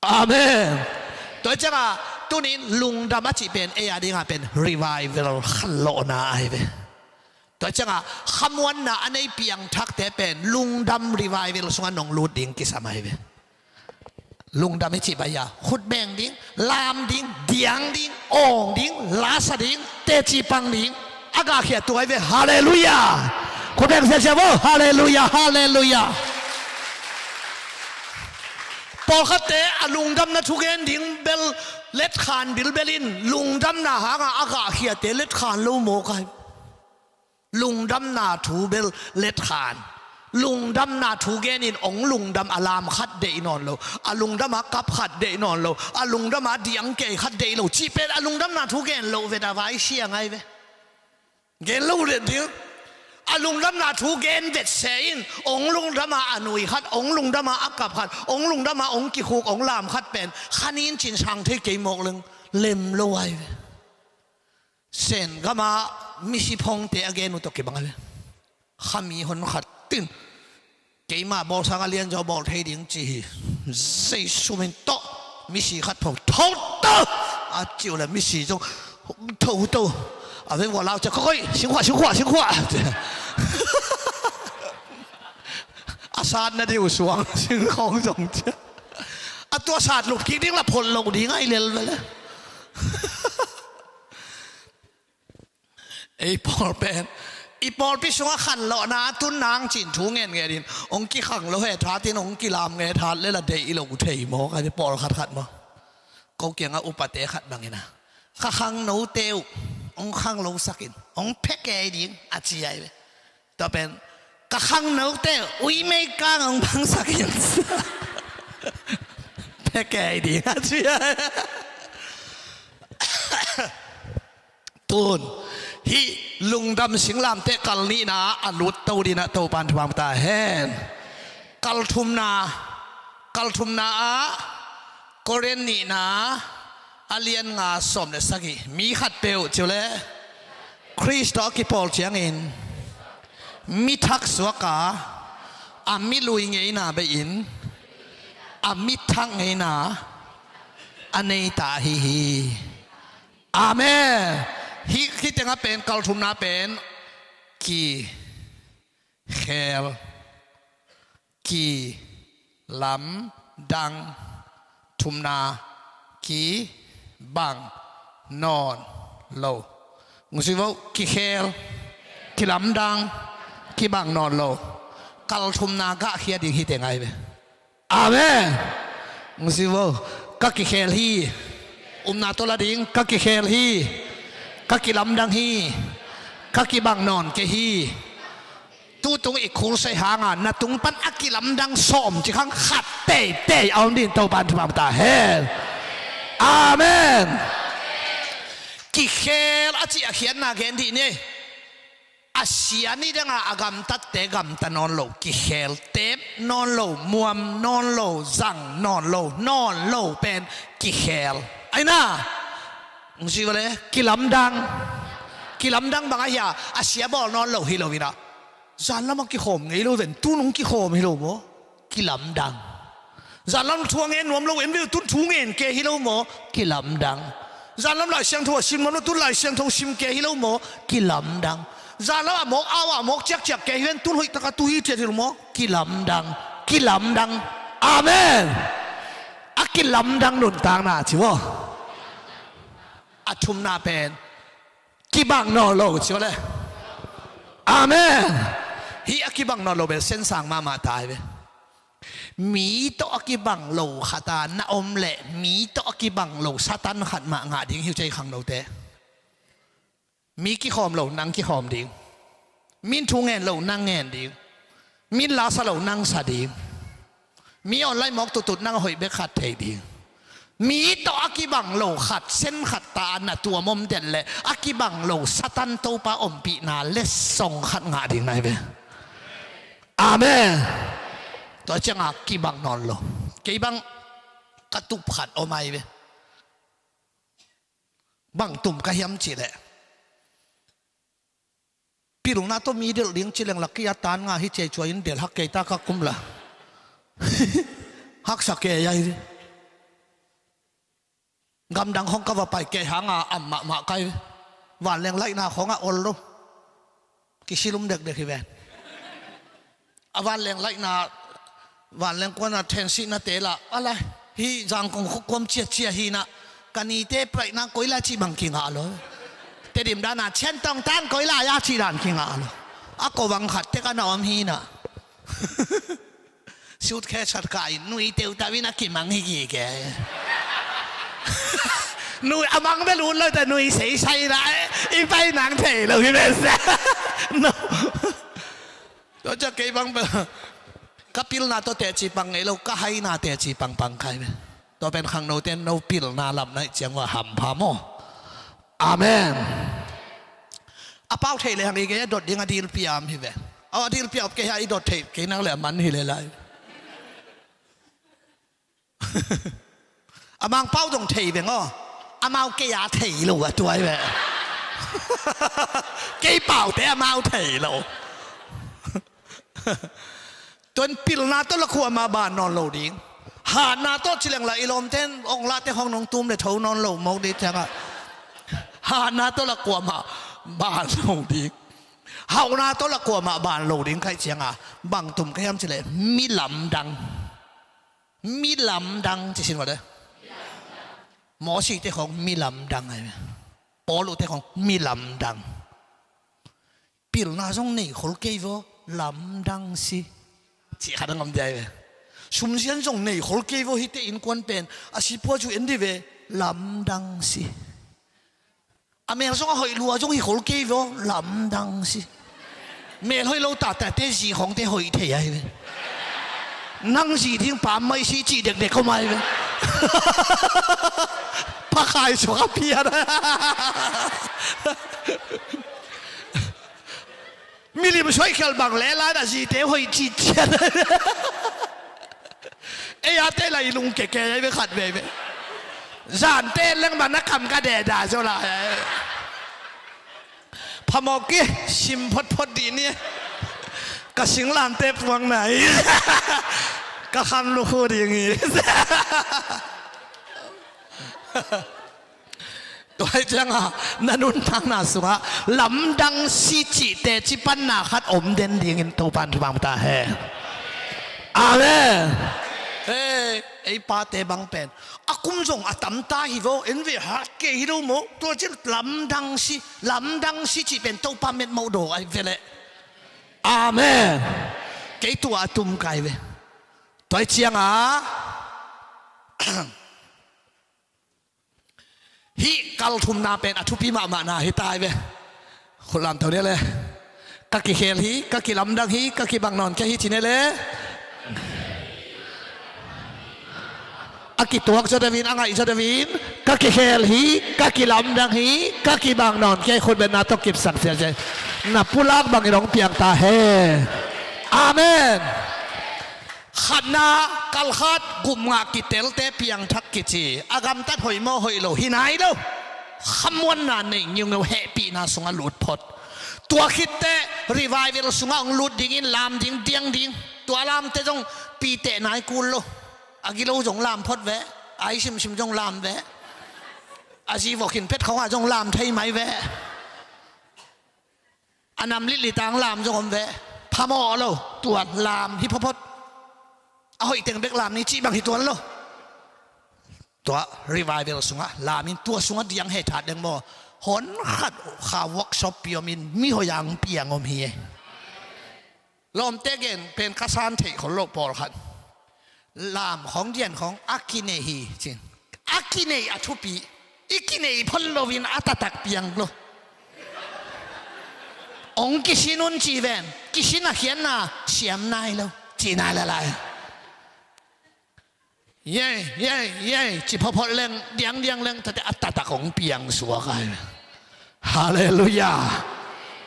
Amen. Tua ciangah tunin lungdam a cih pen ei a dingah pen revival khanlawhna ai ve. Tua ciangah khamuanna a nei piangthakte pen lungdam revival sungah nong lut ding kisam ai ve. Lungdam i cih bai a, khut beng ding, lam ding, diang ding, awng ding, lasa ding, teci pang ding. A gahkhia tua ai ve. Halleluiah. Khut beng siasia vo. Halleluiah, halleluiah. Pawlkhatte a lungdamna thugen ding bel letkhan bilbel in, lungdamna hangah a gahkhiate letkhan lo mawk ai. Lungdamna thu bel letkhan. Lungdamna thu genin hong lungdam a lam khat deih nawn lo, a lungdam a kap khat deih nawn lo, a lungdam a diang kei khat deih lo cih pen a lungdamna thu gen loh vet a vai siang ai ve. Gen lo vet ding. A lungdamna thu gen vet se in hong lungdam a a nui khat, hong lungdam a a kap khat, hong lungdam a hong kikhuk hong lam khat pen kha nin cin sang thei kei mawk leng lem lo ai ve. Sen gama misi phongte a gen uh tawh kibang a le. Khami hon khat tin keima bawlsang a lianzaw bawl thei ding ci hi. Jesu min tawh misi khat pho tho to a ci uh le misi zong tho to. A veng vua lau cia kokoi singkhuah singkhuah singkhuah. A satna dih uh suang singkhawng zong cia. A tua sat lup kik ding la phot loh ding ai lel vele. Ei pawl pen i pawlpi sungah khanlawhna a tun nang cin thu ngen ngen in hong kikhang lo he that in hong kilam nge that le la deih lo thei maw ka hi pawl khat khat maw? Ko kiangah upate khat bangin a ka khang note uh hong khang lo sakin hong phe kei ding a ci ai ve. Tua pen ka khang note ui mei kang hong bangsak in. phe kei ding a ci a. Tun hih lungdam singlamteh kal nihna a lut to dinah Topan thupha ta hen. Kal thumna, kal thumna ah Korin nihna a lian nga sawm le sagih, mi khat peuh ci uh leh Khrist tawh a kipawl ciangin mi thak suak a, a mi lui ngeina bei-in a mi thak ngeina a nei ta ahi hi. Amen. Hih, hih tengah pen kal thumna pen kikhel, kilamdang, thumna kibang nawn lo. Ngusui vo, kikhel, kilamdang, kibang nawn lo. Kal thumna gahkhia ding hih tengah hi ve. Amen. Ngusui vo, ka kikhel hi. Upna tawh la ding, ka kikhel hi. Ka kilamdang hi. Ka kibang nawn kei hi. Tutung i khulsai hanga na tung pan a kilamdang sawm ci khang khat teitei a om ding Topan thupha ta hen. Amen. Kikhel a cih a khiatna gen dih ni. A sia ni danga a gamtatte gamta nawn lo, kikhel, tep nawn lo, muam nawn lo, zang nawn lo, nawn lo pen kikhel. Aina, ung si vale, kilamdang. Kilamdang bang ahia, a sia bawl nawn lo hi lo ina. Zanlam a kikhawm ngei lo ven, tunung kikhawm hi lo maw? Kilamdang. Zanlam thu a ngen nuam lo, en ve, tun thu ngen kei hi lo maw? Kilamdang. Zanlam Lai Siangtho a sim nuam lo, tun Lai Siangtho sim kei hi lo maw? Kilamdang. Zanlam a mawk, au a mawk ciakciak kei hi ven, tun hoih taka tu hi ciat hi lo maw? Kilamdang. Kilamdang. Amen. A kilamdang nuntakna ci maw? A thumna pen kibang nawn lo ci maw le? Amen. Hih a kibang nawn lo bel sensang mahmah ta hi ve. Mi tawh a kibang lo khat a na om leh mi tawh a kibang lo Satan khat mah ngah ding hi uh cei khangnote. Mi kikhawm lo nang kikhawm ding. Min thu ngen lo nang ngen ding. Min la sa lo nang sa ding. Mi online mawk tutut nang a hoih bek khat thei ding. Mi tawh a kibang lo khat, sen khat ta a na tuam om den leh a kibang lo Satan Topa ompihna letsong khat ngah ding nai ve. Amen. Tua cianga kibang nawn lo. Kei bang ka tup khat om ai ve. Bang tum ka hiam cih leh, pilna tawh mi delh ding ci leng lak kei a tan nga hi cei cua in delh hak kei ta ka kum la. Haksa kei ai. Gamdang khong ka va pai kei hanga am mahmah kai. Vanleng laihna khong a ol lo. Kisilum dekdek hi ven. A vanleng laihna, vanleng kuana thensihna te la, a lai, hi Zangkong khuk kuam ciacia hi na, ka nite praihna koi lai cih bang kingah lo. Tedim dana Chiantong tan koi lai a cih dan kingah lo. A ko bang khat tek a na om hi na. Suitcase khat kai, nui teutau in a kimang hi kike. Nui a mang bel ut lo ta nui seisai na, i pai nang thei lo hi bel sa. No. Tua ciah kei bang bel ka pilna tawh teci pang ngei lo, ka haina teci pangpang kai bel. Tua pen khangnote no pilna lam naih ciang ua hampha maw? Amen. A pau thei le hang i kei a dot ding a dilpia am hi ve. Aw a dilpia op kei ha i dot thei kei nak le a man hi le lai. A mang pau dong thei veng aw. A mau kei a thei lo a tuai ve. Kei paute a mau thei lo. Tuan pilna tawh la kuamah ban nawn lo ding. Hatna tawh cileng la i lawmten ong lahte hong nong tum le tho nawn lo mawk dih ciangah hatna tawh la kuamah ban lo ding. Hauhna tawh la kuamah ban lo ding kaih ciangah bang tum ka hiam cileh mi lamdang. Mi lamdang ci sin vate. Mawsite khong mi lamdang ai. Paul uhte khong mi lamdang. Pilna zong nei khol kei vaw, lamdang si. Cih khat a ngam diai ve. Sumzian zong nei khol kei vaw, hite innkuan pen a sipua cu en di ve, lamdang si. A mel zong a hoih lua zong hi khol kei vaw, lamdang si. Mel hoih lo tatate zi khongte hoih thei ahi ve. Nang zi ding pam mai si cih dekdek khom ahi ve. Pakai suak a pian. Milim suaikhial bang leh lai a zite hoih citciat. Ei a te lai lungke ke ai ve khat veve. Zante leng man a kam ka deda zo lai. Phamawh kei, sim photphot dih ni. Ka singlamteh puang nai. Ka khan lukhu ding hi. Tua hi ciangah na nuntakna sungah lamdang si cihte cipanna khat om den dingin Topan thupha ta hen. Amen. Ei, ei pate bang pen a kum zong a tamta hi vo, en ve hat kei hi lo maw. Tua ciang lamdang si, lamdang si cih pen Topa metmoh daw ai ve leh. Amen. Kei tua a tum kai ve. Tua hi ciangah hih kalthumna pen a thupi mahmahna hi ta ai ve. Khut lamto ni le. Ka kikhel hi, ka kilamdang hi, ka kibang nawn kei hi ci ni le. A kituak zaw deuhin, a ngaih zaw deuhin, ka kikhel hi, ka kilamdang hi, ka kibang nawn kei, khut betna tawh kipsak ciacia. Na pulak bangin hong piang ta hen. Amen. Khatna, kalkhat gupngah kitelte piangthak kici. A gamtat hoih maw hoih lo hi nai lo. Khamuanna nei ngiungeu, hehpihna sungah lut phot. Tua khitteh revival sungah hong lut dingin lam ding diang ding. Tua lamte zong piteh nai kul lo. A gilo zong lam phot ve. A i simsim zong lam ve. A zi vokhin phet khawngah zong lam thei mai ve. A nam litli tang lam zong om ve. Phamawh lo. Tua lam hi photphot. A hoih teng bek lam ni cih bang hi tuan lo. Tua revival sungah lam in, tua sungah diang he that deng maw. Hon khat kha workshop pi om in mi hoih ang piang om hi e. Lawmte gen pen ka san theih khol lo pawlkhat. Lam khawng dian khawng a kinei hi cin. A kinei a thupi. I kinei phot loin a taktak piang lo. Ong kisin un ci ven. Kisin a khiatna siam nai lo. Ci nai lalai. Yei, yei, yei, ci photphot leng, diangdiang leng, tate a taktak hong piang suak ai. Halleluiah.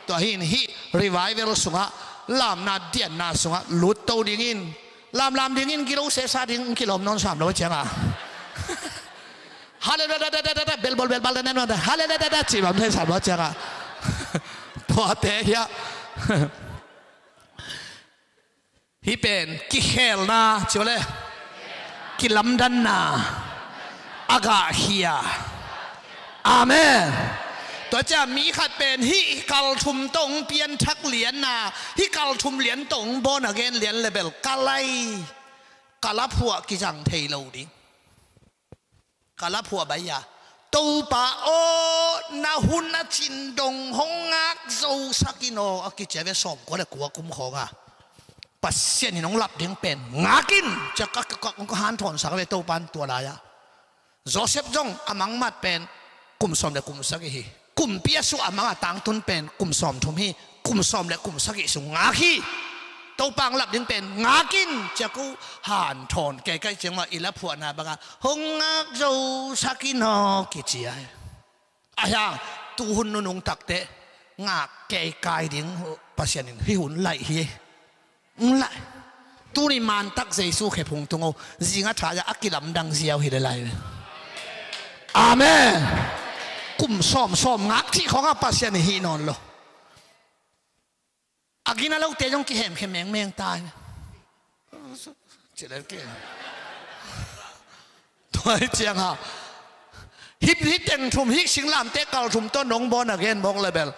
Tua hi in hih revival sungah, lamna dianna sungah, lutto dingin, lamlam dingin, gilo sesa ding, kilawm nawn sam lo ciangah. Halleluiah, belbol belbal, halleluiah, ci bam thei sam lo ciangah. Tuate hiah. Hih pen kikhelna, ci uh le, kilamdanna, a gahkhia. Amen. Tua ciah mi khat pen hih kalthum tawh hong pianthak lianna, hih kalthum lian tawh hong born again lian le bel ka lai, ka laphuah kizang thei lo ding. Ka laphuah bai a, Topa aw, na hun a cin dong hong ngak zosak in aw, a kici a ve sawmkua le kua kum khawng a. Pasian in hong lap ding pen ngak in, ci a ka, ka, ka, ka hanthawnsak a ve Topa in tua lai-ah. Joseph zong a mangmat pen kum sawm le kum sagih hi. Kumpi a suah a mang a tangtun pen kum sawmthum hi, kum sawm le kum sagih sung ngak hi. Topa hong lap ding pen ngak in, ci a ko hanthawn keikai ciang mah i laphuahna bangah hong ngak zosak in aw kici ai. Ahi hang tuhun nunung takteh ngak keikai ding Pasian in hih hun laih hi. Nla. Tuni mantak Jesu khephung tung o. Zinga tha a kilamdang ziau hi le lai. Amen. Kum sawm sawm ngak cih khawngah Pasian i hih nawn lo. A gina lote zong kihemkhe mengmeng ta. Cilel ke. Tua hi ciangah. Hih, hih teng thum, hih singlamteh kal thum tawh nong born again mawk le bel.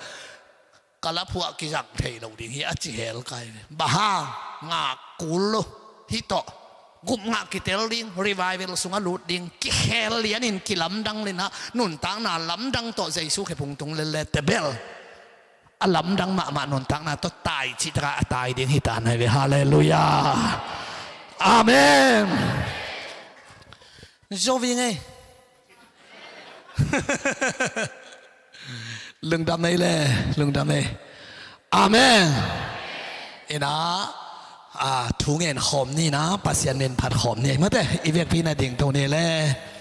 Ka laphuah kizang thei lo ding hi a ci hel kai ve. Bang hang ngak kul lo. Hih tawh gupngah kitel ding, revival sungah lut ding, kikhel lianin kilamdang lianah nuntakna lamdang tawh Jesu khephung tung lel le tebel. A lamdang mahmah nuntakna tawh tai cih takah a tai ding hi ta nai ve. Halleluiah. Amen. Zo ving ei. Lungdam ei le, lungdam ei. Amen. Ina, A, thu ngen khawm ni na, Pasian min phat khawm ni. Mate, i vekpi na ding to ni le.